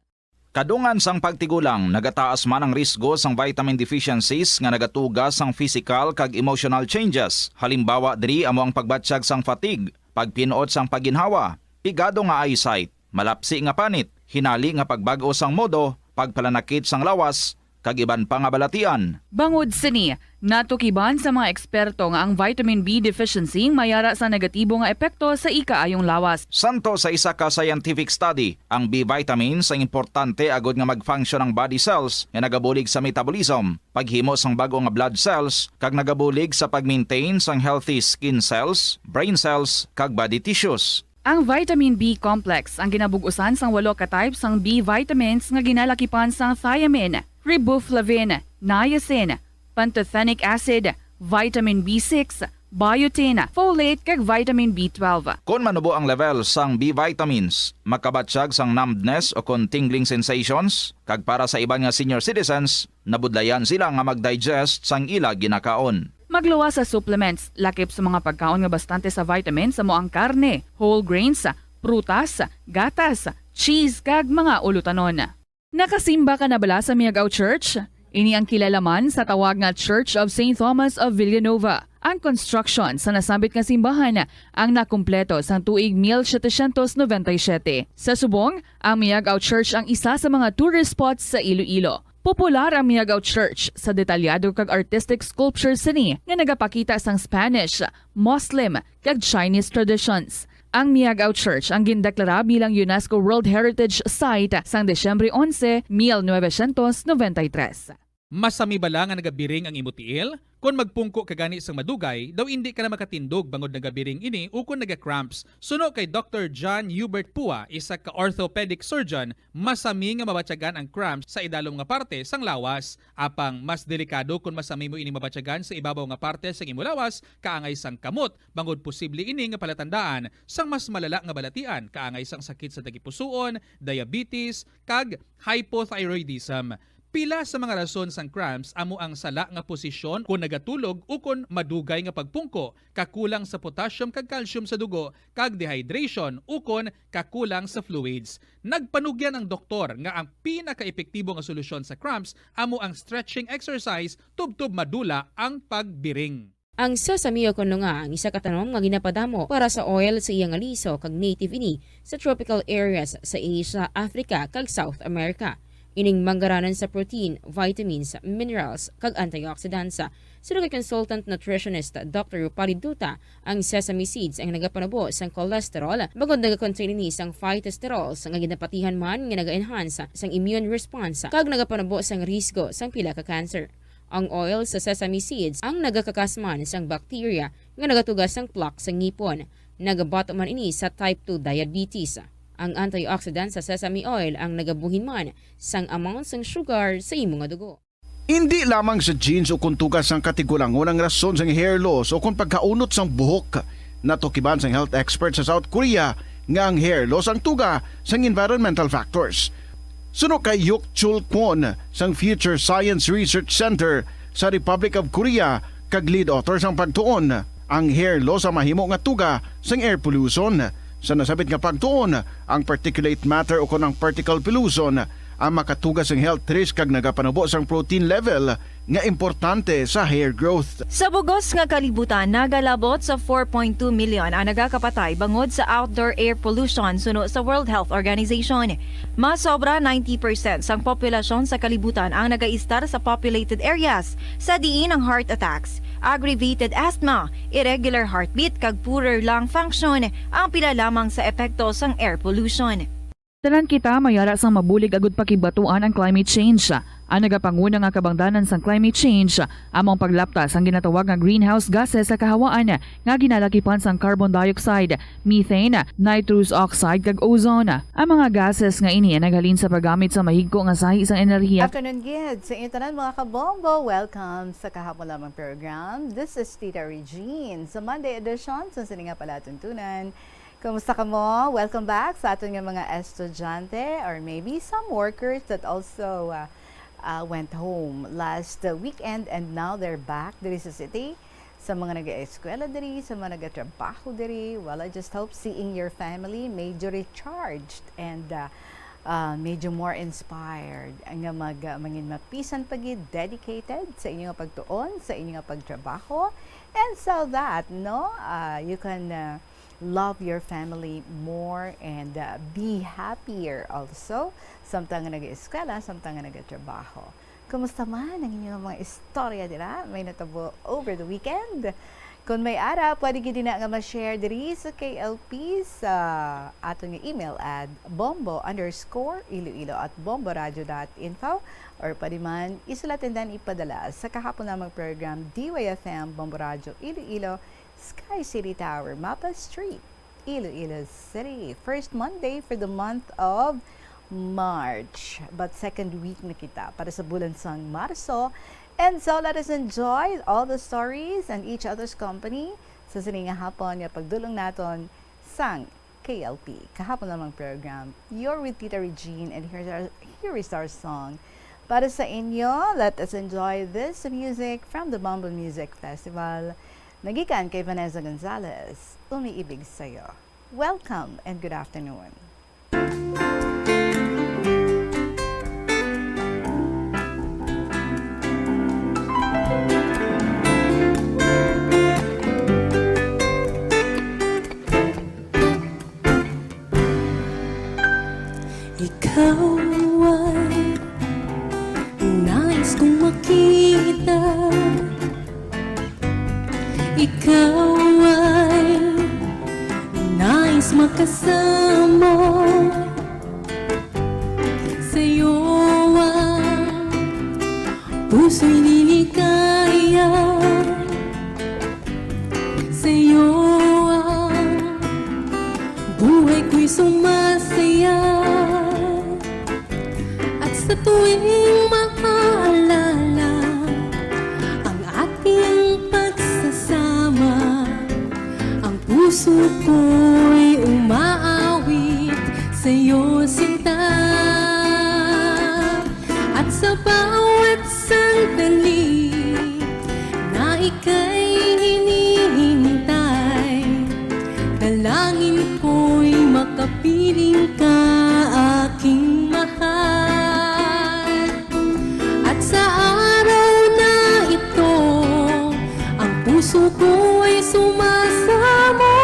Kadungan sang pagtigulang, nagataas man ang risgo sang vitamin deficiencies nga nagatuga sang physical kag emotional changes. Halimbawa diri amo ang pagbatyag sang fatigue, pagpin-ot sang pagginhawa, pigado nga eyesight, malapsi nga panit, hinali nga pagbag-o sang modo, pagpalanakit sang lawas, kag iban pa nga balatian. Bangod sini, natukiban sa mga eksperto nga ang vitamin B deficiency may ara sa negatibo nga epekto sa ikaayong lawas. Santo sa isa ka scientific study, ang B vitamins ang importante agod nga mag-function ang body cells nga nagabulig sa metabolism, paghimo sang bag-o nga blood cells, kag nagabulig sa pag-maintain sang healthy skin cells, brain cells, kag body tissues. Ang vitamin B complex ang ginabug-usan sang walo ka type sang B vitamins nga ginalakipan sang thiamine, riboflavin, niacin, pantothenic acid, vitamin B six, biotin, folate, kag vitamin B twelve. Kon manubo ang level sang B vitamins, makabatyag sang numbness o kon tingling sensations, kag para sa iban nga senior citizens, nabudlayan sila nga mag-digest sang ila ginakaon. Magluwas sa supplements, lakip sa mga pagkaon nga bastante sa vitamins amo ang karne, whole grains, prutas, gatas, cheese, kag mga ulutanon. Nakasimba ka na bala sa Miagao Church? Ini ang kilala man sa tawag nga Church of Saint Thomas of Villanova. Ang construction sa nasambit nga simbahan ang nakumpleto sang tuig mil setecientos noventa y siete. Sa subong, ang Miagao Church ang isa sa mga tourist spots sa Iloilo. Popular ang Miagao Church sa detalyado kag artistic sculptures sini nga nagapakita sang Spanish, Muslim, kag Chinese traditions. Ang Miagao Church ang gindeklara bilang UNESCO World Heritage Site sang Disyembre onse, mil novecientos noventa y tres. Masami bala nga nagabiring ang imo tiil? Kon magpungko ka gani sang madugay, daw indi ka na makatindog bangod nagabiring ini ukon naga-cramps. Suno kay Doctor John Hubert Pua, isa ka orthopedic surgeon, masami nga mabatyagan ang cramps sa idalom nga parte sang lawas. Apang mas delikado kon masami mo ini mabatyagan sa ibabaw nga parte sang imo lawas, kaangay sang kamot, bangod posible ini nga palatandaan sang mas malala nga balatian, kaangay sang sakit sa tagipusoon, diabetes, kag hypothyroidism. Pila sa mga rason sang cramps amo ang sala nga posisyon kon nagatulog ukon madugay nga pagpungko, kakulang sa potassium kag calcium sa dugo, kag dehydration ukon kakulang sa fluids. Nagpanugyan ang doktor nga ang pinakaepektibo nga solusyon sa cramps amo ang stretching exercise tubtob madula ang pagbiring. Ang sesame o kon nga ang isa ka tanom nga ginapadamo para sa oil sa iya nga liso kag native ini sa tropical areas sa Asia, Africa, kag South America. Ining manggaranan sa protein, vitamins, minerals, kag antioxidants. Suno kay consultant nutritionist Doctor Rupali Duta, ang sesame seeds ang nagapanubo sang cholesterol, bangod nagakontain ini sang phytosterols nga ginapatihan man nga naga-enhance sang immune response kag nagapanubo sang risgo sang pila ka cancer. Ang oil sa sesame seeds ang nagakakas man sang bacteria nga nagatuga sang plaque sa ngipon. Nagabato man ini sa type two diabetes. Ang antioxidant sa sesame oil ang nagabuhin man sang amount sang sugar sa imo nga dugo. Indi lamang sa genes o kon tuga sang katigulangon ang rason sang hair loss o kon pagkaunot sang buhok. Natukiban sang health expert sa South Korea nga ang hair loss ang tuga sang environmental factors. Suno kay Yuk Chul Kwon sang Future Science Research Center sa Republic of Korea kag lead author sang pagtuon, ang hair loss ang mahimo nga tuga sang air pollution. Sa nasabit nga pagtuon, ang particulate matter o kon ang particle pollution ang makatuga sang health risk kag nagapanubo sang protein level nga importante sa hair growth. Sa bugos nga kalibutan, nagalabot sa four point two million ang nagakapatay bangod sa outdoor air pollution, suno sa World Health Organization. Mas sobra ninety percent sang populasyon sa kalibutan ang nagaistar sa populated areas, sa diin ang heart attacks, aggravated asthma, irregular heartbeat, kag poorer lung function ang pila lamang sa epekto sang air pollution. Tanan kita may ara sang mabulig agud pakigbatuan ang climate change. Ang nagapanguna nga kabangdanan sang climate change amo ang paglapta sang ginatawag nga greenhouse gases sa kahawaan nga ginalakipan sang carbon dioxide, methane, nitrous oxide, kag ozone. Ang mga gases nga ini ang naghalin sa paggamit sa mahigko nga sahi sang enerhiya. Afternoon gid sa inyo tanan, mga kabombo. Welcome sa Kahapon Lamang program. This is Tita Regine sa Monday edition sa sini nga palatuntunan. Kumusta kamo? Welcome back sa aton nga mga estudyante or maybe some workers that also, uh, uh, went home last, uh, weekend, and now they're back diri sa city. Sa mga nag-eskwela diri, sa mga nagatrabaho diri, well, I just hope seeing your family, medyo recharged and, uh, uh, medyo more inspired nga mag, uh, mangin mapisan pa gid, dedicated sa inyo nga pagtuon, sa inyo nga pagtrabaho. And so that, no, uh, you can, uh, love your family more and, uh, be happier also, samtang nga nag-eskwela, samtang nga nagatrabaho. Kumusta man ang inyong mga istorya dira? May natabo over the weekend? Kung may ara, pwede gid na nga ma-share diri sa K L P sa aton nga email at bombo underscore iloilo at bomboradio dot info, or pwede man isulat and then ipadala sa kahapon namang program, D Y F M Bombo Radio Iloilo, Sky City Tower, Mapa Street, Iloilo City. First Monday for the month of March. But second week na kita para sa bulan sang Marso. And so, let us enjoy all the stories and each other's company sa sini nga hapon nga pagdulong naton sang K L P. Kahapon namang program, you're with Tita Regine, and here's our, here is our song. Para sa inyo, let us enjoy this music from the Bombo Music Festival. Nagikan kay Vanessa Gonzalez, Umiibig Sa'yo. Welcome and good afternoon. Ikaw ay nais kong makita. Ikaw ay nais makasama. Sa'yo ang puso'y liligaya. Sa'yo ang buhay ko'y sumasaya. At sa tuwing maaalala ang ating pagsasama, ang puso ko'y umaawit sa'yo, sinta. At sa bawat sandali na ika'y hinihintay, dalangin ko'y makapiling ka, aking mahal. At sa araw na ito, ang puso ko'y sumasamo,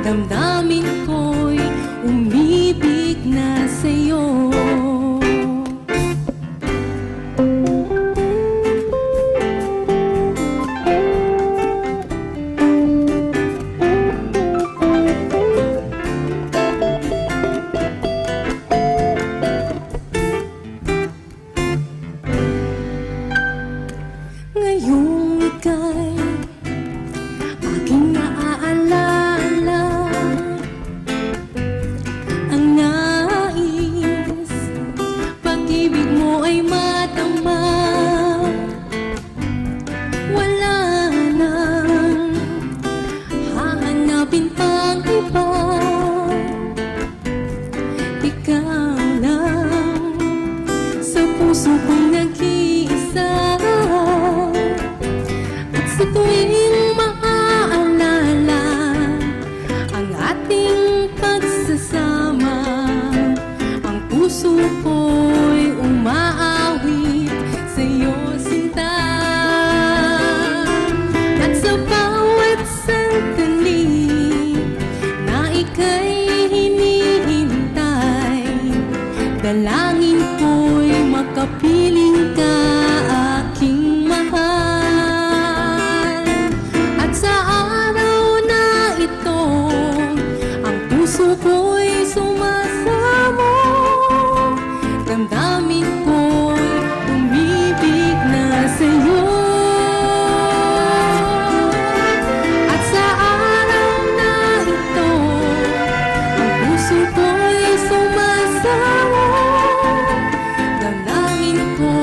damdamin ko'y umibig na sa'yo. Ngayong ika'y aking naaalala, ang nais, pag-ibig mo ay madama. Wala nang hahanapin pang iba. Ikaw lang sa puso kong nag-iisa. At sa tuwing maaalala ang ating pagsasama, ang puso ko'y umaawit sa'yo, sinta. At sa bawat sandali na ika'y hinihintay, dalangin ko'y makapiling ka, aking mahal. At sa araw na ito, ang puso ko'y sumasamo, damdamin ko'y umibig na sa'yo. At sa araw na ito, ang puso ko'y sumasamo, dalangin ko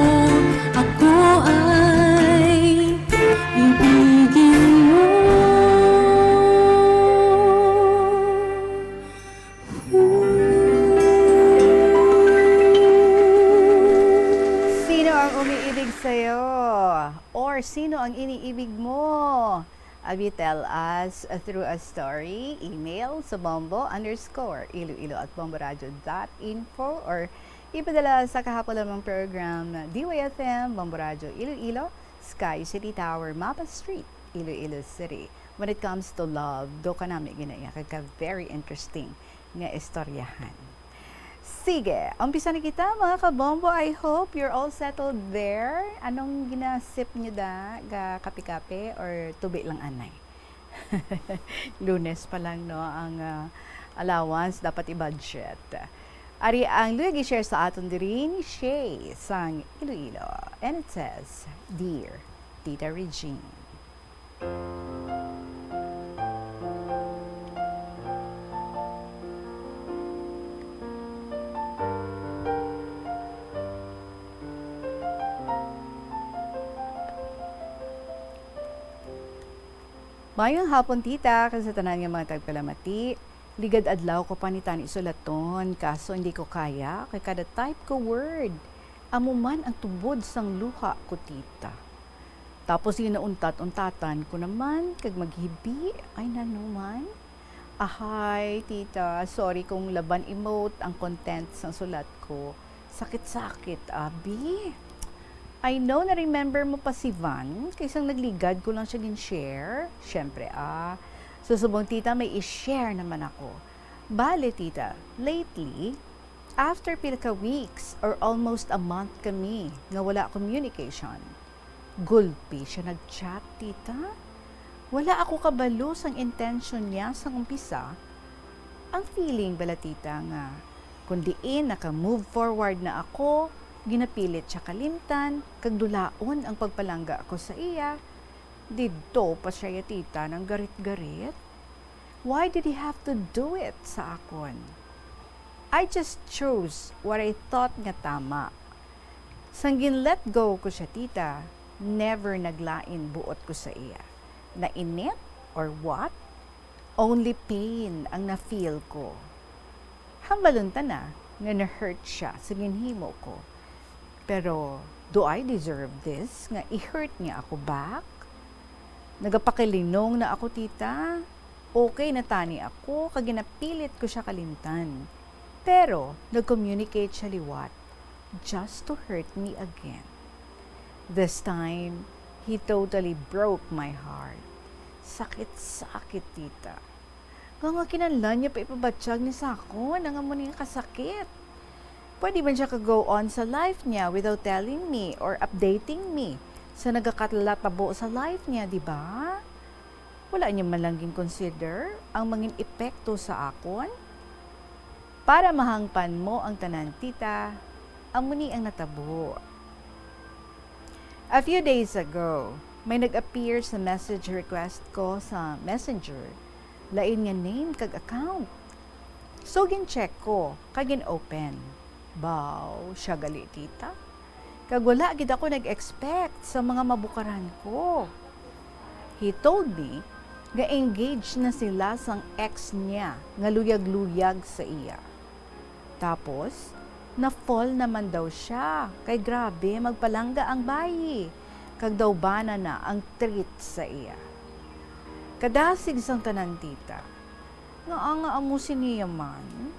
Ibig mo? Abi, tell us through a story, email sa bombo underscore iloilo at bomboradio dot info, or ipadala sa kahapon lamang program, D Y F M, Bombo Radio Iloilo, Sky City Tower, Mapa Street, Iloilo City. When it comes to love, do ka nami ginaya kag ka very interesting nga istoryahan. Sige, umpisa na kita, mga kabombo. I hope you're all settled there. Anong ginasip nyo da? Ga kape-kape or tubi lang anay? Lunes pa lang, no, ang, ah, allowance dapat i-budget. Ari ang luyag i-share sa aton diri ni Shay sang Iloilo. And it says, "Dear Tita Regine." Mayong hapon, tita, kag sa tanan nga mga tagpalamati. Ligad adlaw ko pa ni tani sulaton, kaso hindi ko kaya, kay kada type ko word, amo man ang tubod sang luha ko, tita. Tapos ginauntat-untatan ko naman, kag maghibi, ay nanuman. Ahay, tita, sorry kung laban emote ang content sang sulat ko. Sakit-sakit, abi. I know na-remember mo pa si Van, kay sang nagligad ko lang siya gin-share. Siyempre, ah. So, subong, tita, may i-share naman ako. Bale, tita, lately, after pila ka weeks or almost a month kami nga wala communication, gulpi siya nag-chat, tita. Wala ako kabalo sang intention niya sang umpisa. Ang feeling bala, tita, nga kon diin naka-move forward na ako, ginapilit siya kalimtan, kag dulaon ang pagpalangga ko sa iya. Didto pa siya, ya, tita, nang garit-garit. Why did he have to do it sa akon? I just chose what I thought nga tama. Sang gin-let go ko siya, tita, never naglain buot ko sa iya. Nainit or what? Only pain ang na-feel ko. Hambalon ta na nga na-hurt siya sa ginhimo ko. Pero, do I deserve this, nga i-hurt niya ako back? Nagapakilinong na ako, tita. Okay na tani ako, kag ginapilit ko siya kalimtan. Pero, nag-communicate siya liwat, just to hurt me again. This time, he totally broke my heart. Sakit-sakit, tita. Nga, nga kinahanglan niya pa ipabatyag ni sa akon ang amo ni nga kasakit. Pwede man siya ka-go on sa life niya without telling me or updating me sa nagakatabo sa life niya, di ba? Wala niya man lang gin-consider ang mangin epekto sa akon? Para mahangpan mo ang tanan, tita, amo ni ang natabo. A few days ago, may nag-appear sa message request ko sa Messenger, lain nga name kag account. So, gin-check ko, kag gin-open. Baw, siya gali, tita. Kag wala gid ako nag-expect sa mga mabukaran ko. He told me nga engaged na sila sang ex niya nga luyag-luyag sa iya. Tapos, na-fall naman daw siya, kay grabe, magpalangga ang bayi, kag daw bana na ang treat sa iya. Kadasig sang tanan, tita. Nga, nga amo sini man?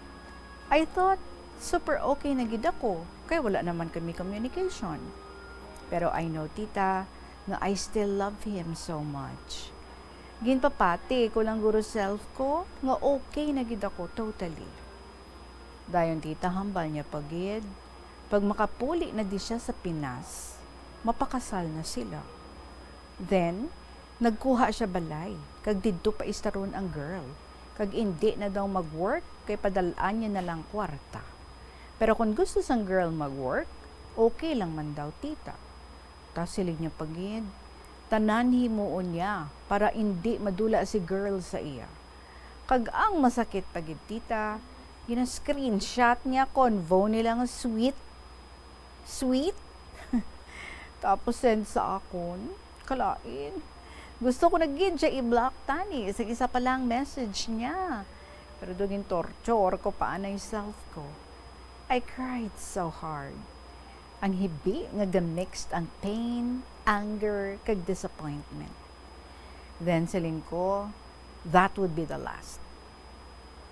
I thought, super okay na gid ako, kay wala naman kami communication. Pero I know, tita, nga I still love him so much. Ginpapati ko lang guro self ko nga okay na gid ako totally. Dayon, tita, hambal niya pa gid, pag makapuli na di siya sa Pinas, mapakasal na sila. Then, nagkuha siya balay, kag didto paistaron ang girl, kag indi na daw mag-work kay padal-an niya na lang kwarta. Pero kon gusto sang girl mag-work, okay lang man daw, tita. Ta siling niya pa gid, tanan himuon niya para indi madula si girl sa iya. Kag ang masakit pa gid, tita, gina-screenshot niya convo nila nga sweet. Sweet? Tapos send sa akon. Kalain. Gusto ko na gid siya i-block tani sa isa pa lang message niya. Pero do gin-torture ko pa anay self ko. I cried so hard. Ang hibi nga ga-mixed ang pain anger, kag disappointment. Then siling ko, "That would be the last."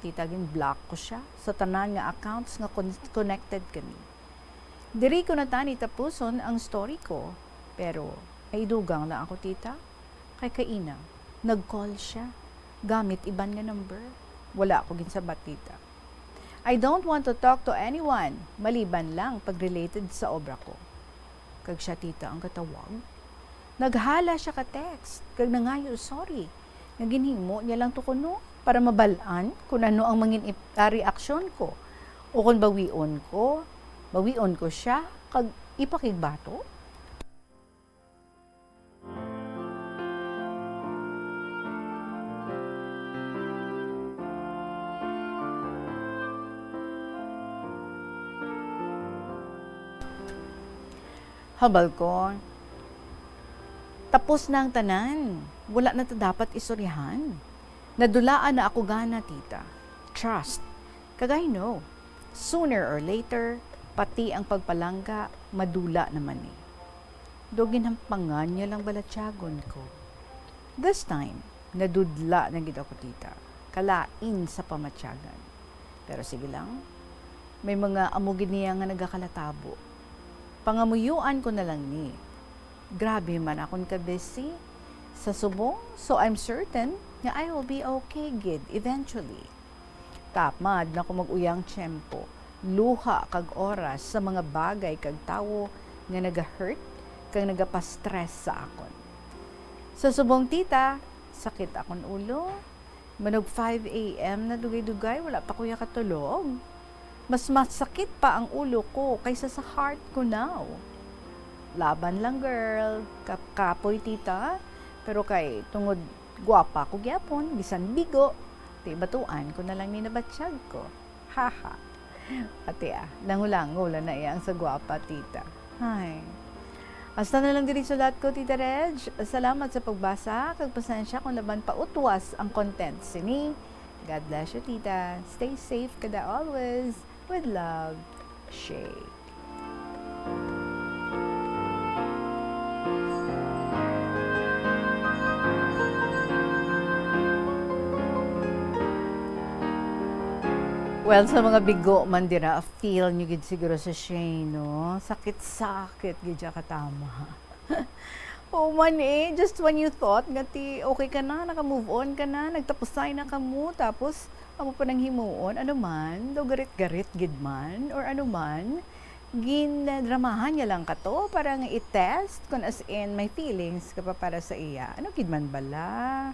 Tita, gin-block ko sia sa tanan nga accounts nga con-, connected kami. Diri ko na tani tapuson ang story ko, pero may dugang lang ako, tita. Kay kaina, nag-call sia gamit iban nga number. Wala ako ginsabat, tita. "I don't want to talk to anyone maliban lang pag related sa obra ko." Kag sia, tita, ang katawag. Naghala sia ka text kag nangayo sorry nga ginhimo niya lang to kuno para mabal-an kun ano ang mangin ip-, ah, reaksyon ko, o kon bawion ko, bawion ko sia kag ipakigbato. Hambal ko, tapos na ang tanan. Wala na ta dapat istoryahan. Nadulaan na ako gana, tita. Trust. Kag I know, sooner or later, pati ang pagpalangga, madula naman ni. Do ginhampangan niya lang balatyagon ko. This time, nadudla na gid ako, tita. Kalain sa pamatyagan. Pero sige lang, may mga amo gid niya nga nagakalatabo. Pangamuyuan ko na lang ni. Grabe man akon ka-busy sa subong, so I'm certain nga I will be okay gid eventually. Tamad na ko mag-uyang tiyempo, luha kag oras sa mga bagay kag tawo nga naga-hurt kag nagapastress sa akon. Sa subong, tita, sakit akon ulo. Manog five a m na dugay-dugay, wala pa ko ya katulog. Mas masakit pa ang ulo ko kaysa sa heart ko now. Laban lang, girl. Kap-, kapoy, tita. Pero kay tungod gwapa ko gyapon, bisan bigo, ti batuan ko na lang ni nabatyag ko. Haha. Ate, ah, lango-lango lang na iya ang sa gwapa, tita. Ay. Hasta na lang diri sulat ko, Tita Reg. Salamat sa pagbasa, kag pasensya kung laban pa utwas ang content sini. God bless you, tita. Stay safe kada always. With love, Shay. Well, sa mga bigo man dira, feel nyo gid siguro sa Shay, no? Sakit-sakit gid siya katama. Oo man eh, just when you thought nga ti okay ka na, naka-move on ka na, nagtapusay na kamo, tapos amo pa nang himuon, ano man, daw garit-garit gid man, or ano man, ginadramahan niya lang ka to para nga i-test kung as in may feelings ka pa para sa iya. Ano gid man bala?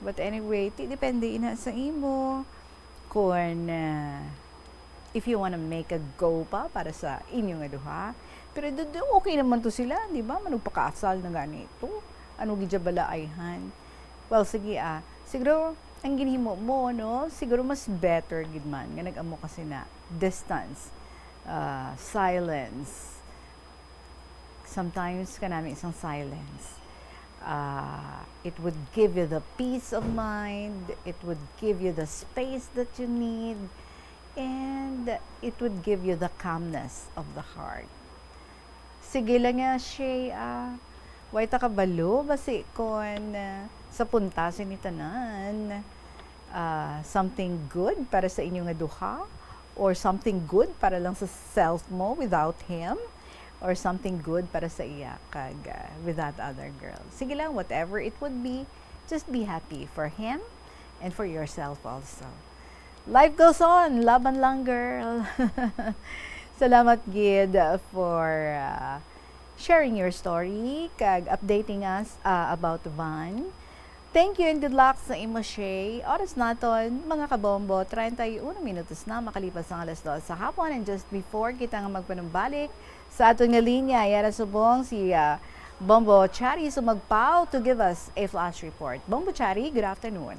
But anyway, ti depende ina sa imo. Kung, ah, if you wanna make a go pa para sa inyo nga duha. Pero do, do, okay naman to sila, di ba? Manugpakasal na gani to. Ano gid siya bala ayhan? Well, sige, ah. Siguro, ang ginhimo mo, no? Siguro mas better gid man nga nag-amo ka sina distance, ah, silence. Sometimes, kanami isang silence. Ah, it would give you the peace of mind, it would give you the space that you need, and it would give you the calmness of the heart. Sige lang nga, Shay, ah. Way ta kabalo, basi kon, ah, sa punta sini tanan, ah, something good para sa inyo nga duha, or something good para lang sa self mo without him, or something good para sa iya kag, ah, with that other girl. Sige lang, whatever it would be, just be happy for him and for yourself also. Life goes on. Laban lang, girl. Salamat gid for, ah, sharing your story kag updating us, ah, about Van. Thank you and good luck sa imo, Shay. Oras naton, mga kabombo, treinta y uno minutos na makalipas ang alas dos sa hapon. And just before kita nga magpanumbalik sa aton nga linya, yara subong si, ah, Bombo Chari sumagpaw to give us a flash report. Bombo Chari, good afternoon.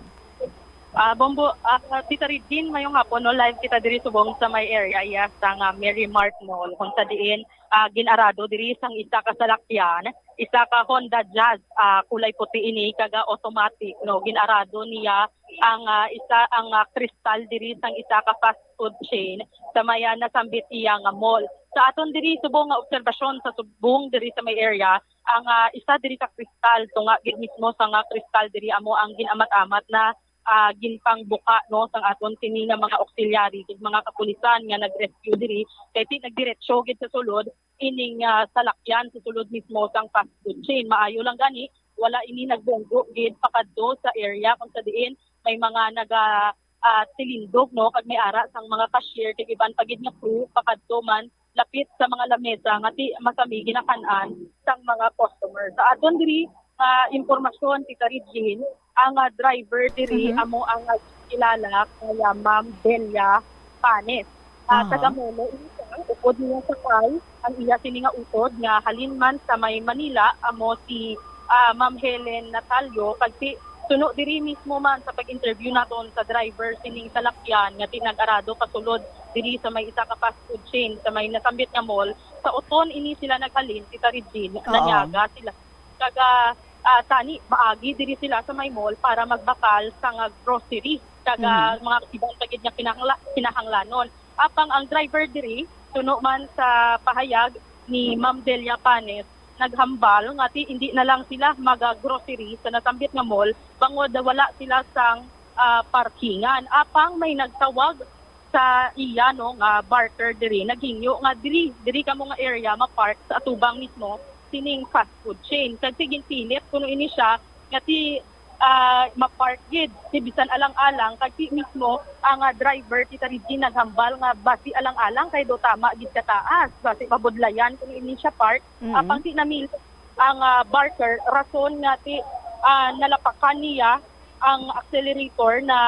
Ah, Bombo, ah, Tita Regine, mayong hapon, no? Live kita diri subong sa may area, iya, sa nga Mary Mart, no? Kung sa diin, ah, gin-arado diri sang isa ka salakyan, isa ka Honda Jazz, ah, kulay puti ini, kag, ah, automatic, no? Gin-arado niya ang, ah, isa, ang, ah, kristal diri sang isa ka fast food chain sa may, ah, nasambit iya nga mall. Sa aton diri subong nga obserbasyon sa subong diri sa may area, ang, ah, isa diri ka kristal, tunga gid mismo sa nga kristal diri amo ang ginamat-amat na, ah, ginpangbuka, no, sang aton sini nga mga auxiliary kag mga kapulisan nga nag-rescue diri, kay ti nagdiretso gid sa sulod ining, ah, salakyan sa sulod mismo sang fast food chain. Maayo lang gani, wala ini nagbunggo gid pakadto sa area kung sa diin may mga naga, ah, tilindog, no, kag may ara sang mga cashier kag iban pa gid nga crew pakadto man lapit sa mga lamesa nga ti masami ginakan-an sang mga customer. Sa aton diri nga impormasyon, Tita Regine, ang, ah, driver diri Mhm. amo ang, ah, kilala kay, ah, Ma'am Delia Panes. Ah, Aha. taga Molo ini siya, upod niya sakay ang iya sini nga utod nga halin man sa may Manila, amo si, ah, Ma'am Helen Natalio, kag si, suno diri mismo man sa pag-interview naton sa driver sining salakyan nga ti nag-arado pasulod diri sa may isa ka fast food chain sa may nasambit nga mall, sa uton ini sila naghalin, Tita Regine, Oo. nanyaga sila. Kag, ah, ah, tani, maagi diri sila sa may mall para magbakal sang, ah, grocery. Kag, ah, Mhm. mga iban pa gid nga kinahangla-, kinahanglanon. Apang ang driver diri, suno man sa pahayag ni Ma'am Delia Panes, naghambal nga ti indi na lang sila mag-grocery sa nasambit nga mall bangod wala sila sang, ah, parkingan. Apang may nagtawag sa iya, no, nga barker diri, naghingyo nga diri, diri kamo nga area ma-park sa atubang mismo sining fast food chain. Kag ti ginpilit kuno ini siya nga ti, ah, ma-park gid ti bisan alang-alang, kag ti mismo ang, ah, driver, Tita Regine, naghambal nga basi alang-alang kay daw tama gid ka taas, basi mabudlayan kuno ini siya park. Mm. Apang ti namilit ang, ah, barker, rason nga ti, ah, nalapakan niya ang accelerator na,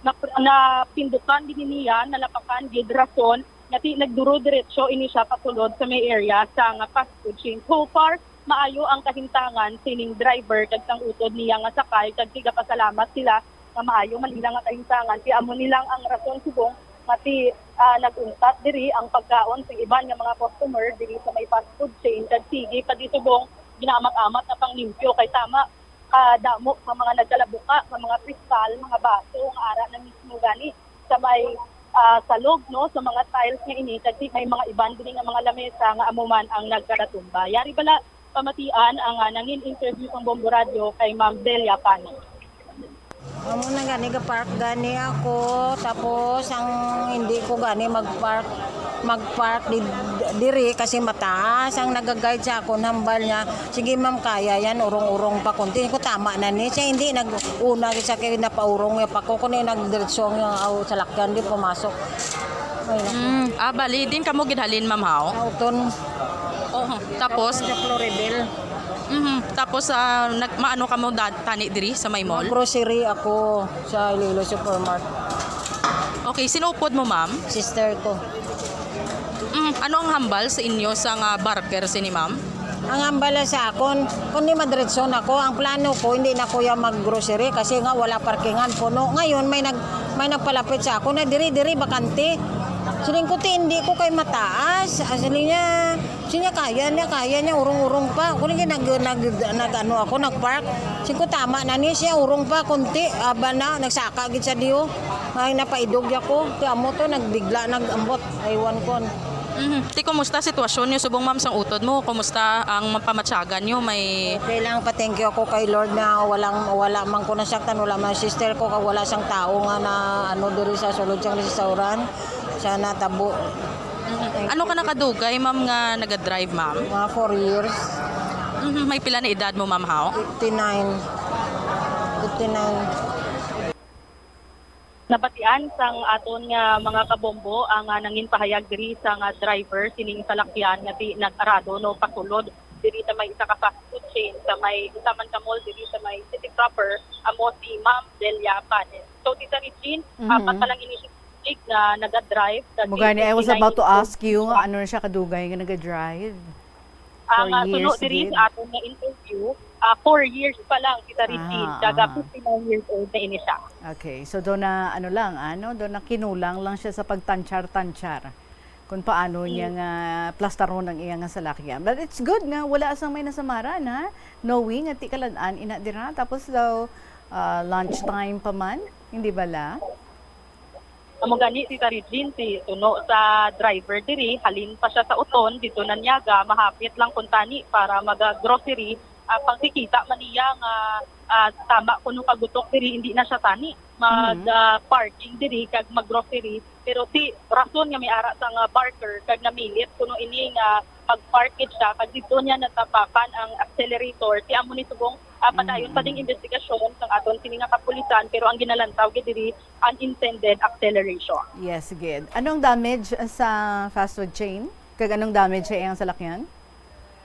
na, napindutan din niya, nalapakan gid, rason nga ti nagduro-diretso ini siya pasulod sa may area sa nga fast food chain. So far, maayo ang kahimtangan sining driver kag sang utod niya nga sakay, kag tigapasalamat sila nga maayo man ila nga kahimtangan. Kay amo ni lang ang rason subong nga ti, ah, nag-untat diri ang pagkaon sa iban nga mga customer diri sa may fast food chain, kag sige pa di subong ginaamat-amat na panglimpyo kay tama kadamo sa mga nagkalabuka nga mga kristal, mga baso nga ara na mismo gani sa may, ah, salog, no, sa mga tiles nga ini, kag may mga iban diri nga mga lamesa nga amo man ang nagkadatumba. Yari bala pamatian ang, ah, nangin interview sang Bombo Radyo kay Ma'am Delia Panes. Amo na gani, ga-park gani ako, tapos ang hindi ko gani mag-park, mag-park di-, diri kasi mataas. Ang naga-guide sa akon, hambal niya, "Sige, ma'am, kaya yan, urong-urong pa konti." Ko, "Tama na ni." Siya hindi nag-una, siya kay napaurong niya pa ko, kundi nagdiretso ang, aw, salakyan, di pumasok. Ay, naku. Mm. Ah, bali, din kamo gidhalin, ma'am, haw? Nauton. Oo. Tapos? Sa Floridel. Mhm. Tapos, ah, nag-, maano kamo da-, tani diri sa may mall? Mag-grocery ako sa Iloilo Supermart. Okay, sino upod mo, ma'am? Sister ko. Mm, ano ang hambal sa inyo sa nga barker sini, ma'am? Ang hambal sa akon, kundi madiretso na ko. Ang plano ko, hindi na ko ya mag-grocery kasi nga wala parkingan, puno. Ngayon, may nag-, may nagpalapit sa akon na diri, diri, bakante. Siling ko, "Ti, hindi ko kay mataas." Ah, siling niya, siling niya, "Kaya niya, kaya niya, urong-urong pa." Ako lagi nag-, nag-, nag-, ano ako, nag-park. Siling ko, "Tama na ni siya, urong pa, konti." Aba na, nagsaka gid sa diyo. Ay, napaidog ako. Kaya mo to, nagbigla, nag-ambot. Aywan ko. Mhm. Ti, kumusta sitwasyon niyo subong, ma'am, sang utod mo? Kumusta ang pamatyagan niyo? May Okay lang, pa-thank you ako kay Lord na walang, wala man ko nasaktan, wala man sister ko, kag wala sang tao nga na, ano, diri sa sulod sang restauran. Sana tabo. Mhm. Ano ka na kadugay, ma'am, nga naga-drive, ma'am? Mga four years. Mhm. May pila na edad mo, ma'am, haw? Fifty-nine. Fifty-nine. Nabatian sang aton nga mga kabombo ang, ah, nangin pahayag diri sa nga driver sining salakyan nga ti nag-arado, no, pasulod diri sa may isa ka fast food chain sa may isa man ka mall diri sa may city proper, amo si Ma'am Delia Panes. So, Tita Regine, Mhm. apat pa lang ini siya nga naga-drive, Mo gani, I was about to ask you, ano na siya kadugay nga naga-drive? Ang, Four ah, suno years diri gid? Sa aton nga interview, ah, four years pa lang, Tita Regine, Ah, kag ah. fifty-nine years old na ini siya. Okay, so do na, ano lang, ano, do na kinulang lang siya sa pagtansyar-tansyar kung paano niya Mm. nga plastaron ang iya nga salakyan. But it's good nga wala sang may nasamaran, ha? Knowing nga ti kalad-an ina dira, tapos daw, ah, lunch time pa man, hindi bala? Amo gani, Tita Regine, si suno sa driver diri, halin pa siya sa Oton, dito na niya ga, mahapit lang kuntani para mag-grocery. Ah, pagkikita man niya nga, ah, tama kuno kagutok diri, hindi na siya tani mag, Mhm. ah, parking diri kag mag-grocery. Pero si rason nga may ara sang barker kag namilit kuno ini nga mag-park gid siya, kag dito niya natapakan ang accelerator. Ti amo ni subong, ah, padayon pa ding Mhm. investigasyon sang aton sini nga kapulisan, pero ang ginalantaw gid diri, unintended acceleration. Yes, gid. Anong damage sa fast food chain? Kag anong damage sa iyang salakyan?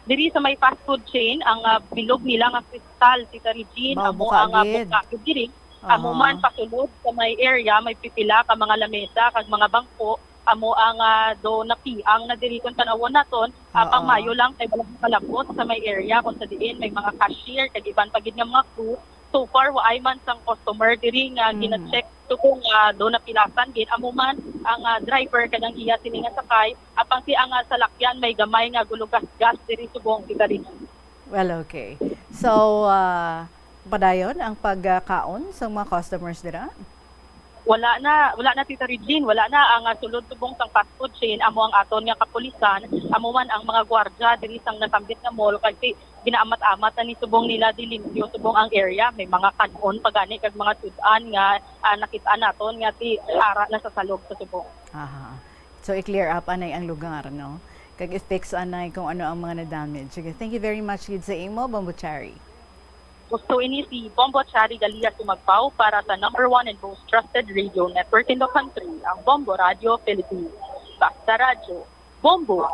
Diri sa may fast food chain, ang, ah, bilog nila nga kristal, Tita Regine, Mao, amo buka ang, ah, gid. Buka gid diri. Amo Aha. man, pasulod sa may area, may pipila ka mga lamesa kag mga bangko, amo ang, ah, do napiang na diri. Kung tan-awon naton, ah, Oo. pangmayo lang kay wala palabot sa may area kung sa diin may mga cashier kag iban pa gid nga mga crew. So far, waay man sang customer diri nga Mm. gina-check. So kung, ah, do napilasan gid, amo man ang, ah, driver kag ang iya sini nga sakay, apang si ang, ah, salakyan may gamay nga gulugasgas diri subong, Tita Regine. Well, okay. So, ah, padayon ang pagkaon sa mga customers dira? Wala na, wala na, Tita Regine, wala na ang, ah, sulod subong sang fast food chain, amo ang aton nga kapulisan, amo man ang mga gwardya diri sang nasambit nga mall, kay si ginaamat-amat na ni subong nila di limpyo subong ang area. May mga kan-on pa gani kag mga sud-an nga, ah, nakit-an naton nga ti ara na sa salog sa subong. Aha. So, i-clear up anay ang lugar, no? Kag i-fix anay kung ano ang mga na-damage. Sige, thank you very much gid sa imo, Bombo Cherry. Gusto ini si Bombo Cherry Galia Sumagpaw para sa number one and most trusted radio network in the country, ang Bombo Radio Philippines. Basta Radyo, Bombo!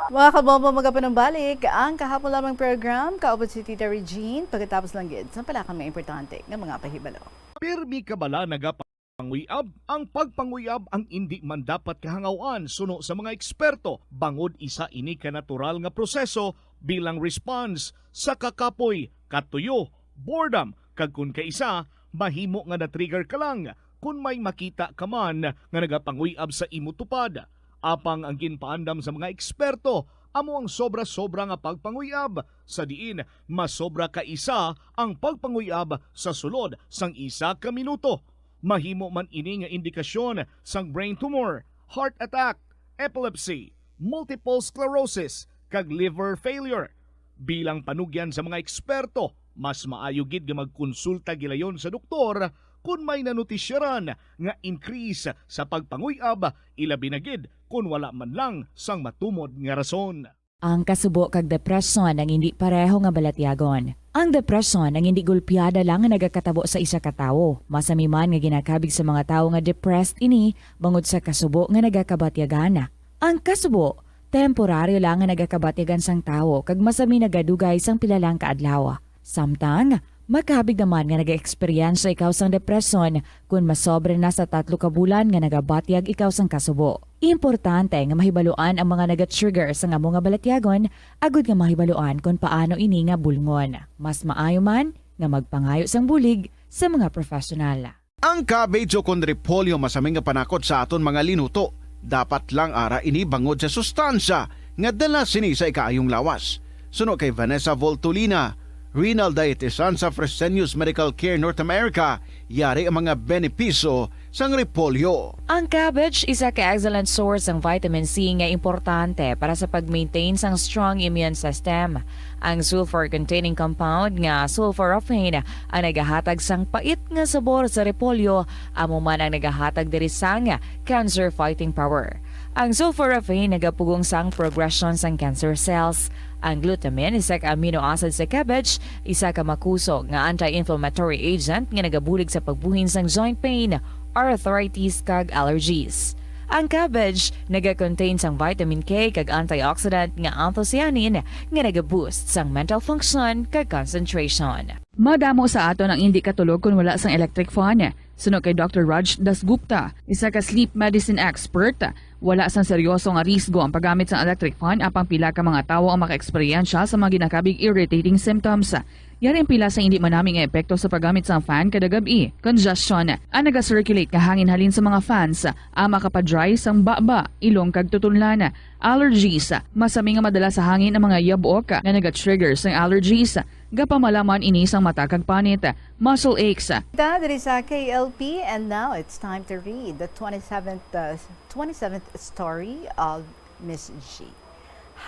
Mga kabombo, magapanumbalik ang kahapon lamang program, kaupod si Tita Regine, pagkatapos lang gid sa palakan nga importante nga mga pahibalo. Pirmi ka bala nagapanguyab? Ang pagpanguyab ang indi man dapat kahangawan suno sa mga eksperto, bangod isa ini ka natural nga proseso bilang response sa kakapoy, katuyo, boredom, kag kon kaisa, mahimo nga na-trigger ka lang kon may makita ka man nga nagapanguyab sa imo tupad. Apang ang ginpaandam sa mga eksperto amo ang sobra-sobra nga pagpanguyab, sa diin masobra ka isa ang pagpanguyab sa sulod sang isa ka minuto. Mahimo man ini nga indikasyon sang brain tumor, heart attack, epilepsy, multiple sclerosis, kag liver failure. Bilang panugyan sa mga eksperto, mas maayo gid nga magkonsulta gilayon sa doktor kon may nanotisyaran nga increase sa pagpanguyab, ilabi na gid kon wala man lang sang matumod nga rason. Ang kasubo kag depresyon ang indi pareho nga balatyagon. Ang depresyon ang indi gulpiada lang nga nagakatabo sa isa ka tawo. Masami man nga ginakabig sa mga tawo nga depressed ini bangod sa kasubo nga nagakabatyagan. Ang kasubo, temporaryo lang nga nagakabatyagan sang tawo kag masami nagadugay sang pila lang ka adlaw. Samtang, makabig naman nga nagaeksperyensya ikaw sang depresyon kon masobra na sa tatlo ka bulan nga nagabatyag ikaw sang kasubo. Importante nga mahibaluan ang mga nagatrigger sang amo nga balatyagon agod nga mahibaluan kon paano ini nga bulngon. Mas maayo man nga magpangayo sang bulig sa mga professional. Ang cabbage ukon repolyo masami nga panakot sa aton mga linuto. Dapat lang ara ini bangod sa sustansya nga dala sini sa ikaayong lawas. Suno kay Vanessa Voltolina, renal dietitian sa Fresenius Medical Care North America, yari ang mga benepisyo sang repolyo. Ang cabbage isa ka excellent source sang vitamin C nga importante para sa pag-maintain sang strong immune system. Ang sulfur-containing compound nga sulforaphane ang nagahatag sang pait nga sabor sa repolyo, amo man ang nagahatag diri sang cancer fighting power. Ang sulforaphane nagapugong sang progression sang cancer cells. Ang glutamine, isa ka amino acid sa cabbage, isa ka makusog nga anti-inflammatory agent nga nagabulig sa pagbuhin sang joint pain, arthritis, kag allergies. Ang cabbage naga-contain sang vitamin K kag antioxidant nga anthocyanin nga naga-boost sang mental function kag concentration. Madamo sa aton ang indi katulog kon wala sang electric fan. Suno kay Doctor Raj Dasgupta, isa ka sleep medicine expert, wala sang seryoso nga risgo ang paggamit sang electric fan, apang pila ka mga tawo ang makaeksperyensya sa mga ginakabig irritating symptoms. Yari ang pila sa indi manami nga epekto sa paggamit sang fan kada gab-i. Congestion, ang naga-circulate nga hangin halin sa mga fans, ang makapa-dry sang baba, ilong kag tutunlan. Allergies, masami nga madala sa hangin ang mga yabok nga naga-trigger sang allergies. Gapamalaman ini sang mata kag panit, muscle aches. Da diri sa K L P, and now it's time to read the twenty-seventh, uh, twenty-seventh story of Miss G.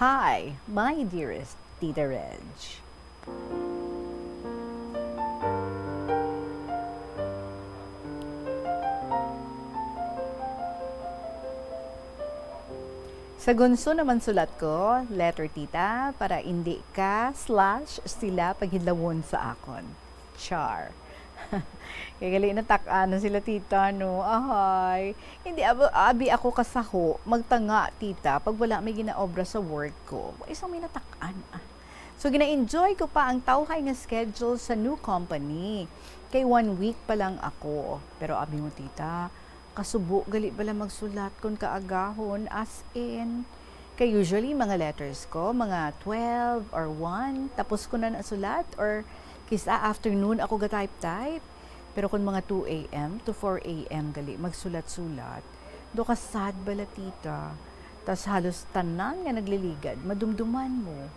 Hi, my dearest Tita Reg. Sa gunso naman sulat ko, letter tita, para indi ka slash sila paghidlawon sa akon. Char. Kay gali natak-an na sila tita, no? Ahay. Hindi, ab- abi ako kasaho, magtanga tita, pag wala may ginaobra sa work ko. Isang may natak-an, ah. So, gina-enjoy ko pa ang tawhay nga schedule sa new company. Kay one week pa lang ako. Pero abi mo, tita, kasubo gali bala magsulat kon kaagahon, as in. Kay usually, mga letters ko, mga twelve or one, tapos ko na nasulat, or kisa afternoon ako ga-type-type. Pero kung mga two a m to four a m gali magsulat-sulat, do ka sad bala, tita. Tas halos tanan nga nagliligad, madumduman mo.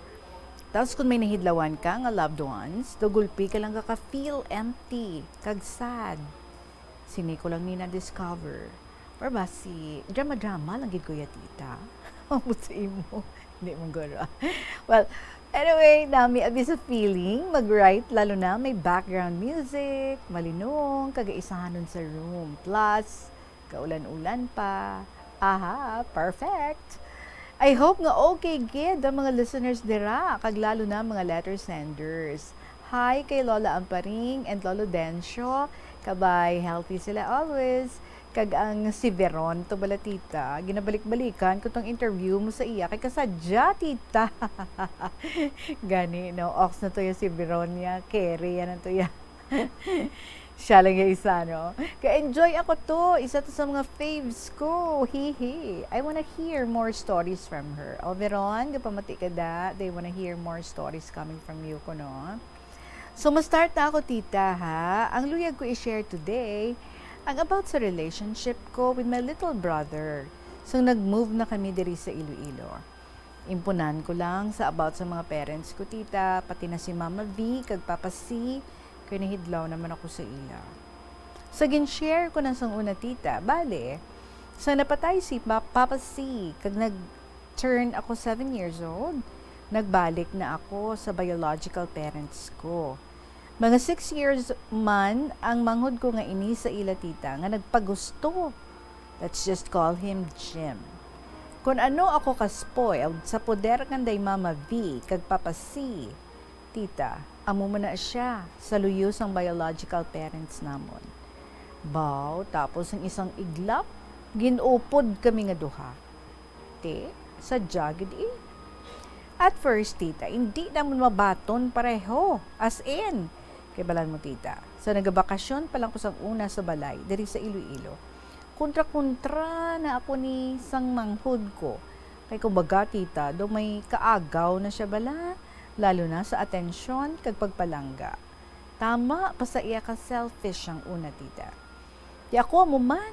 Tas kung may nahidlawan ka nga loved ones, do gulpi ka lang ka-feel empty kag sad. Sini ko lang ni na-discover. Or basi, drama-drama lang gid ko ya, tita. Ambot sa imo. Hindi man guro. Well, anyway, nami abi sa feeling, mag-write, lalo na may background music, malinong, kagaisahanon sa room. Plus, kaulan-ulan pa. Aha, perfect! I hope nga okay gid ang mga listeners dira, kag lalo na mga letter senders. Hi kay Lola Amparing and Lolo Dencio. Kabay, healthy sila always. Kag ang si Veron to bala, tita, ginabalik-balikan ko tong interview mo sa iya kay kasadya, tita. Gani, no? Ox na to ya si Veron niya. Carry yan na to ya. Siya lang yung isa, no? Ka-enjoy ako to. Isa to sa mga faves ko. Hihi. I wanna hear more stories from her. O, Veron, kapamati ka da. They wanna hear more stories coming from you, ko, no? So, ma-start na ako, tita, ha? Ang luyag ko i-share today, ang about sa relationship ko with my little brother. So, nag-move na kami diri sa Iloilo. Impunan ko lang sa about sa mga parents ko, tita, pati na si Mama V kag Papa C, kay nahidlaw naman ako sa ila. Sa gin-share ko na sang una, tita, bale, sa napatay si Pa-, Papa C, kag nag-turn ako seven years old, nagbalik na ako sa biological parents ko. Mga six years man ang manghod ko nga ini sa ila, tita, nga nagpagusto. Let's just call him Jim. Kun ano ako ka-spoiled sa poder kanday Mama V kag Papa C, tita, amo man na siya sa luyo sang biological parents namon. Baw, tapos ang isang iglap, gin-upod kami nga duha. Ti, sadya gid, eh. At first, tita, hindi namon mabaton pareho. As in, kay balan mo, tita, sa nagabakasyon pa lang ko sang una sa balay diri sa Iloilo, kontra-kontra na ako ni sang manghod ko. Kay kumbaga, tita, daw may kaagaw na siya bala, lalo na sa atensyon kag pagpalangga. Tama pa sa iya ka selfish ang una, tita. Di ako amo man,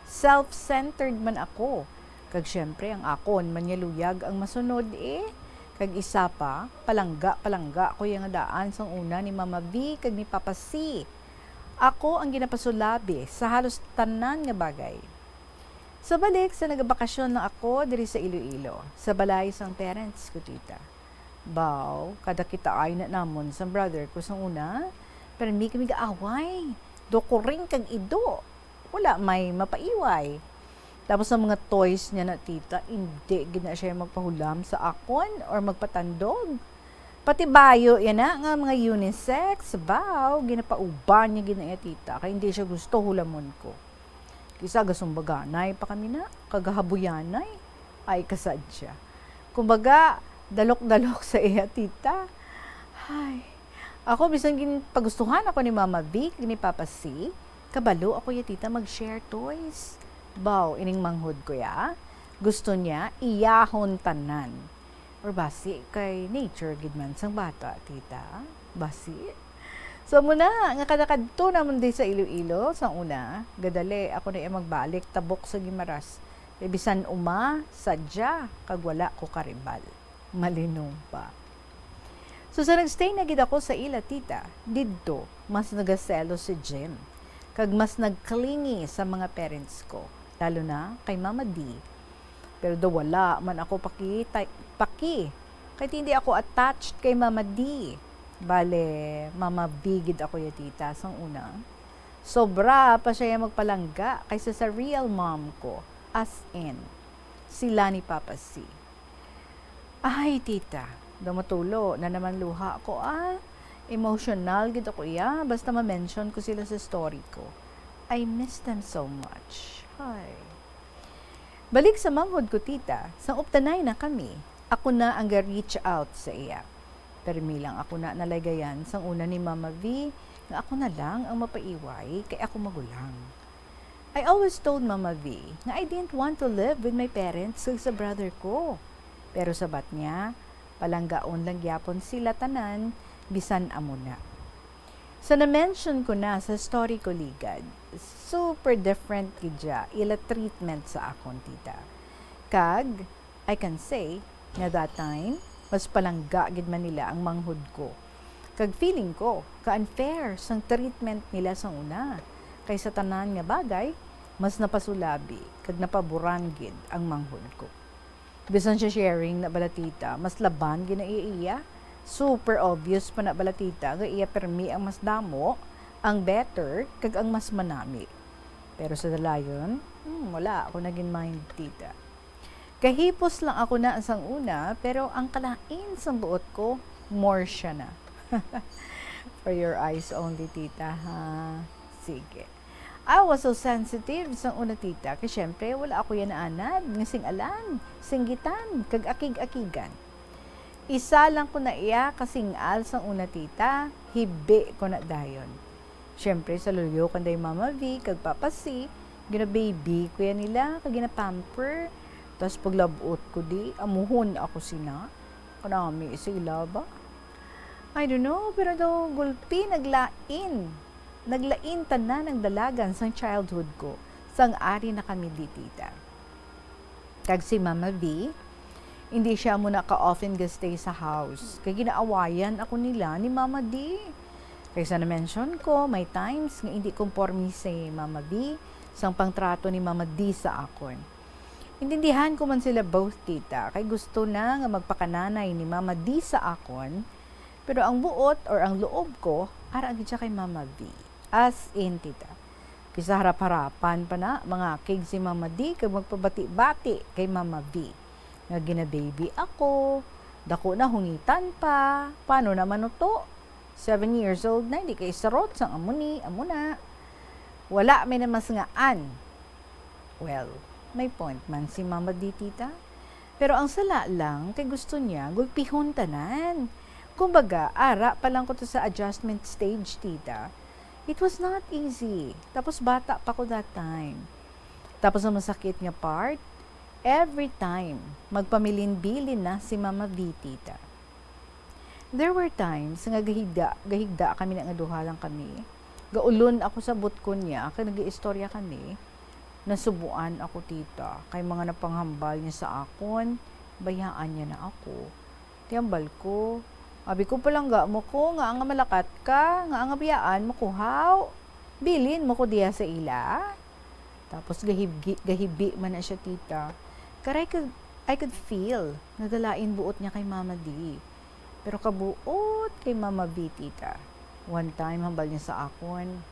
self-centered man ako. Kag siyempre, ang akon man niya luyag ang masunod, eh. Kag isa pa, palangga-palangga ko iya nga daan sang una ni Mama V kag ni Papa C. Ako ang ginapasulabi sa halos tanan nga bagay. Sa balik, sa nagabakasyon lang ako diri sa Iloilo, sa balay sang parents ko, tita. Baw, kada kitaay na namon sang brother ko sang una, permi kami gaaway. Dukuring kag ido. Wala may mapaiway. Tapos ang mga toys niya na, tita, indi gid na siya magpahulam sa akon or magpatandog. Pati bayo yana nga mga unisex, baw, ginapauban niya gid na iya, tita, kay indi siya gusto hulamon ko. Kisa gasumbaganay pa kami na, kagahabuyanay. Ay, kasadya. Kumbaga, dalok-dalok sa iya, tita. Ay. Ako, bisan gin-, pagustuhan ako ni Mama Vic, ni Papa C, kabalo ako ya, tita, mag-share toys. Baw, ining manghod ko ya, gusto niya, iyahon tanan. Or basi, kay nature gid man sang bata, tita. Basi. So, amo na, nga kada kadto namon di sa Iloilo, sa una, gadali, ako na iya magbalik, tabok sa Guimaras. Kay bisan uma, sadya, kag wala ko karibal. Malinong pa. So, sa nagstay na gid ako sa ila tita, didto, mas nagaselos si Jim, kag mas nagclingy sa mga parents ko, lalo na kay Mama D. Pero daw wala man ako paki, tay-, paki, kay hindi ako attached kay Mama D. Bale, Mama V gid ako ya tita sang una. Sobra pa siya ya magpalangga kaysa sa real mom ko, as in, sila ni Papa C. Ay, tita, daw matulo na naman luha ko, ah. Emotional gid ako iya, basta ma-mention ko sila sa story ko. I miss them so much. Ay. Balik sa manghod ko, tita, sang uptanay na kami, ako na ang ga-reach out sa iya. Permi lang ako na nalagayan sang una ni Mama V nga ako na lang ang mapaiway kay ako magulang. I always told Mama V nga I didn't want to live with my parents kag sa brother ko. Pero sabat niya, palanggaon lang gyapon sila tanan, bisan amo na. Sa na-mention ko na sa story ko, ligad, super different gid siya ila treatment sa akon, tita. Kag, I can say nga that time, mas palangga gid man nila ang manghod ko. Kag feeling ko, ka-unfair sang treatment nila sang una. Kay sa tanan nga bagay, mas napasulabi kag napaboran gid ang manghod ko. Bisan siya sharing na bala, tita, mas laban gid na iya iya. Super obvious pa na bala, tita, nga iya permi ang mas damo, ang better, kag ang mas manami. Pero sa dalayon, hmm, wala ako nagin mind, tita. Kahipos lang ako na sang una, pero ang kalain sang buot ko, more siya na. For your eyes only, tita, ha? Sige. I was so sensitive sang una, tita, kay syempre wala ako yan anad nga sing-alan, singgitan, kag akig-akigan. Isa lang ko na iya kasing-al sang una, tita, hibi ko na dayon. Syempre, sa luyo kanday Mama V kag Papa C, gina-baby ko yan nila, kag gina-pamper. Tas paglab-ot ko di, amuhon ako sina. Kanami sa ila ba? I don't know, pero daw gulpi naglain. Naglain tanan ang dalagan sang childhood ko, sang ari na kami di, tita. Kag si Mama V, hindi siya mo na ka-often ga-stay sa house, kay ginaawayan ako nila ni Mama D. Kay sa na-mention ko, may times nga hindi konporme si Mama V sang pangtrato ni Mama D sa akon. Intindihan ko man sila both, tita, kay gusto na nga magpakananay ni Mama D sa akon, pero ang buot or ang loob ko, ara gid siya kay Mama V. As in, tita. Kisa harap-harapan pa na, mangakig si Mama D kag magpabati-bati kay Mama V. Nga gina-baby ako, dako na, hungitan pa, paano naman uto? Seven years old na, hindi kay sarot sang amo ni, amo na. Wala may namasngaan. Well, may point man si Mama D, tita. Pero ang sala lang, kay gusto niya gulpihon tanan. Kumbaga, ara pa lang ko to sa adjustment stage, tita. It was not easy. Tapos bata pa ko that time. Tapos ang masakit nga part, every time, magpamilin-bilin na si Mama V, tita. There were times nga gahigda, gahigda kami na nga duha lang kami. Gaulon ako sa butkon niya, kag nag-iistorya kami. Nasubuan ako, tita, kay mga napanghambal niya sa akon, bayaan niya na ako. Tiyambal ko. Abi ko, palangga mo ko, nga nga malakat ka, nga nga biyaan mo ko, haw? Bilin mo ko diya sa ila? Tapos gahibgi-, gahibi man na siya, tita. Karay kag, I could feel nga galain buot niya kay Mama D. Pero kabuot kay Mama V, tita. One time, hambal niya sa akon,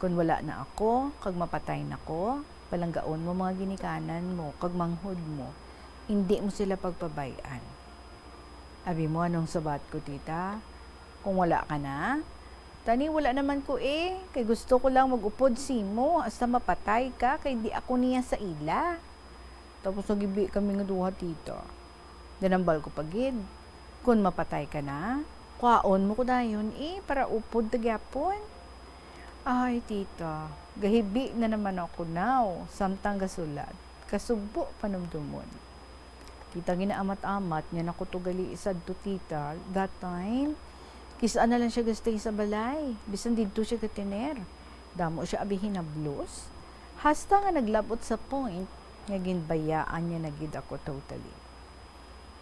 "Kon wala na ako, kag mapatay na ko, palanggaon mo mga ginikanan mo, kag manghod mo. Indi mo sila pagpabay-an." Abi mo, anong sabat ko, tita? "Kung wala ka na, tani wala naman ko eh, kay gusto ko lang mag-upod simo hasta mapatay ka, kay di ako niya sa ila." Tapos nagibi kami nga duha, tita. Dinambal ko pa gid, "Kon mapatay ka na, kwaon mo ko dayon eh, para upod ta gyapon." Ay, tita, gahibi na naman ako now, samtang gasulat. Kasubo panumdumon. Tita, ginaamat-amat niya na ko to gali sadto, tita, that time. Kis-a na lang siya gastay sa balay, bisan didto siya gatiner. Damo siya abi hinablos. Hasta nga naglabot sa point nga ginbayaan niya na gid ako totally.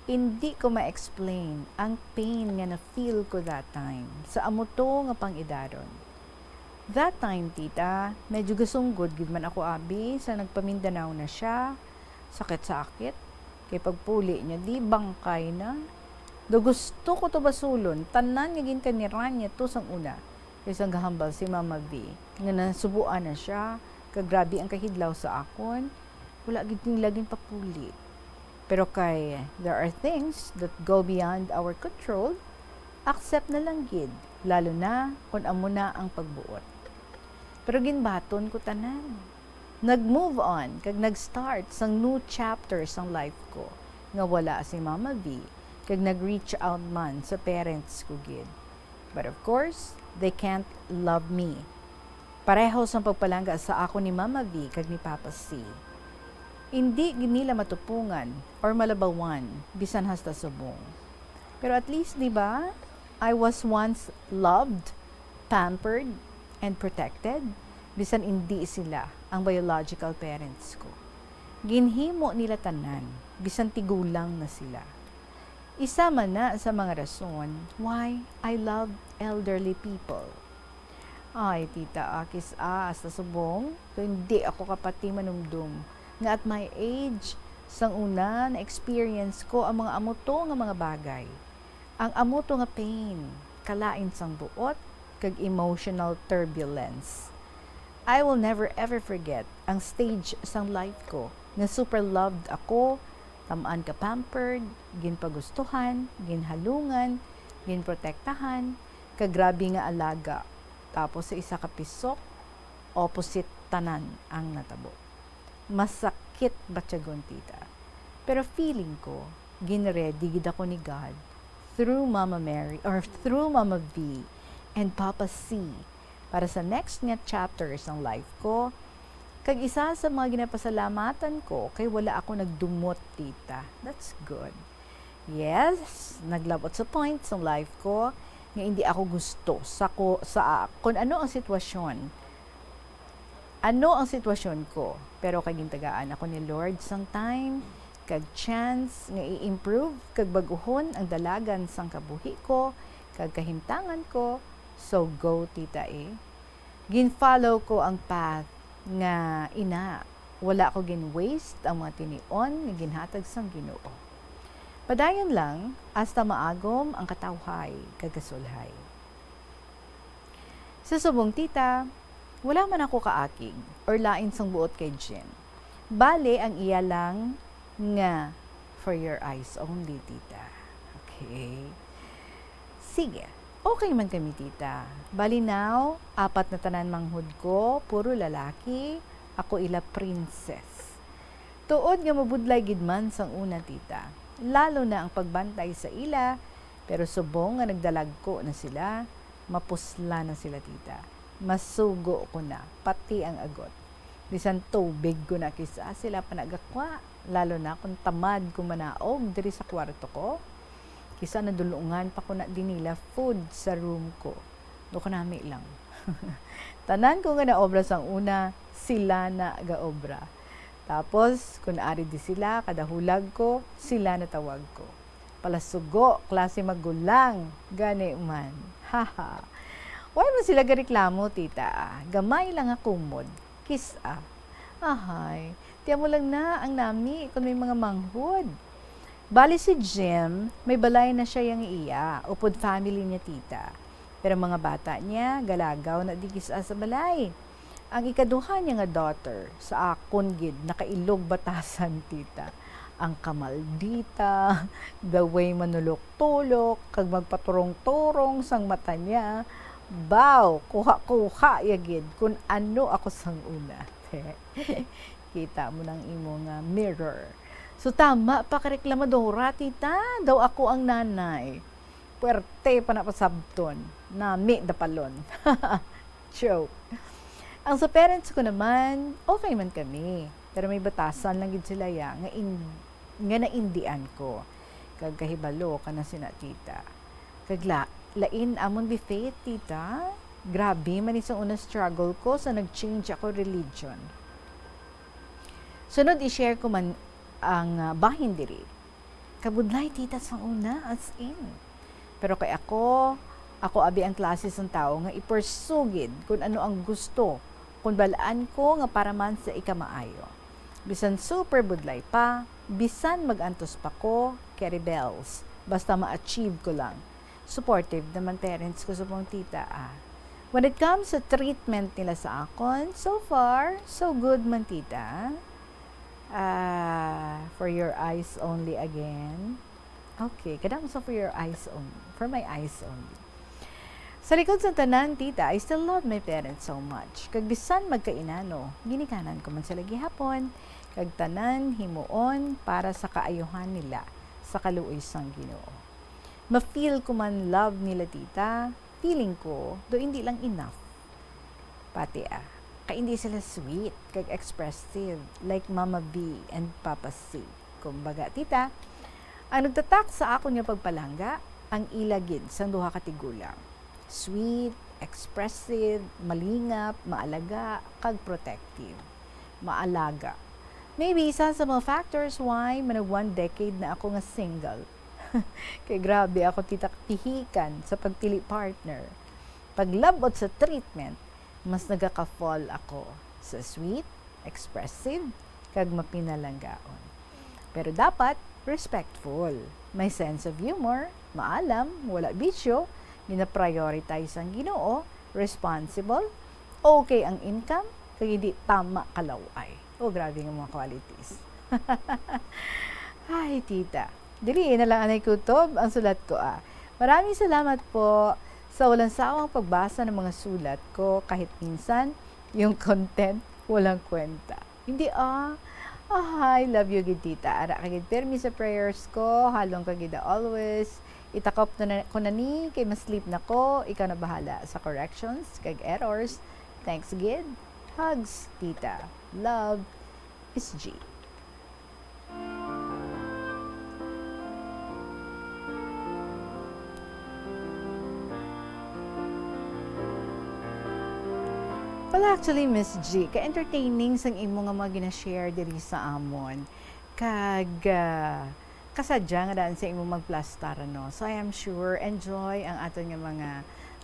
Indi ko ma-explain ang pain nga na-feel ko that time, sa amo to nga pang-idaron. That time, tita, medyo gasunggod gid man ako, abi, sa nagpa-Mindanao na siya. Sakit sa akit. Kay pagpuli niya, di bangkay na. Do gusto ko to basulon, tanan nga ginkaniraan niya to sang una. Kay sang gahambal si Mama V, nga nasubuan na siya, kag grabe ang kahidlaw sa akon, wala gid nila ginpapuli. Pero kay there are things that go beyond our control, accept na lang gid, lalo na kung amo na ang pagbuot. Pero ginbaton ko tanan. Nag-move on kag nag-start sang new chapter sang life ko, nga wala si Mama V, kag nag-reach out man sa parents ko gid. But of course, they can't love me. Pareho sang pagpalangga sa akon ni Mama V kag ni Papa C. Indi gid nila matupungan or malabawan bisan hasta subong. Pero at least, di ba, I was once loved, pampered, and protected, bisan indi sila ang biological parents ko. Ginhimo nila tanan, bisan tigulang na sila. Isa man na sa mga rason why I love elderly people. Ay, tita, akis a, hasta subong, to hindi ako kapati manumdom nga at my age, sang una, na-experience ko ang mga amo to nga mga bagay. Ang amo to nga pain, kalain sang buot, kag emotional turbulence. I will never ever forget ang stage sang life ko nga super loved ako, tamaan ka pampered, ginpagustuhan, ginhalungan, ginprotektahan, kag grabe nga alaga. Tapos sa isa ka pisok, opposite tanan ang natabo. Masakit batyagon, tita. Pero feeling ko, ginready gid ako ni God through Mama Mary or through Mama V and Papa C para sa next nga chapter sang life ko. Kag isa sa mga ginapasalamatan ko kay wala ako nagdumot, tita. That's good. Yes, naglabot sa point sang life ko nga hindi ako gusto sa ko, sa kun ano ang sitwasyon. Ano ang sitwasyon ko? Pero kay gintagaan ako ni Lord sang time kag chance nga i-improve kag bag-uhon ang dalagan sang kabuhi ko kag kahimtangan ko. So go, tita, eh. Gin-follow ko ang path nga ina, wala ko gin-waste ang mga tinion nga ginhatag sang Ginoo. Padayon lang hasta maagom ang katawhay kag kasulhay. Sa subong, tita, wala man ako kaakig or lain sang buot kay Jim. Bale, ang iya lang nga for your eyes only, tita. Okay. Sige. Okay man kami, tita. Bali now, apat na tanan manghod ko, puro lalaki, ako ila princess. Tuod nga mabudlay gid man sang una, tita. Lalo na ang pagbantay sa ila, pero subong nga nagdalagko na sila, mapusla na sila, tita. Masugo ko na, pati ang agot. Bisan tubig ko na kis-a sila pa nagakwa, lalo na kung tamad ko manaog diri sa kwarto ko. Kis-a nadulungan pa ko na di nila food sa room ko. Do kanami lang. Tanan ko nga naobra sang una, sila na gaobra. Tapos, kun ari di sila, kada hulag ko, sila natawag ko. Palasugo, klase magulang, gani man. Haha. Wala man sila gareklamo, tita, ah. Gamay lang nga kumod. Kis-a. Ahay, ti amo lang na ang nami kun may mga manghod. Bali si Jim, may balay na siya yang iya, upod family niya, tita. Pero mga bata niya, galagaw na di kis-a sa balay. Ang ikaduha niya nga daughter, sa akon gid, nakailog batasan, tita. Ang kamaldita, the way manulok-tulok, kag magpaturong-turong sang mata niya, baw, kuha-kuha ya gid kun ano ako sang una. Kita mo nang imo nga mirror. So, tama pa ka reklamadora, tita, daw ako ang nanay. Puwerte pa na pasabton, nami dapalon. Joke. Ang sa parents ko naman, okay man kami. Pero may batasan lang gid sila ya nga in-, nga naindian ko. Kag kahibalo ka na sina tita. Kag la-, lain amon bi faith, tita. Grabe man isang una struggle ko sa nag-change ako religion. Sunod, i-share ko man ang, ah, bahin diri. Kabudlay, tita, sang una, as in. Pero kay ako, ako abi ang klase sang tawo nga ipursugid kun ano ang gusto, kun balaan ko nga para man sa ikamaayo. Bisan super budlay pa, bisan mag-antos pa ko, carry bells, basta ma-achieve ko lang. Supportive naman parents ko subong, tita, ah. When it comes sa treatment nila sa akon, so far, so good man, tita. Ah, for your eyes only again. Okay, kadamo sa for your eyes only. For my eyes only. Sa likod sa tanan, tita, I still love my parents so much. Kag bisan magkainano, ginikanan ko man sila gihapon. Kag tanan himuon para sa kaayuhan nila, sa kaluoy sang Ginoo. Ma-feel ko man love nila, tita, feeling ko, do hindi lang enough. Pati, ah, kay hindi sila sweet kag expressive like Mama V and Papa C. Kumbaga, tita, ang nagtatak sa akon nga pagpalangga, ang ila gid sang duha ka tigulang. Sweet, expressive, malingap, maalaga, kag protective. Maalaga. Maybe isa sa mga factors why manag one decade na ako nga single. Kay grabe ako, tita, pihikan sa pagpili partner. Paglabot sa treatment, mas nagaka-fall ako sa sweet, expressive, kag mapinalanggaon. Pero dapat respectful, may sense of humor, maalam, wala bisyo, gina-prioritize ang Ginoo, responsible, okay ang income, kag hindi tama kalaw-ay. Oh, grabe nga mga qualities. Ay, tita. Dili na lang anay kutob ang sulat ko, ah. Maraming salamat po sa walang sawang pagbasa ng mga sulat ko, kahit minsan yung content walang kwenta. Hindi, ah. Ahay, love you gid, tita. Ara ka gid pirmi sa prayers ko, halong ka gid always. Itakop na, na ko na ni kay ma-sleep na ko. Ikaw na bahala sa corrections kag errors. Thanks gid. Hugs, tita. Love, Miss G. Well, actually, Miss G, ka-entertaining sang imo nga mga gina-share diri sa amon. Kag, ah, kasadya nga daan sa imo magplastar, no? So, I am sure enjoy ang aton nga mga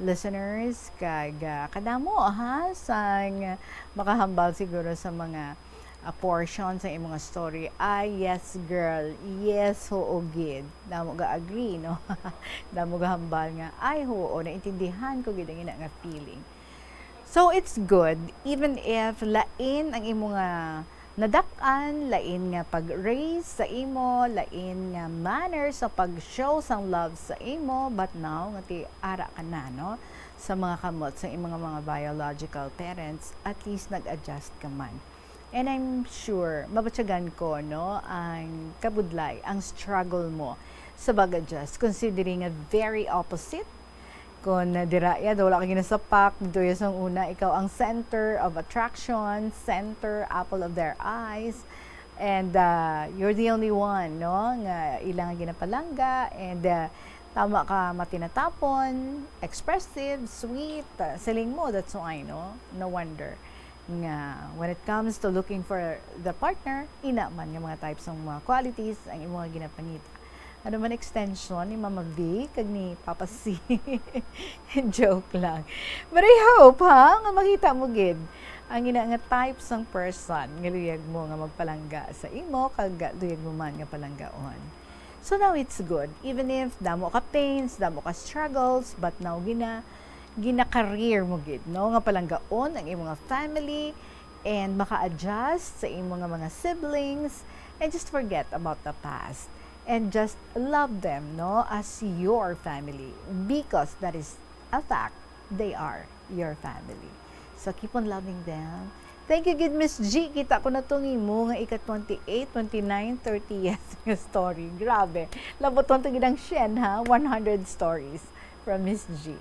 listeners. Kag, ah, kadamo, ha, sang makahambal siguro sa mga, ah, portion sa imo nga story. Ay, yes, girl. Yes, huo gid. Damo ga agree, no? Damo ga hambal nga, ay, huo, naintindihan ko gid ang ina nga feeling. So, it's good, even if lain ang imo nga nadak-an, lain nga pag-raise sa imo, lain nga manner sa pag-show sang love sa imo, but now, nga ti ara ka na, no? Sa mga kamot sa imo nga mga biological parents, at least nag-adjust ka man. And I'm sure, mabatyagan ko, no, ang kabudlay, ang struggle mo sa pag-adjust, considering nga very opposite. Kung dira ya, daw wala ka ginasapak, dito ya sang una, ikaw ang center of attraction, center, apple of their eyes, and, ah, you're the only one, no, nga ilang ginapalangga, and, ah, tama ka, matinatapon, expressive, sweet, ah, siling mo, that's why, no? No wonder nga when it comes to looking for the partner, ina man nga mga types ng mga qualities ang imo nga ginapangita. Ano man extension ni Mama V kag ni Papa C? Joke lang. But I hope, ha, nga makita mo gid ang ina nga type sang person nga luyag mo nga magpalangga sa imo kag luyag mo man nga palanggaon. So now it's good. Even if damo ka pains, damo ka struggles, but now gina-, gina-career mo gid, no? Nga palanggaon ang imong family and maka-adjust sa imong mga siblings and just forget about the past and just love them, no, as your family, because that is a fact, they are your family. So keep on loving them. Thank you gid, Miss G. Kita ko na tong imo nga ika twenty-eight, twenty-nine, thirtieth nga story. Grabe. Laboton to gid ang syen, ha? One hundred stories from Miss G.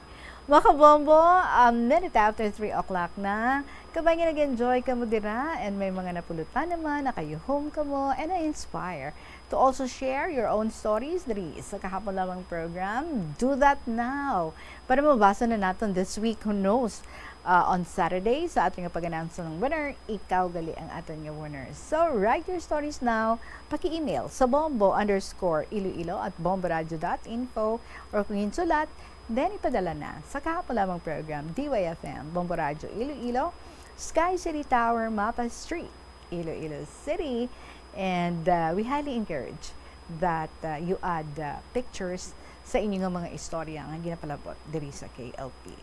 Mga kabombo, a minute after three o'clock na. Kabay nga nag-enjoy kamo dira, and may mga napulutan naman, nakayuhom kamo, and na-inspire to also share your own stories diri sa kahapon lamang program. Do that now. Para mabasa na naton this week, who knows? uh, on Saturday sa aton nga pag-announce ng winner, ikaw gali ang aton nga winner. So, write your stories now. Paki-email sa bombo underscore iloilo at bomboradio dot info, or kung insulat, then ipadala na sa kahapon lamang program, D Y F M, Bombo Radio Iloilo, Sky City Tower, Mapa Street, Iloilo City. And uh, we highly encourage that uh, you add uh, pictures sa inyo nga mga istorya nga ginapalabot diri sa K L P.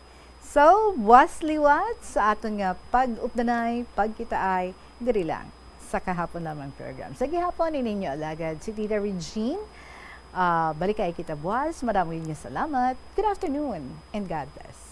So, buwas liwat sa aton nga pag-updanay, pagkitaay, diri lang sa kahapon lamang program. Sa gihapon, ini inyo alagad si Tita Regine. Ah, balikay kita buwas. Madamo nga salamat. Good afternoon and God bless.